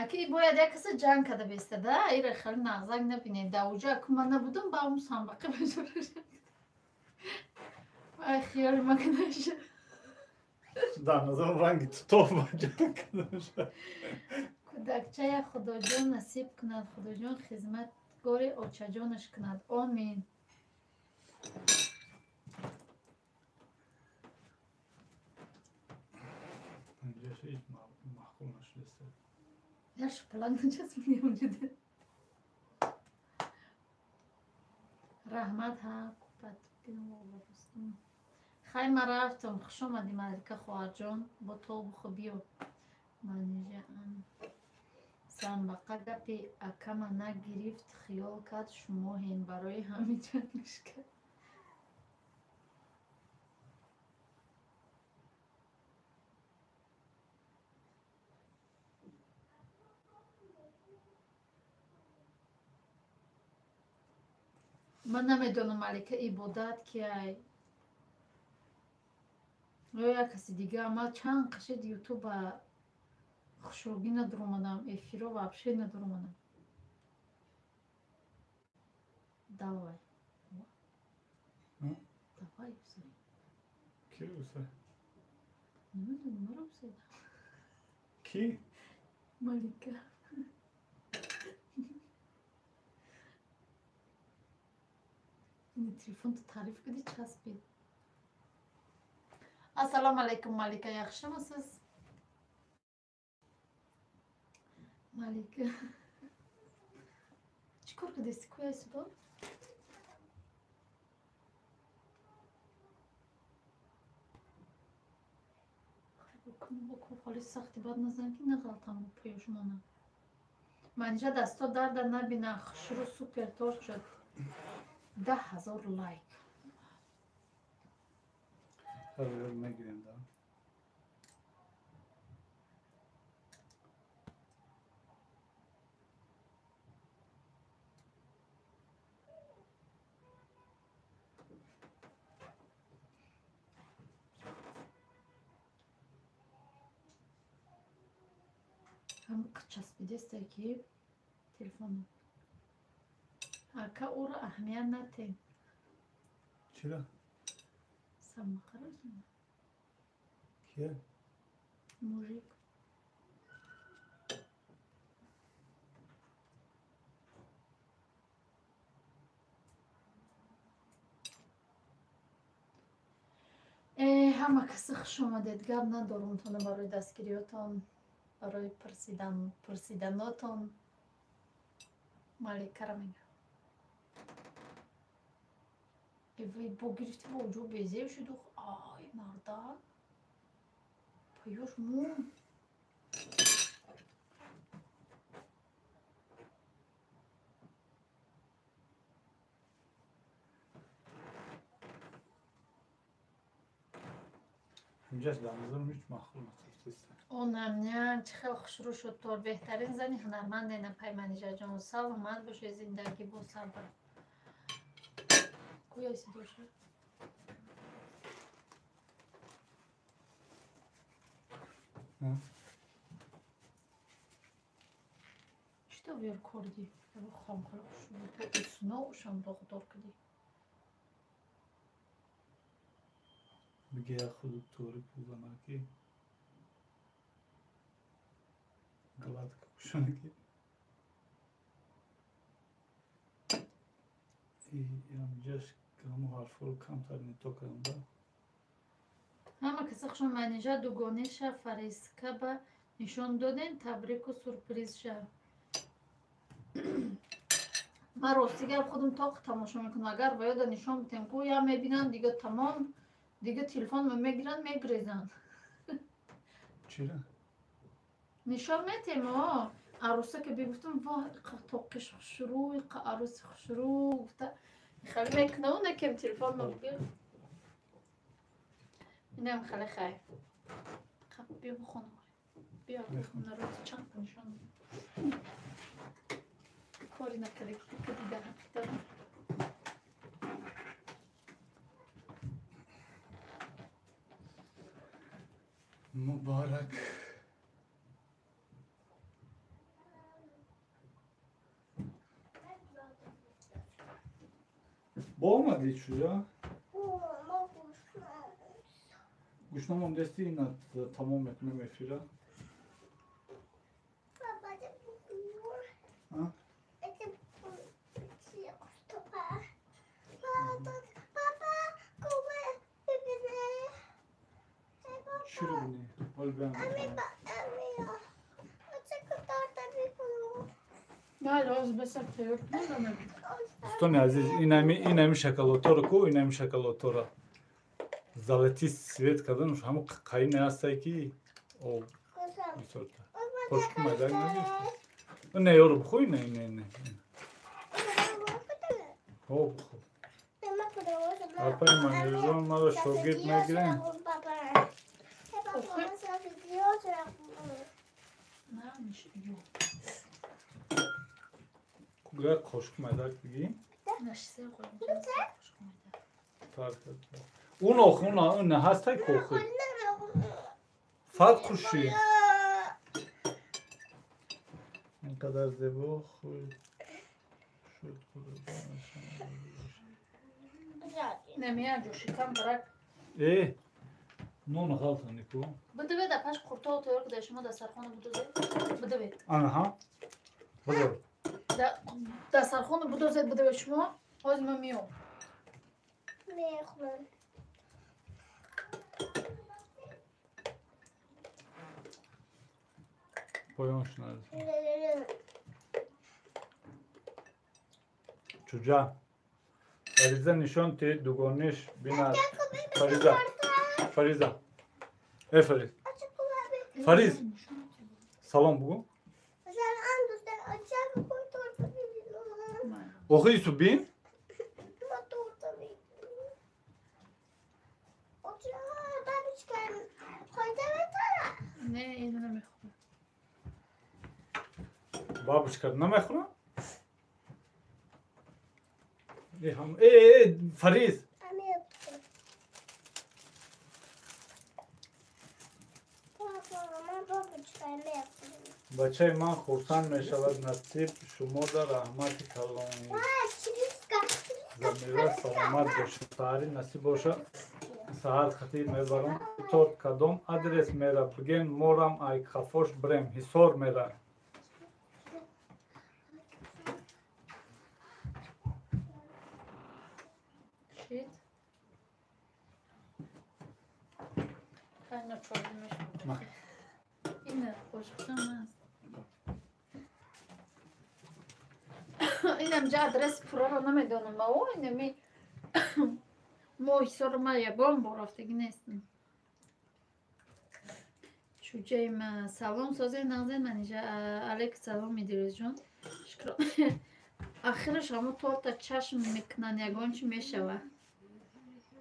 A: Аки бояд як каса ҷанг карда бестада, ира хеле нағзак набинед. Дар уҷа аку ман набудам, ба ум самбақи бежора. Ай хиёли макунаша.
B: Дар назарам ранги тутоб ба ҷанг кардаша.
A: Кӯдакчая Худоҷон насиб кунад, Худоҷон хизматгори очаҷонаш кунад. Омин. Я шоколад начаспидем ҷуда. Раҳмат ҳа купат. Хай ма рафтам. Хуш омадӣ Малика хоҳарҷон. Бо тобуху биё. Манижаам. Самбақа гапи акама нагирифт, хиёл кард шумоҳем барои ҳамин ҷангш кард. Ман намедонам Малика ибодат киай ё як каси дига. Ман чанд қашид ютуба хушрӯгӣ надуромадам, эфиро вообще надуромадам. Давай. Давай, Усай.
B: Ки Усай?
A: Намедонам, маро Усай.
B: Ки?
A: Малика. Телефон таъриф кардӣ, часпид. Ассалому алайкум, Малика, yaxshimisiz? Малика. Чӣ кор кардасти? Куяй судо? Холи сахти бад назан ки нағалтам пӯёшмона. Манижа дасто дарда набина, хушрӯ супер торт шуд. 10 000 лайк.
B: Мегирем да.
A: Ҳам часпидесте ки телефону. Ака, ӯро аҳамият натем.
B: Чира?
A: Самақара.
B: Кия?
A: Мужик. Э, ҳама каси хуш омадед. Гап надорумтона барои дастгириётон, барои пурсиданотон. Маликара мега. Эвай, бо гирифти, бо ҷо безеб шуду. Ай, мардак. Паёш мон.
B: Инҷаш дар назарам ҳеҷ маъқул натафтист.
A: Онамня чӣ хел хушрӯ шуд тор. Беҳтарин зани ҳунарманде напай Манижаҷон. Саломат бошед, зиндагӣ бо сабр. Куяй сидоша? Чӣ тавр кордӣ? Хом хеле хушрӯ. Исноушам доғдор кардӣ.
B: Биге як худу тори пӯзанаки гладко кушонаки. Инҷаш ҳамун ҳарфҳоро камтар нито кардам да.
A: Ҳама каси хуш Манижа дугониша Фарискаба нишон додем, табрику сюрпризша. Ман рости гап худам тоқ тамошо мекунам. Агар ба ёда нишон битем, ку я мебинам, дига тамом, дига телефонма мегиранд, мегрезанд.
B: Чира?
A: Нишон метем, о арӯса ки бигуфтам, во, тоқиш хушрӯ, иқа аруси хушрӯ гуфта хеле мекунам, накем телефонма бигир. Инам хеле хай. Биё бихонам. Биё народи чанд нишон. Кори накарда ки дида ҳақиқатан.
B: Муборак. Бо омадӣ чуҷа? Гӯшна мондасти, ина тамом мекунем эфира. А? Чиро бинӣ? Ҳол биям.
A: Бале, ҳозир бесар тайёр кунам.
B: Дӯстони азиз, инами шоколадторо ку, инами шоколадторо золотист цвет кардан, ҳамун қаине ҳастае ки об бисёрта. Қошуқи майдак нагирифта. Не, ёро бихӯ, ина, ина, ина. Ҳо, бихӯ. Апаи Манижаҷон, маро шогирд мегирем?
A: На, ё.
B: Як қошуқ майдак бигӣ?
A: Нашисе қошуқ майдак.
B: Фарқ он охи, он ҳастай кохи. Фарқ хуши. Инқадар зебо худ шуд.
A: Намия ҷӯшикам барак.
B: Э, нон ғалтани ку.
A: Бидаве да паш қуртоқ тайёр куда шумо дастархона будозед. Бидаве.
B: Аҳа. Бидав.
A: Дастархона будозед, бидаве шумо. Ҳозир ман миём.
B: Поён шунад. Чуҷа. Фариза нишон ти дугониш бинад. Фариза. Фариза. Э Фариз. Фариз. Салом бугу. Охи ису бин?
A: Не, ино намехӯрам.
B: Бабушка намехӯрам? Э, Фариз. Бачаи ман хурсанд мешавад. Насиб шумода раҳмати калон. Замира саломат бошед. Саҳари насиб боша. Саҳар хатӣ мебарам. Торт кадом адрес мера? Биген морам ай хафош брем. Ҳисор мера.
A: Инамҷа адрес пурраро намедонам. О, инами мо Ҳисорро ман ягон бор рафтагӣ нестам. Чуҷаи ма салом созе нағзе манижа. Алейк салом Идрисҷон. Шукр. Ахираш ҳамо торта чашм мекунанд, ягон чи мешава.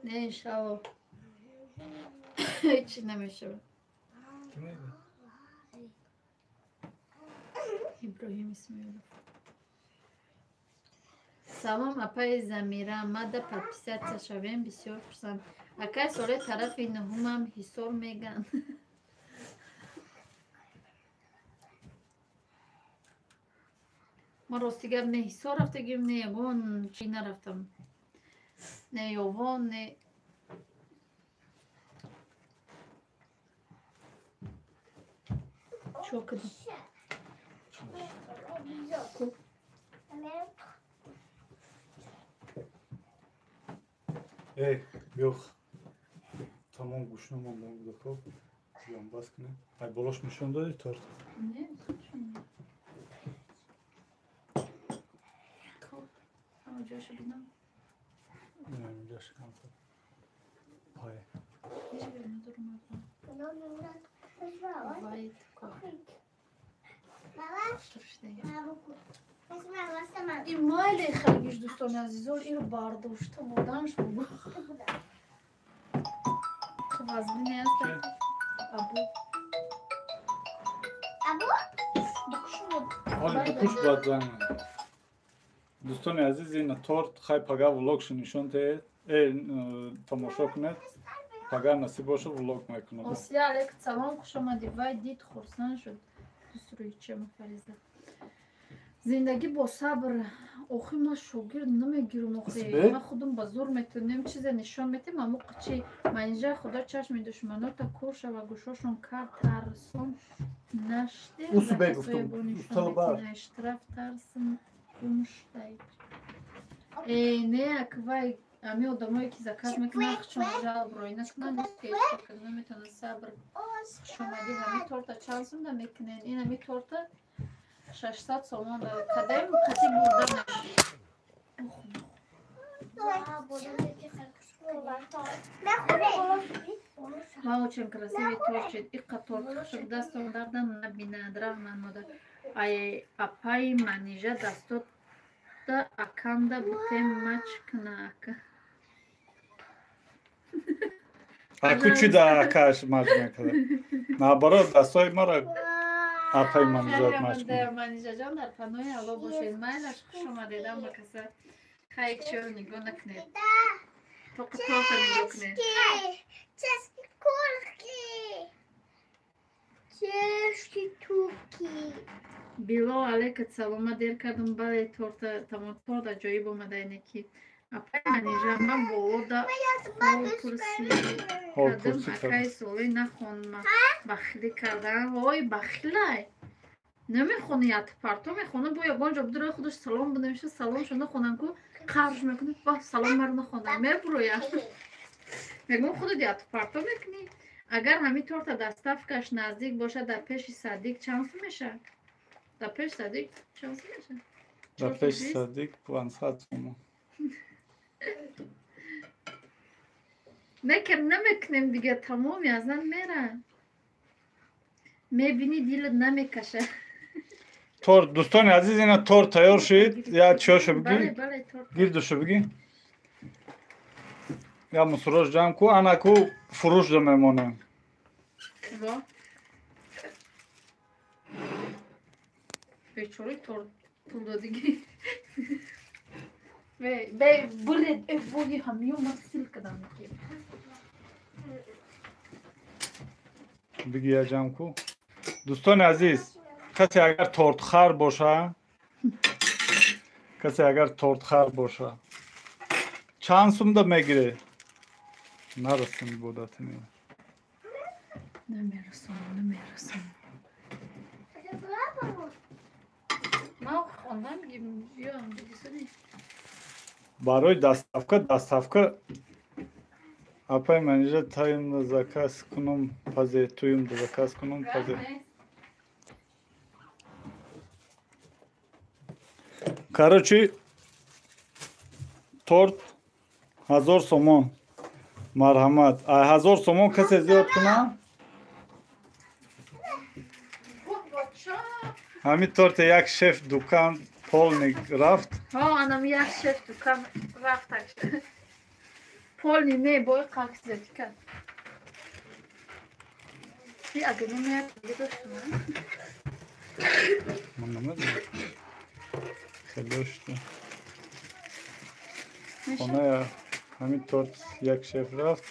A: Не, иншалло. Ҳеҷ намешава. Иброҳим Исмоилов. Салом апаи Замира, мада подписаться шавем, бисёр хурсанд. Акай соли тарафи нуҳумам Ҳисор меган. Ман рости гап не Ҳисор рафтагим, не ягон чи нарафтам. Не Ёвон, не чо кардам?
B: Эй, биёх. Тамом гӯшна мондам кӯдако. Биём бас кунем. Ай болош нишон додӣ торт?
A: Не, ҷоша бинам.
B: Ҷоша камтар. Пай.
A: Ин майли харгиш дӯстони азизон, инро бардошта моданш бугу. Вазни аст. Абу.
C: Абу?
B: Ҳоли бикуш бояд занг. Дӯстони азиз, ин торт хай пага влогшо нишон диҳед, тамошо кунед. Пага насиб боша влог мекунам.
A: Осия алейк салом, хуш омадӣ. Вай дид хурсанд шуд. Дӯстрӯичама Фариза. Зиндагӣ бо сабр. Охи ман шогирд намегирам охи. Ман худам ба зур метавонем чизе нишон метем, аммо қичи манижа худо чашми душманота кӯр шава, гӯшошон кар тарсон нашде.
B: Усубе гуфтам.
A: Штраф тарсм гумшдай. Э, не, ак вай ами одамое ки заказ мекунанд, хучон жалоб рӯй накунанд, наметавонанд сабр. Хушомадӣ. Ҳами торта чанд сумда мекунен? Ин ҳами торта 600 сомон кадаем қати бурда. Ма очень красивый тортчик. Иқа торт хушук дастон дардан набинад. Раҳмат модар. Ай апаи Манижа дастота аканда бутем мач кна ака.
B: Аку чӣ да акаш мач мекард? Наоборот, дастои мара апаи Манижа мач мекард.
A: Манижаҷон дар паноҳи Алло бошед. Майлаш хуш омадед ама каса. Хай чиро нигоҳ накунед. Тоқи торта нигоҳ кунед. Било алейкат салома, дер кардам. Бале, торта тамом торт аҷоиб омада инеки. Апаи Манижа ман болода ҳолпурсӣ кардам, акаи солӣ нахонма бахилӣ кардан. Ой, бахилай. Намехони ят парто мехона, бо ягон ҷо бидура худаш салом бинавиша, саломшо нахонам ку қарж мекунӣ, ба салом маро нахонам, мебуроя. Мегӯм худат ят парто мекунӣ. Агар ҳамин торта доставкаш наздик бошад, дар пеши садик чанд сум мешавад? Дар пеши садик чанд сум мешавад?
B: Дар пеши садик 500 сум.
A: Некем намекунем дига, тамоми аз нан мера. Мебинӣ дилат намекаша.
B: Торт, дӯстони азиз, ина торт тайёр шуд. Я чиёшо бигӣ? Гирдушо бигӣ. Я мусурош ҷамъ ку, ана ку фурӯш да мемонем.
A: Бечораи торт пул додигӣ. Бе буред, э воги ҳамиё ман сил кардам.
B: Биги я ҷамъ ку. Дӯстони азиз, касе агар тортхар боша, касе агар тортхар боша, чанд сумда мегире? Нарасем ибодатини.
A: Намерасам, намерасам. Ман хондам ём дигисани.
B: Барои доставка, доставка апай манижа таимда заказ кунум, пазе туюмда заказ кунум, пазе. Короче, торт 1000 сомон. Марҳамат. Ай 1000 сомон касе зиёд куна? Ҳамин торте як шеф дукан полник рафт.
A: Ҳо, анам як шеф дукан рафт. Полни не, бой қаксзатика. И агар не доштам.
B: Ман намедонам. Хеле хонаи ҳамин торт як шеф рафт.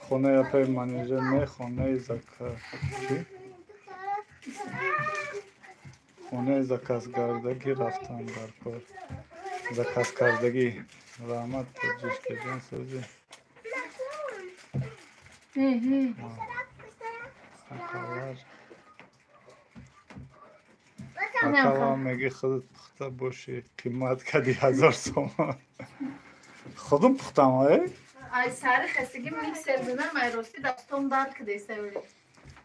B: Хонаи апаи манижа не, хонаи зака чӣ? Хонаи заказгардагӣ рафтам дар кор. Заказкардагӣ. Раҳмат тоҷишкаҷон сӯзи. Акала меги худат пухта бошӣ, қимат кади 1000 сомон. Худам пухтам, э?
A: Ай сари хастагӣ миксер занам, ай рости дастом дард кадаиста.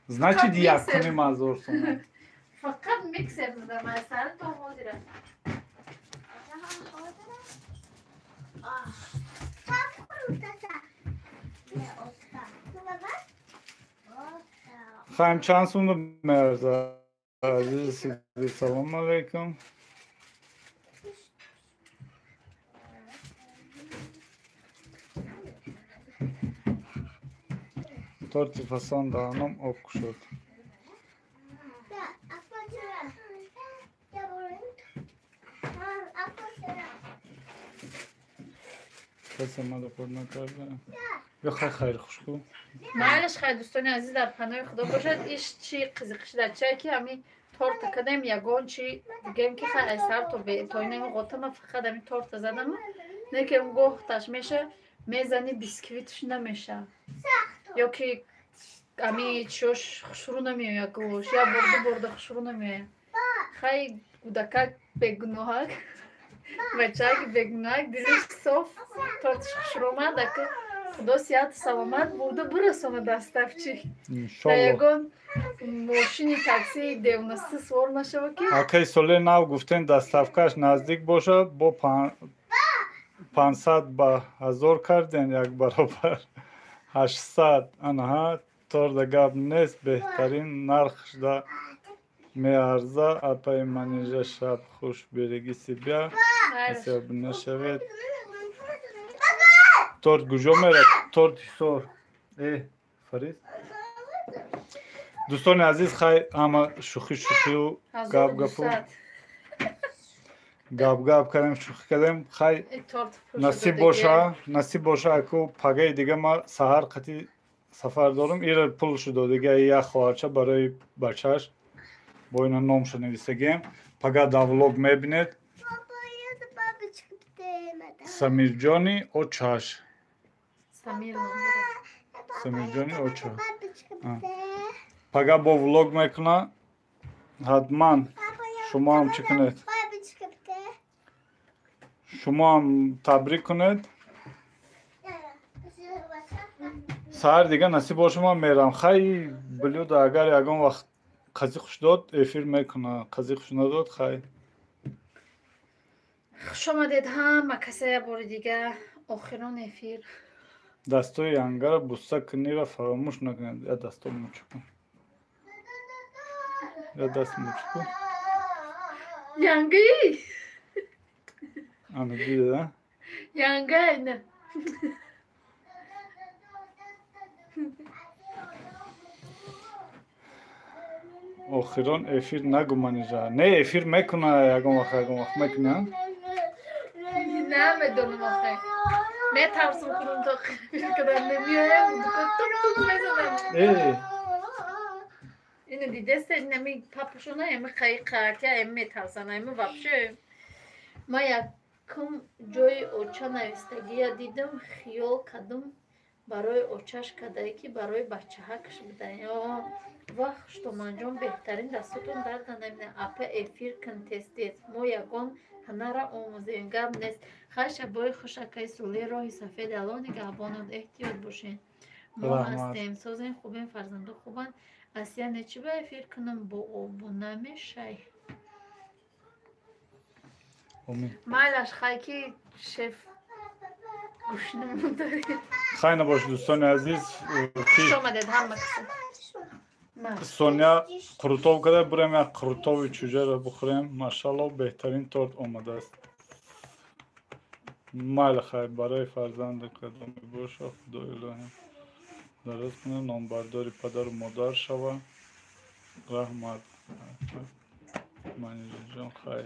B: Значит, 1,5 ҳазор сомон.
A: Фақат миксер задам, ай сари то ҳозира.
B: Хаем чанд сум меарза? Азиз Сиди, салом алейкум. Торти фасон даҳаном об кушод. Касе мада хӯрд накарда. Ё хай хайр хушку.
A: Майлаш хай дӯстони азиз, дар паноҳи худо бошад. Иш чи қизиқиш дар чае ки ҳамин торта кардем, ягон чи бигем ки хай айсар то то инами ғотама фақат ҳамин торта задам. Не ки гоҳташ меша, мезани бисквитш намеша. Ё ки ами чиёш хушрӯ намеояд гӯш, я бурда бурда хушрӯ намеояд. Хай гудакак бегуноҳак, бачак бегуноҳак, дилиш соф, тортиш хушрӯ омад, ака худо сиҳату саломат бурда бирасона доставчик. Дар ягон мошини таксии девнасти свор нашава ки.
B: Акаи соли нав гуфтем доставкаш наздик боша, бо 500 ба 1000 кардем, як баробар 800. Анаҳа, торда гап нест, беҳтарин нархшда меарза. Апаи манижа шаб хуш, береги себя, ҳисоб нашавед. Торт куҷо мерад? Торт Ҳисор. Э, Фарид. Дӯстони азиз, хай ҳама шӯхӣ шӯхию гап гапу гап гап кардем, шӯхӣ кардем. Хай насиб боша, насиб боша, аку пагаи дига ма саҳар қатӣ сафар дорам. Ира пулшу додига як хоҳарча барои бачааш бо ина номша нависагем. Пага дар влог мебинед. Самирҷони очаш. Самирҷони оча. Пага бо влог мекуна ҳатман. Шумо ҳам чӣ кунед? Шумо ҳам табрик кунед. Саҳар дига насиб боша, ман мерам. Хай, блюдо агар ягон вақт қазӣ хуш дод, эфир мекуна, қазӣ хуш надод, хай.
A: Хуш омадед ҳама каса як бори дига, охирон эфир.
B: Дастои янгара буса кунира фаромӯш накунед. Я дасто мучу кун, я даст мучу кун.
A: Янги.
B: Ана дида.
A: Янга ина.
B: Охирон эфир нагу, Манижа. Не, эфир мекуна ягон вақт, ягон вақт мекуна.
A: Намедонам охе. Метарсам кунам то кадан намеоям, тук тук мезанам.
B: Э.
A: Ина дидеста, нами папушона эми қаи қартия эми метарсан, эми вообще. Ма якум ҷои оча навистагия дидам, хиёл кардам барои очаш кардае ки барои бачаҳакаш буда. Ва хуштоманҷон, беҳтарин, дастотон дард намебинад. Апа, эфир кун тез тез, мо ягон ҳунарра омӯзем, гап нест. Хай, шабои хуш, акаи Сулӣ, роҳи сафед, Аллоҳ нигаҳбонад, эҳтиёт бошед. Мо ҳастем, созем, хубем, фарзандо хубанд. Асия, нечи ба эфир кунам, бо обуна мешай? Майлаш, хай ки шеф гӯшнамон дорем.
B: Хай набош, дӯстони азиз.
A: Хуш омадед ҳама каса.
B: Соня қурутов карда, бурем як қурутови чӯҷаро бихӯрем. Машалло, беҳтарин торт омадааст. Майли, хайр, барои фарзанде кадоме боша, худои илоҳӣ дароз кунад, номбардори падару модар шава. Раҳмат, Манижаҷон, хайр.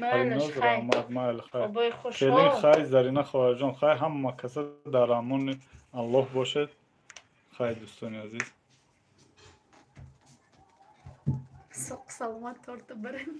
B: Париноз, раҳмат, майли, хайр. Келин, хайр, Зарина хоҳарҷон, хайр. Ҳама каса дар амони Аллоҳ бошед. Хайр, дӯстони азиз.
A: Соқ саломат торта барем.